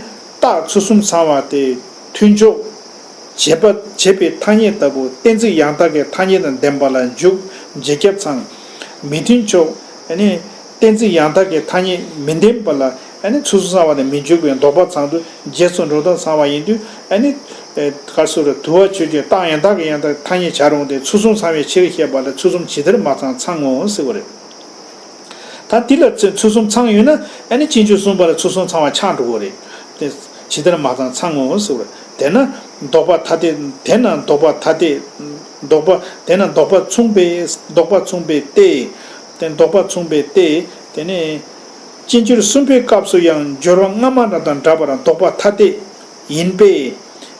རྟགས་ཚུལ་གསུམ་ཚང་བ་དེ་མཐུན་ཕྱོགས་བྱས་པ། བྱས་པའི་ཐ་སྙད་ལྟ་བུ་གཏན་ཚིགས་ཡང་དག་གི་ཐ་སྙད་དང་ལྡན་པ་ལ་འཇུག་རྗེས་ཁྱབ་ཚང་། མི་མཐུན་ཕྱོགས། ཨ་ནི་གཏན་ཚིགས་ཡང་དག་གི་ཐ་སྙད་མི་ལྡན་པ་ལ། ཨ་ནི་ཚུལ་གསུམ་ཚང་བ་དང་མི་འཇུག་པའི་ལྡོག་པ་ཚང་དུ་རྗེས་སུ་འགྲོ་ལྡོག་ཚང་བ་ཡིན་དུས། ཨ་ནི་ག་སོ་ར་དུ་བ་ཆོས་ཅན། རྟགས་ཡང་དག་གི་ཡང་དག་ཐ་སྙད་བྱ་རུང་སྟེ། ཚུལ་གསུམ་ཚང་བའི་ཕྱིར་ཞེས་པ་ལ་ཚུལ་གསུམ་ཇི་ལྟར་མ་ཚང་ཚང་ངོ་ཟེར་བ་རེད། ད་འདི་ལ་ཚུལ་གསུམ་ཚང་ཡོད་ན། ཨ་ནི་སྤྱི་སྦྱོར་གསུམ་པ་ལ་ཚུལ་གསུམ་ཚང་བ་ཆགས་འགྲོ་གི་རེད། དེ་ཇི་ལྟར་མ་ཚང་ཚང་ངོ་ཟེར་བ་རེད། དེས་ན་ལྡོག་པ་ཐ་དད། དེས་ན་ལྡོག་པ་ཐ་དད། ལྡོག་པ། དེས་ན་ལྡོག་པ་མཚུངས་པའི། ལྡོག་པ་མཚུངས་པའི་སྟེ། དེ་ལྡོག་པ་མཚུངས་པའི་སྟེ། དེ་ནས་སྤྱི་སྦྱོར་གསུམ་པའི་སྐབས་སུ་ཡང་སྦྱོར་བ་སྔ་མ་རྣམས་དང་འདྲ་བར་ལྡོག་པ་ཐ་དད་ཡིན་པས།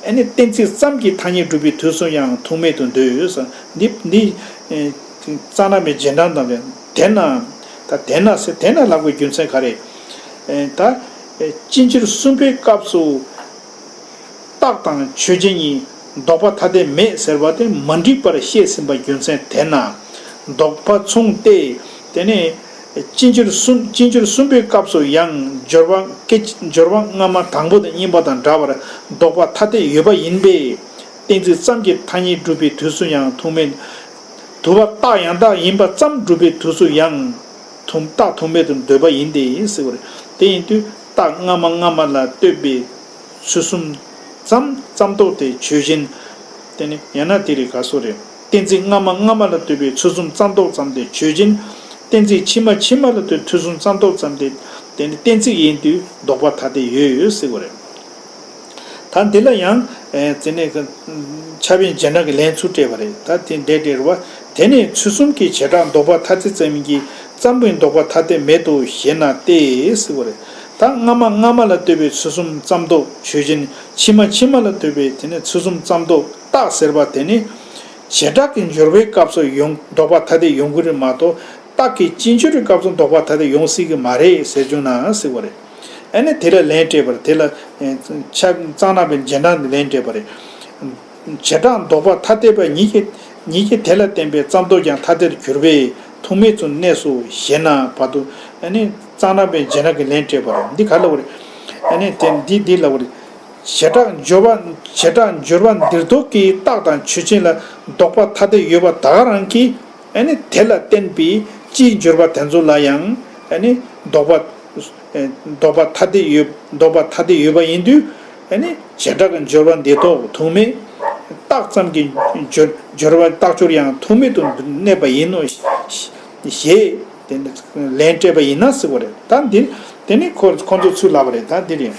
ཨ་ནི་གཏན་ཚིགས་ཙམ་གྱིས་ཐ་སྙད་སྒྲུབ་པའི་དུས་སུ་ཡང་ཐུག་མེད་དུ་འདོད། འདི་འདི་རྩ་ནག་པའི་རྗེས་འབྲང་དང་། དེས་ན། ད་དེས་ན་ཟེར། དེས་ན་ལབ་པའི་རྒྱུ་མཚན་ག་རེ། ད་སྤྱི་སྦྱོར་གསུམ་པའི་སྐབས་སུ་རྟགས་དང་ཆོས་ཅན་གཉིས་ལྡོག་པ་ཐ་དད་མེད་ཟེར་བ་དེ་མ་འགྲིག་པར་བཤད་ཟིན་པའི་རྒྱུ་མཚན། དེས་ན་ལྡོག་པ་མཚུངས་ཏེ། དེ་ནས་སྤྱི་སྦྱོར་གསུམ། སྤྱི་སྦྱོར་གསུམ་པའི་སྐབས་སུ་ཡང་སྦྱོར་བ་སྐད། སྦྱོར་བ་སྔ་མ་དང་པོ་དང་གཉིས་པ་དང་འདྲ་བར་ལྡོག་པ་ཐ་དད་ཡོད་པ་ཡིན་པས། གཏན་ཚིགས་ཙམ་གྱིས་ཐ་སྙད་སྒྲུབ་པའི་དུས་སུ་ཡང་ཐུག་མེད། དུ་བ་རྟགས་ཡང་དག་ཡིན་པ་ཙམ་སྒྲུབ་པའི་དུས་སུ་ཡང་ཐུག་རྟགས་ཐུག་མེད་དུ་འདོད་པ་ཡིན་ཏེ་ཟེར་བ་རེད། དེ་ཡིན་དུས་རྟགས་སྔ་མ་སྔ་མ་ལ་ལྟོས་པའི་ཚུལ་གསུམ་ཙམ་ཙམ་ལྡོག་དེ་ཆོས་ཅན། དེ་ནི་ཡང་ན་དེ་རེད། ག་སོ་རེད། གཏན་ཚིགས་སྔ་མ་སྔ་མ་ལ་ལྟོས་པའི་ཚུལ་གསུམ་ཙམ་ལྡོག་ཙམ་དེ་ཆོས་ཅན། གཏན་ཚིགས་ཕྱི་མ་ཕྱི་མ་ལ་ལྟོས་ཚུལ་གསུམ་ཙམ་ལྡོག་ཙམ་དེ། དེ་ནི་གཏན་ཚིགས་ཡིན་དུས་ལྡོག་པ་ཐ་དད་ཡོད་ཡོད་ཟེར་བ་རེད། ད་འདི་ལ་ཡང་། ཨེ། དེ་ནས་ཕྱྭ་པའི་རྗེས་འབྲང་གི་ལན་ཚུར་སྤྲད་པ་རེད། ད་དེ་འདྲ་འདྲ་རེད་བ། དེ་ནས་ཚུལ་གསུམ་གྱི་བྱེ་བྲག་ལྡོག་པ་ཐ་དད་ཙམ་གྱིས་ཙམ་པའི་ལྡོག་པ་ཐ་དད་མེད་དོ་ཞེ་ན་སྟེ་ཟེར་བ་རེད། ད་སྔ་མ་སྔ་མ་ལ་ལྟོས་པའི་ཚུལ་གསུམ་ཙམ་ལྡོག་ཆོས་ཅན། ཕྱི་མ་ཕྱི་མ་ལ་ལྟོས་པའི་དེ་ནས་ཚུལ་གསུམ་ཙམ་ལྡོག་རྟགས་ཟེར་བ་དེ་ནི་བྱེ་བྲག་གི་སྦྱོར་བའི་སྐབས་སུ་ཡོང་ལྡོག་པ་ཐ་དད་ཡོང་གི་རེད་མ་གཏོགས། རྟགས་ཀྱི་སྤྱི་སྦྱོར་གྱི་སྐབས་སུ་ལྡོག་པ་ཐ་དད་ཡོང་སྲིད་ཀྱི་མ་རེད་ཟེར་བྱུང་ན་ཟེར་བ་རེད། ཨ་ནི་དེ་ལ་ལན་སྤྲད་པར། དེ་ལ་ཕྱྭ་གཙང་ནག་པའི་རྗེས་འབྲང་གིས་ལན་སྤྲད་པ་རེད། བྱེ་བྲག་ལྡོག་པ་ཐ་དད་པ་ཉིད་ཀྱིས། ཉིད་ཀྱིས་དེ་ལ་བརྟེན་པའི་ཙམ་ལྡོག་ཀྱང་ཐ་དད་དུ་གྱུར་པས་ཐུག་མེད་དུ་གནས་སོ་ཞེ་ན་བར་དུ། ཨ་ནི་གཙང་ནག་པའི་རྗེས་འབྲང་གིས་ལན་སྤྲད་པ་རེད། འདི་ག་ལབ་པ་རེད། ཨ་ནི་དེ་འདི་འདི་ལབ་པ་རེད། བྱེ་བྲག་སྦྱོར་བ། བྱེ་བྲག་སྦྱོར་བ་འདིར་ལྡོག་གི་རྟགས་དང་ཆོས་ཅན་ལ་ལྡོག་པ་ཐ་དད་ཡོད་པ་ད་ག་རང་གིས། ཨ་ནི་དེ་ལ་བརྟེན་པའི་སྤྱིའི་སྦྱོར་བ་དེ་ཚོ་ལ་ཡང་། ཨ་ནི་ལྡོག་པ། ཨེ། ལྡོག་པ་ཐ་དད་ཡོད། ལྡོག་པ་ཐ་དད་ཡོད་པ་ཡིན་དུས། ཨ་ནི་བྱེ་བྲག་གི་སྦྱོར་བ་འདིར་ལྡོག་ཐུག་མེད། རྟགས་ཙམ་གྱི་སྦྱོར་སྦྱོར་བ་རྟགས་སྦྱོར་ཡང་ཐུག་མེད་དུ་གནས་པ་ཡིན་ནོ་ཞེས་དེ་ནི་ལན་སྤྲད་པ་ཡིན་ན་ཟེར་བ་རེད། ད་འདི་དེ་ནི་ཁོ་ཁོ་ཚོ་ཚུར་ལབ་པ་རེད། ད་འདི་རེད།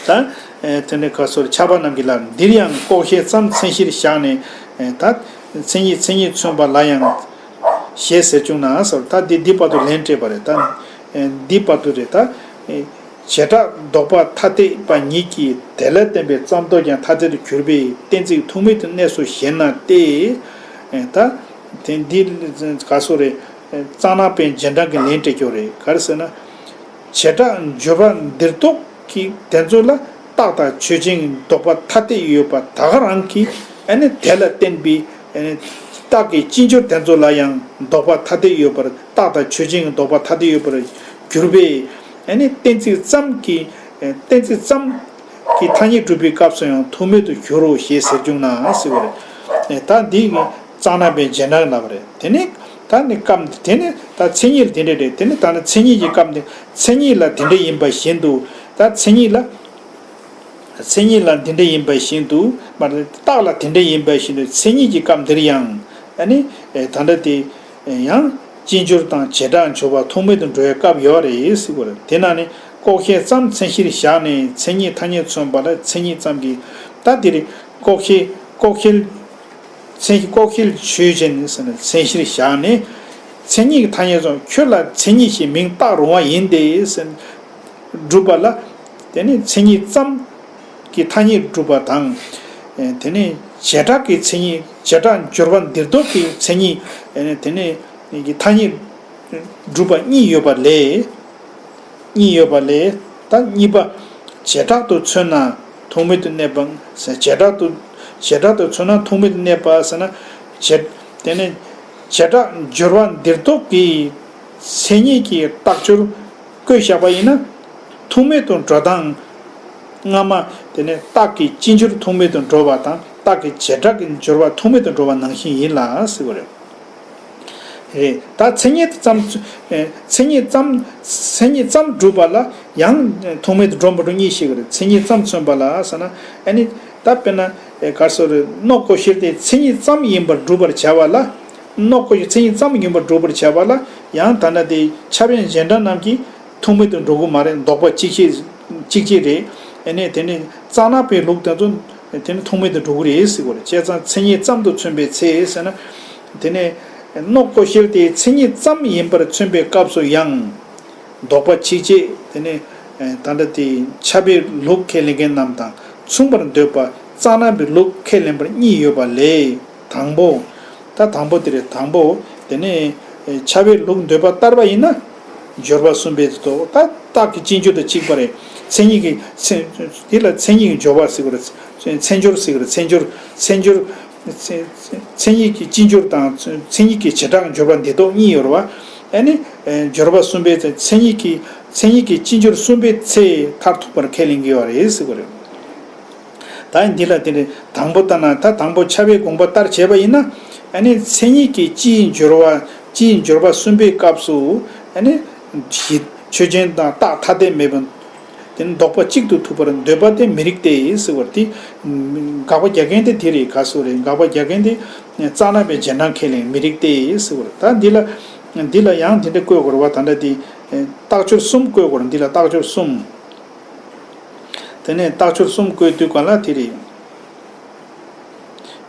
ད་ཨེ། དེ་ནི་ག་སོར་ཕྱྭ་པ་རྣམས་ཀྱིས་ལ་འདིར་ཡང་ལྐོག་བཤད་ཙམ་མཚན་གཞིར་བཞག་ནས། ཨེ། ད་མཚན་ཉིད་མཚན་ཉིད་མཚོན་པ་ལ་ཡང་ཞེས་ཟེར་བྱུང་ན་ཟེར། ད་འདི་འདི་བར་དུ་ལན་སྤྲད་པ་རེད། ད་ཨེ། འདི་བར་དུ་རེད། ད་ཨེ། བྱེ་བྲག་ལྡོག་པ་ཐ་དད་པ་ཉིད་ཀྱིས་དེ་ལ་བརྟེན་པའི་ཙམ་ལྡོག་ཀྱང་ཐ་དད་དུ་གྱུར་པས་གཏན་ཚིགས་ཐུག་མེད་དུ་གནས་སོ་ཞེ་ན་སྟེ། ད་དེ་འདི་ག་སོ་རེད། གཙང་ནག་པའི་རྗེས་འབྲང་གི་ལན་སྤྲད་རྒྱུ་རེད། ག་རེ་ཟེར་ན། བྱེ་བྲག་སྦྱོར་བ་འདིར་ལྡོག་གི་དེ་ཚོ་ལ་རྟགས་དང་ཆོས་ཅན་ལྡོག་པ་ཐ་དད་ཡོད་པ་ད་ག་རང་གིས་ཨ་ནི་དེ་ལ་བརྟེན་པའི་ཨ་ནི་རྟགས་ཀྱི་སྤྱི་སྦྱོར་དེ་ཚོ་ལ་ཡང་ལྡོག་པ་ཐ་དད་ཡོད་པར། རྟགས་དང་ཆོས་ཅན་གྱི་ལྡོག་པ་ཐ་དད་ཡོད་པར་གྱུར་པས། ཨ་ནི་གཏན་ཚིགས་ཙམ་གྱི་གཏན་ཚིགས་ཙམ་གྱི་ཐ་སྙད་སྒྲུབ་པའི་སྐབས་སུ་ཡང་ཐུག་མེད་དུ་གྱུར་རོ་ཞེས་ཟེར་བྱུང་ན་ཟེར་བ་རེད། ད་འདི་གཙང་ནག་པའི་རྗེས་འབྲང་ལབ་པ་རེད། དེ་ནི་ད་ནི་སྐབས་དེ་ནི་ད་མཚན་ཉིད་ལ་དེ་འདྲ་རེད། དེ་ནི་ད་ནི་མཚན་ཉིད་ཀྱི་སྐབས་འདི་མཚན་ཉིད་ལ་དེ་འདྲ་ཡིན་པ་བཞིན་དུ། ད་མཚན་ཉིད་ལ། མཚན་ཉིད་ལ་འདི་འདྲ་ཡིན་པ་བཞིན་དུ། མ་རེད། རྟགས་ལ་དེ་འདྲ་ཡིན་པ་བཞིན་དུ་མཚན་ཉིད་ཀྱི་སྐབས་འདིར་ཡང་ཨ་ནི་ད་ལྟ་དེ་ཡང་སྤྱི་སྦྱོར་དང་བྱེ་བྲག་སྦྱོར་བ་ཐུག་མེད་དུ་འགྲོ་བའི་སྐབས་ཡོད་རེད་ཟེར་གྱི་ཡོད་རེད། དེ་ན་ནི་ལྐོག་ཤལ་ཙམ་མཚན་གཞིར་བཞག་ནས་མཚན་ཉིད་ཐ་སྙད་མཚོན་པ་ལ་མཚན་ཉིད་ཙམ་གྱིས། ད་འདིར་ལྐོག་ཤལ་ལྐོག་ཤལ། མཚན་གཞི་ལྐོག་ཤལ་ཆོས་ཅན་ཟེར་ནས་མཚན་གཞིར་བཞག་ནས། མཚན་ཉིད་ཀྱི་ཐ་སྙད་ཙམ། ཁྱོད་ལ་མཚན་ཉིད་ཞེས་མིང་བཏགས་རུང་བ་ཡིན་ཏེ་ཟེར་སྒྲུབ་པ་ལ། དེ་ནི་མཚན་ཉིད་ཙམ་གྱི་ཐ་སྙད་སྒྲུབ་པ་དང་། དེ་ནི་བྱེ་བྲག་གི་མཚན་ཉིད། བྱེ་བྲག་སྦྱོར་བ་འདིར་ལྡོག་གི་མཚན་ཉིད། དེ་ནི་གི་ཐ་སྙད་སྒྲུབ་པ་གཉིས་ཡོད་པ་ལས། གཉིས་ཡོད་པ་ལས། ད་གཉིས་པ། བྱེ་བྲག་ཏུ་མཚོན་ན་ཐུག་མེད་དུ་གནས་པ། བྱེ་བྲག་ཏུ། བྱེ་བྲག་ཏུ་མཚོན་ན་ཐུག་མེད་དུ་གནས་པ་ཟེར་ན། བྱེ། དེ་ནི་བྱེ་བྲག་སྦྱོར་བ་འདིར་ལྡོག་གི་མཚན་ཉིད་ཀྱི་རྟགས་སྦྱོར་བཀོད་བཞག་པ་ཡིན་ན། ཐུག་མེད་དུ་འགྲོ་སྟངས་སྔ་མ། དེ་ནི་རྟགས་ཀྱི་སྤྱི་སྦྱོར་ཐུག་མེད་དུ་འགྲོ་བ་དང་རྟགས་ཀྱི་བྱེ་བྲག་གི་སྦྱོར་བ་ཐུག་མེད་དུ་འགྲོ་བ་ནང་བཞིན་ཡིན་ལ་ཟེར་བ་རེད། རེད། ད་མཚན་ཉིད་ཙམ། ཨེ། མཚན་ཉིད་ཙམ། མཚན་ཉིད་ཙམ་སྒྲུབ་པ་ལ་ཡང་ཐུག་མེད་དུ་འགྲོ་མི་འགྲོ་གཉིས་ཤིག་རེད། མཚན་ཉིད་ཙམ་མཚོན་པ་ལ་ཟེར་ན། ཨ་ནི་ད་དཔེར་ན། ཨེ། ག་རེ་ཟེར་རེད། ནོག་ལྐོག་ཤལ་དེ་མཚན་ཉིད་ཙམ་ཡིན་པར་སྒྲུབ་པར་བྱ་བ་ལ། ནོག་ལྐོག་ཤལ་མཚན་ཉིད་ཙམ་ཡིན་པར་སྒྲུབ་པར་བྱ་བ་ལ་ཡང་ད་ལྟ་དེ་ཁྱབ་པའི་རྗེས་འབྲང་རྣམས་ཀྱིས་ཐུག་མེད་དུ་འགྲོ་གི་མ་རེད། ལྡོག་པ་གཅིག་ཅིག་གཅིག་ཅིག་རེད། ཨ་ནི་དེ་ནི་གཙང་ནག་པའི་ལུགས་དེ་ཚོ་དེ་ནི་ཐུག་མེད་དུ་འགྲོ་གི་རེད་ཟེར་གྱི་ཡོད་རེད། བྱས་ཙང་མཚན་ཉིད་ཙམ་དུ་མཚོན་པའི་ཚེ་ཟེར་ན། དེ་ནས་ནོག་ལྐོག་ཤལ་དེ་མཚན་ཉིད་ཙམ་ཡིན་པར་མཚོན་པའི་སྐབས་སུ་ཡང་ལྡོག་པ་གཅིག་ཅིག་དེ་ནས་ད་ལྟ་དེ་ཁྱབ་པའི་ལུགས་ཁས་ལེན་མཁན་རྣམས་དང་མཚུངས་པར་འདོད་པ་གཙང་ནག་པའི་ལུགས་ཁས་ལེན་པར་གཉིས་ཡོད་པ་ལས། དང་པོ། ད་དང་པོ་དེ་རེད། དང་པོ། དེ་ནས་ཁྱབ་པའི་ལུགས་འདོད་པ་ལྟར་བ་ཡིན་ན། སྦྱོར་བ་གསུམ་པའི་ཐོག་ད་རྟགས་ཀྱི་སྤྱི་སྦྱོར་དང་གཅིག་པ་རེད། མཚན་ཉིད་ཀྱི་མཚན། དེ་ལ་མཚན་ཉིད་ཀྱི་སྦྱོར་བ་ཟེར་གྱི་རེད། མཚན་སྦྱོར་ཟེར་གྱི་རེད། མཚན་སྦྱོར། མཚན་སྦྱོར། མཚན་མཚན་ཉིད་ཀྱི་སྤྱི་སྦྱོར་དང་མཚན་ཉིད་ཀྱི་བྱེ་བྲག་སྦྱོར་བ་འདི་ཐོག་གཉིས་ཡོད་རེད་བ། ཨ་ནི། སྦྱོར་བ་གསུམ་པའི་མཚན་ཉིད་ཀྱི། མཚན་ཉིད་ཀྱི་སྤྱི་སྦྱོར་གསུམ་པའི་ཚེ་མཐར་ཐུག་པར་ཁས་ལེན་གྱི་ཡོད་རེད་ཟེར་གྱི་རེད། ད་འདི་ལ་དེ་ནི་དང་པོ་ལྟར་ན། ད་དང་པོ་ཁྱབ་པའི་དགོངས་པ་ལྟར་བྱས་པ་ཡིན་ན། ཨ་ནི་མཚན་ཉིད་ཀྱི་སྤྱིའི་སྦྱོར་བ། སྤྱིའི་སྦྱོར་བ་གསུམ་པའི་སྐབས་སུ། ཨ་ནི་གཞི་ཆོས་ཅན་དང་རྟགས་ཐ་དད་མེད་པ། དེ་ནི་ལྡོག་པ་གཅིག་ཏུ་ཐུག་པར་འདོད་པ་དེ་མི་རིགས་ཏེ་ཟེར་བ་དེ། དགག་པ་རྒྱག་མཁན་དེ་དེ་རེད། ག་སོ་རེད། དགག་པ་རྒྱག་མཁན་དེ་གཙང་ནག་པའི་རྗེས་འབྲང་ཁས་ལེན་མི་རིགས་ཏེ་ཟེར་བ་རེད། ད་འདི་ལ། འདི་ལ་ཡང་དེ་འདྲ་བཀོད་དགོས་རེད་བ། ད་ལྟ་དེ་རྟགས་སྦྱོར་གསུམ་བཀོད་དགོས་རེད། འདི་ལ་རྟགས་སྦྱོར་གསུམ། དེ་ནས་རྟགས་སྦྱོར་གསུམ་བཀོད་དུས་ག་ལ་དེ་རེད།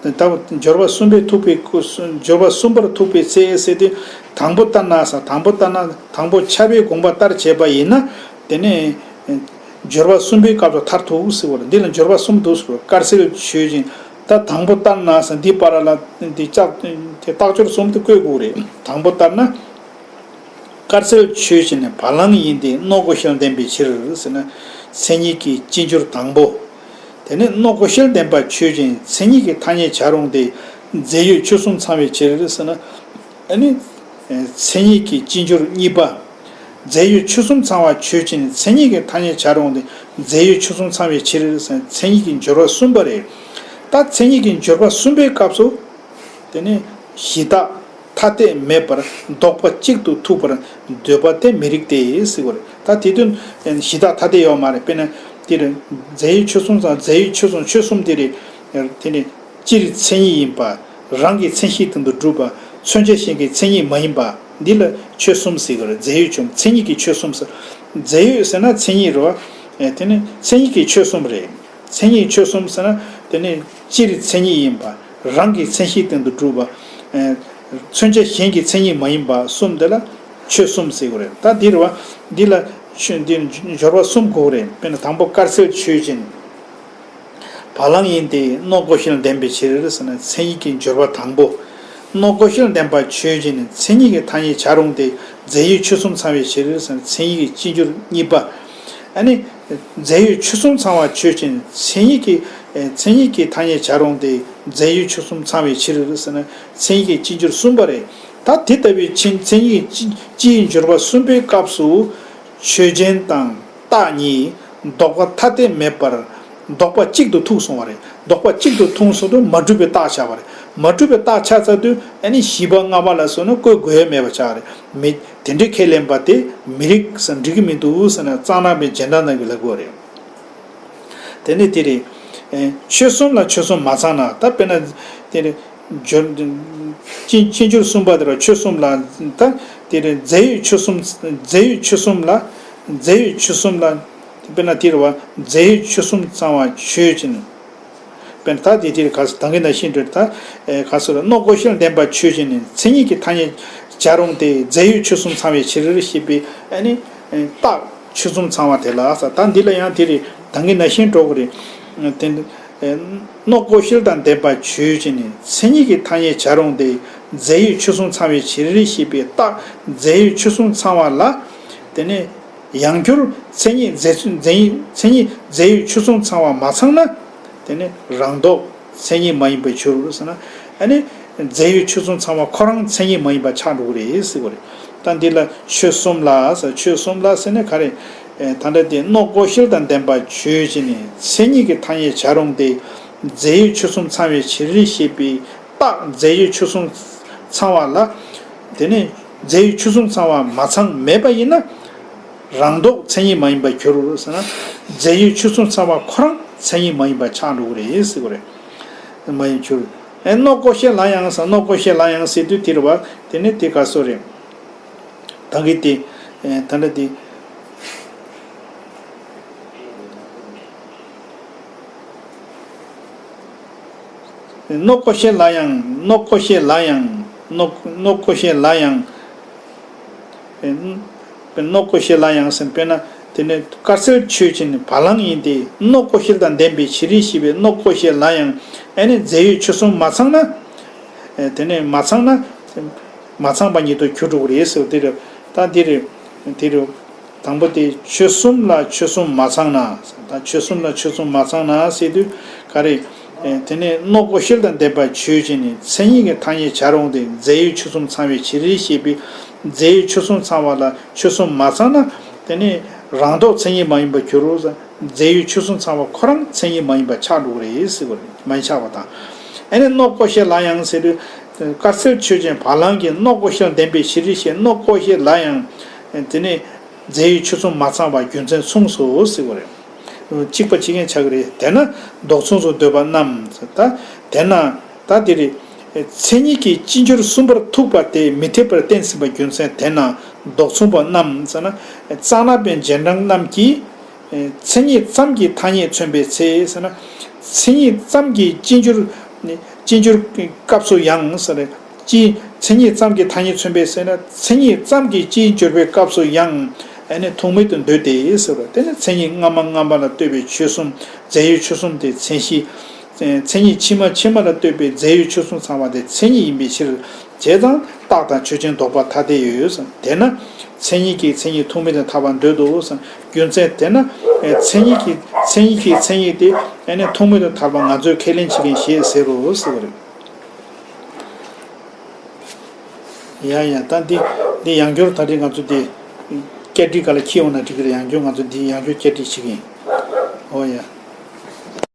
ད་སྦྱོར་བ་གསུམ་པས་ཐུག་པའི་སྐུ། སྦྱོར་བ་གསུམ་པར་ཐུག་པའི་ཚེ་ཟེར་དུས། དང་པོ་ལྟར་ན་ཟེར། དང་པོ་ལྟར་ན། དང་པོ་ཁྱབ་པའི་དགོངས་པ་ལྟར་བྱས་པ་ཡིན་ན། དེ་ནས་སྦྱོར་བ་གསུམ་པའི་སྐབས་སུ་མཐར་ཐུག་ཟེར་བ་རེད། འདི་ལ་སྦྱོར་བ་གསུམ་འདུག་ཟེར་བ། དཀར་གསལ་ཆོས་ཅན། ད་དང་པོ་ལྟར་ན་ཟེར་འདི་བར་ལ་འདི་ལྕགས་དེ་རྟགས་སྦྱོར་གསུམ་དུ་བཀོད་དགོས་རེད། དང་པོ་ལྟར་ན། དཀར་གསལ་ཆོས་ཅན་བ་ལང་ཡིན་ཏེ། ནོག་ལྐོག་ཤལ་ལྡན་པའི་ཕྱིར་ཟེར་ན། མཚན་ཉིད་ཀྱི་སྤྱི་སྦྱོར་དང་པོ། དེ་ནས་ནོག་ལྐོག་ཤལ་ལྡན་པ་ཆོས་ཅན་མཚན་ཉིད་ཀྱི་ཐ་སྙད་བྱ་རུང་སྟེ། རྫས་ཡོད་ཆོས་གསུམ་ཚང་བའི་ཕྱིར་ཟེར་ན། ཨ་ནི་མཚན་ཉིད་ཀྱི་སྤྱི་སྦྱོར་གཉིས་པ། རྫས་ཡོད་ཆོས་གསུམ་ཚང་བ་ཆོས་ཅན་མཚན་ཉིད་ཀྱི་ཐ་སྙད་བྱ་རུང་སྟེ། རྫས་ཡོད་ཆོས་གསུམ་ཚང་བའི་ཕྱིར་ཟེར་ན། མཚན་ཉིད་ཀྱི་སྦྱོར་བ་གསུམ་པ་རེད། ད་མཚན་ཉིད་ཀྱི་སྦྱོར་བ་གསུམ་པའི་སྐབས་སུ། དེ་ནི་གཞི་རྟགས་ཐ་དད་མེད་པར་ལྡོག་པ་གཅིག་ཏུ་ཐུག་པར་འདོད་པ་དེ་མི་རིགས་ཏེ་ཟེར་བ་རེད། ད་དེ་དོན་གཞི་རྟགས་ཐ་དད་ཡོད་མ་རེད། དཔེར་ན་དེ་རེད། རྫས་ཡོད་ཆོས་གསུམ་ཚང་། རྫས་ཡོད་ཆོས་གསུམ། ཆོས་གསུམ་དེ་རེད། དེ་ནི་སྤྱིར་མཚན་ཉིད་ཡིན་པ། རང་གི་མཚན་གཞིའི་སྟེང་དུ་གྲུབ་པ། མཚོན་བྱ་གཞན་གྱི་མཚན་ཉིད་མ་ཡིན་པ། འདི་ལ་ཆོས་གསུམ་ཟེར་གི་རེད། རྫས་ཡོད་ཆོས། མཚན་ཉིད་ཀྱི་ཆོས་གསུམ་ཟེར། རྫས་ཡོད་ཟེར་ན་མཚན་ཉིད་རེད་བ། དེ་ནི་མཚན་ཉིད་ཀྱི་ཆོས་གསུམ་རེད། མཚན་ཉིད་ཆོས་གསུམ་ཟེར་ན་དེ་ནི་སྤྱིར་མཚན་ཉིད་ཡིན་པ། རང་གི་མཚན་གཞིའི་སྟེང་དུ་གྲུབ་པ། མཚོན་བྱ་གཞན་གྱི་མཚན་ཉིད་མ་ཡིན་པ་གསུམ་དེ་ལ་ཆོས་གསུམ་ཟེར་གི་རེད། ད་འདི་རེད་བ། འདི་ལ་ ཆོས་འདི་སྦྱོར་བ་གསུམ་དགོས་རེད། དཔེར་ན་དང་པོ་དཀར་གསལ་ཆོས་ཅན། བ་ལང་ཡིན་ཏེ། གནོད་བགོ་ཤེས་ལ་ལྡན་པའི་ཕྱིར་ཟེར་ན་མཚན་ཉིད་ཀྱི་སྦྱོར་བ་དང་པོ། གནོད་བགོ་ཤེས་ལ་ལྡན་པ་ཆོས་ཅན། མཚན་ཉིད་ཀྱི་ཐ་སྙད་བྱར་རུང་སྟེ། རྫས་ཡོད་ཆོས་གསུམ་ཚང་བའི་ཕྱིར་ཟེར་ན་མཚན་ཉིད་ཀྱི་སྤྱི་སྦྱོར་གཉིས་པ། ཨ་ནི། རྫས་ཡོད་ཆོས་གསུམ་ཚང་བ་ཆོས་ཅན། མཚན་ཉིད་ཀྱི། མཚན་ཉིད་ཀྱི་ཐ་སྙད་བྱར་རུང་སྟེ། རྫས་ཡོད་ཆོས་གསུམ་ཚང་བའི་ཕྱིར་ཟེར་ན་མཚན་ཉིད་ཀྱི་སྤྱི་སྦྱོར་གསུམ་པ་རེད། ད་དེ་ལྟ་བུའི་ཕྱིར་མཚན་ཉིད་ཀྱི་སྤྱིའི་སྦྱོར་བ་གསུམ་པའི་སྐབས་སུ། ཆོས་ཅན་དང་། རྟགས་གཉིས། ལྡོག་པ་ཐ་དད་མེད་པར། ལྡོག་པ་གཅིག་ཏུ་ཐུག་སོང་བ་རེད། ལྡོག་པ་གཅིག་ཏུ་ཐུག་སོང་དུས་མ་གྲུབ་པའི་རྟགས་ཆགས་པ་རེད། མ་གྲུབ་པའི་རྟགས་ཆགས་ཚར་དུས་ཨ་ནི་བཞི་པ་ལྔ་པ་ལ་སོགས་ནི་བཀོད་དགོས་ཡ་མེད་པ་ཆགས་རེད། མི་དེ་འདྲའི་ཁས་ལེན་པ་དེ་མི་རིགས་སམ་འགྲིག་གི་མི་འདུག་ཟེར་ན་གཙང་ནག་པའི་རྗེས་འབྲང་རྣམས་ཀྱིས་ལབ་དགོས་རེད། དེ་ནི་དེ་རེད། ཆོས་གསུམ་ལ་ཆོས་གསུམ་མ་ཚང་ན་ད་དཔེར་ན་དེ་རེད། སྦྱོར། སྤྱི་སྤྱི་སྦྱོར་གསུམ་པ་དེ་ལ་ཆོས་གསུམ་ལ་ད་དེ་རེད། རྫས་ཡོད་ཆོས་གསུམ། རྫས་ཡོད་ཆོས་གསུམ་ལ། རྫས་ཡོད་ཆོས་གསུམ་ལ། དཔེར་ན་དེ་རེད་བ། རྫས་ཡོད་ཆོས་གསུམ་ཚང་བ་ཆོས་ཅན། དཔེར་ན་ད་དེ་དེ་རེད། ག་ས་ད་གིན་ན་ཤེས་འགྲོ་ད། ག་ས་རེད། གནོད་བགོ་ཤེས་ལ་ལྡན་པ་ཆོས་ཅན་ནི་མཚན་ཉིད་ཀྱི་ཐ་སྙད་བྱར་རུང་སྟེ། རྫས་ཡོད་ཆོས་གསུམ་ཚང་བའི་ཕྱིར་ཞེས་པའི་ཨ་ནི། རྟགས་ཆོས་གསུམ་ཚང་བ་དེ་ལ་ཟེར། ད་འདི་ལ་ཡང་དེ་རེད། ད་གིན་ན་ཤེས་འགྲོ་གི་རེད། དེ། གནོད་བགོ་ཤེས་དང་ལྡན་པ་ཆོས་ཅན་ནི་མཚན་ཉིད་ཀྱི་ཐ་སྙད་བྱར་རུང་སྟེ། རྫས་ཡོད་ཆོས་གསུམ་ཚང་བའི་ཕྱིར་ཞེས་པའི་རྟགས་རྫས་ཡོད་ཆོས་གསུམ་ཚང་བ་ལ། དེ་ནི་ཡང་སྒྱུར་མཚན་ཉིད་རྫས་རྫས་མཚན་ཉིད་རྫས་ཡོད་ཆོས་གསུམ་ཚང་བ་མ་ཚང་ན། དེ་ནི་རང་ལྡོག་མཚན་ཉིད་མ་ཡིན་པར་གྱུར་ཟེར་ན། ཨ་ནི་རྫས་ཡོད་ཆོས་གསུམ་ཚང་བ་ཁོ་རང་མཚན་ཉིད་མ་ཡིན་པ་ཆགས་འགྲོ་གི་རེད་ཟེར་གི་རེད། ད་འདི་ལ་ཆོས་གསུམ་ལ་ཟེར། ཆོས་གསུམ་ལ་ཟེར་ནས་ག་རེ། ད་ལྟ་དེ་གནོད་བགོ་ཤེས་དང་ལྡན་པ་ཆོས་ཅན་ནི་མཚན་ཉིད་ཀྱི་ཐ་སྙད་བྱར་རུང་སྟེ། རྫས་ཡོད་ཆོས་གསུམ་ཚང་བའི་ཕྱིར་ཞེས་པའི་རྟགས་རྫས་ཡོད་ཆོས་གསུམ་ཚང་བ་ལ། དེ་ནི་རྫས་ཡོད་ཆོས་གསུམ་ཚང་བ་མ་ཚང་མེད་པ་ཡིན་ན། རང་ལྡོག་མཚན་ཉིད་མ་ཡིན་པར་གྱུར་ཟེར་ན། རྫས་ཡོད་ཆོས་གསུམ་ཚང་བ་ཁོ་རང་མཚན་ཉིད་མ་ཡིན་པ་ཆགས་འགྲོ་གི་རེད་ཟེར་གི་རེད། མ་ཡིན་གྱུར། ཨེ་གནོད་བགོ་ཤེས་ལ་ཡང་ཟེར། གནོད་བགོ་ཤེས་ལ་ཡང་ཟེར་དུས་དེ་རེད་བ། དེ་ནི་དེ་ག་སོ་རེད། ད་གི་དེ། ཨེ་ད་ལྟ་དེ། གནོད་བགོ་ཤེས་ལ་ཡང་། གནོད་བགོ་ཤེས་ལ་ཡང་། གནོད་གནོད་བགོ་ཤེས་ལ་ཡང་། གནོད་བགོ་ཤེས་ལ་ཡང་ཟེར། དཔེར་ན་དེ་ནི་དཀར་གསལ་ཆོས་ཅན་བ་ལང་ཡིན་ཏེ། གནོད་བགོ་ཤེས་དང་ལྡན་པའི་ཕྱིར་ཞེས་པའི་གནོད་བགོ་ཤེས་ལ་ཡང་། ཨ་ནི་རྫས་ཡོད་ཆོས་གསུམ་མ་ཚང་ན། དེ་ནི་མ་ཚང་ན། མ་ཚང་པ་ཉིད་དུ་གྱུར་འགྲོ་གི་རེད་ཟེར། དེ་རེད། ད་འདི་རེད། དེ་རེད། དང་པོ་དེ་ཆོས་གསུམ་ལ་ཆོས་གསུམ་མ་ཚང་ན། ད་ཆོས་གསུམ་ལ་ཆོས་གསུམ་མ་ཚང་ན་ཟེར་དུས་ག་རེ། ཨེ་དེ་ནས་གནོད་བགོ་ཤེས་དང་ལྡན་པ་ཆོས་ཅན་ནི་མཚན་ཉིད་ཀྱི་ཐ་སྙད་བྱར་རུང་སྟེ། རྫས་ཡོད་ཆོས་གསུམ་ཚང་བའི་ཕྱིར་ཞེས་པའི་རྫས་ཡོད་ཆོས་གསུམ་ཚང་བ་ལ་ཆོས་གསུམ་མ་ཚང་ན། དེ་ནས་རང་ལྡོག་མཚན་ཉིད་མ་ཡིན་པར་གྱུར་རོ། རྫས་ཡོད་ཆོས་གསུམ་ཚང་བ་ཁོ་རང་མཚན་ཉིད་མ་ཡིན་པ་ཆགས་འགྲོ་གི་རེད་ཟེར་བ་རེད། མ་ཡིན་ཆགས་པ་དང་། ཨ་ནི་གནོད་བགོ་ཤེས་ལ་ཡང་ཟེར་དུས། དཀར་གསལ་ཆོས་ཅན་བ་ལང་གི་གནོད་བགོ་ཤེས་ལྡན་པའི་ཕྱིར་ཞེས་གནོད་བགོ་ཤེས་ལ་ཡང་། དེ་ནས་རྫས་ཡོད་ཆོས་གསུམ་མ་ཚང་བ་རྒྱུ་མཚན་མཚུངས་སོ་ཟེར་བ་རེད། གཅིག་པ་གཅིག་རྐྱང་ཆགས་ཀྱི་རེད། དེས་ན་ལྡོག་མཚུངས་སུ་འདོད་པ་རྣམས་ཟེར། ད་དེས་ན་ད་དེ་རེད། མཚན་ཉིད་ཀྱི་སྤྱི་སྦྱོར་གསུམ་པར་ཐུག་པ་དེ་མི་འཐད་པར་བསྟན་ཟིན་པ་རྒྱུ་མཚན་དེས་ན་ལྡོག་མཚུངས་པ་རྣམས་ཟེར་ན། གཙང་ནག་པའི་རྗེས་འབྲང་རྣམས་ཀྱིས། མཚན་ཉིད་ཙམ་གྱི་ཐ་སྙད་མཚོན་པའི་ཚེ་ཟེར་ན། མཚན་ཉིད་ཙམ་གྱི་སྤྱི་སྦྱོར། སྤྱི་སྦྱོར་སྐབས་སུ་ཡང་ཟེར། སྤྱི་མཚན་ཉིད་ཙམ་གྱི་ཐ་སྙད་མཚོན་པའི་ཚེ་ན། མཚན་ཉིད་ཙམ་གྱི་སྤྱི་སྦྱོར་བའི་སྐབས་སུ་ཡང་ཨ་ནི་ཐུག་མེད་དུ་འདོད་དེ་ཟེར་བ། དེ་ནི་མཚན་ཉིད་སྔ་མ་སྔ་མ་ལ་ལྟོས་པའི་ཆོས་གསུམ། རྫས་ཡོད་ཆོས་གསུམ་དེ་མཚན་གཞི། མཚན་ཉིད་ཕྱི་མ་ཕྱི་མ་ལ་ལྟོས་པའི་རྫས་ཡོད་ཆོས་གསུམ་ཚང་བ་དེ་མཚན་ཉིད་ཡིན་པའི་ཕྱིར། བྱས་ཙང་རྟགས་དང་ཆོས་ཅན་ལྡོག་པ་ཐ་དད་ཡོད་ཟེར། དེས་ན་མཚན་ཉིད་ཀྱིས་མཚན་ཉིད་ཐུག་མེད་དུ་ཐལ་བར་འདོད་དོ་ཟེར། རྒྱུ་མཚན་དེས་ན་མཚན་ཉིད་ཀྱིས་མཚན་ཉིད་ཀྱིས་མཚན་ཉིད་དེ་ཨ་ནི་ཐུག་མེད་དུ་ཐལ་བ་ང་ཚོས་ཁས་ལེན་བྱེད་མཁན་ཞེས་ཟེར་རོ་ཟེར་བ་རེད། ཡ་ཡ། ད་འདི་འདི་ཡང་བསྐྱར་ད་རེས་ང་ཚོ་འདི་བསྐྱར་སྒྲིག་ག་ལ་འཁྱེར་འོང་ན་འགྲིག་གི་རེད། ཡང་བསྐྱར་ང་ཚོ་འདི་ཡང་བསྐྱར་བསྐྱར་སྒྲིག་བྱེད་ཀྱི་ཡིན། ཨོ་ཡ།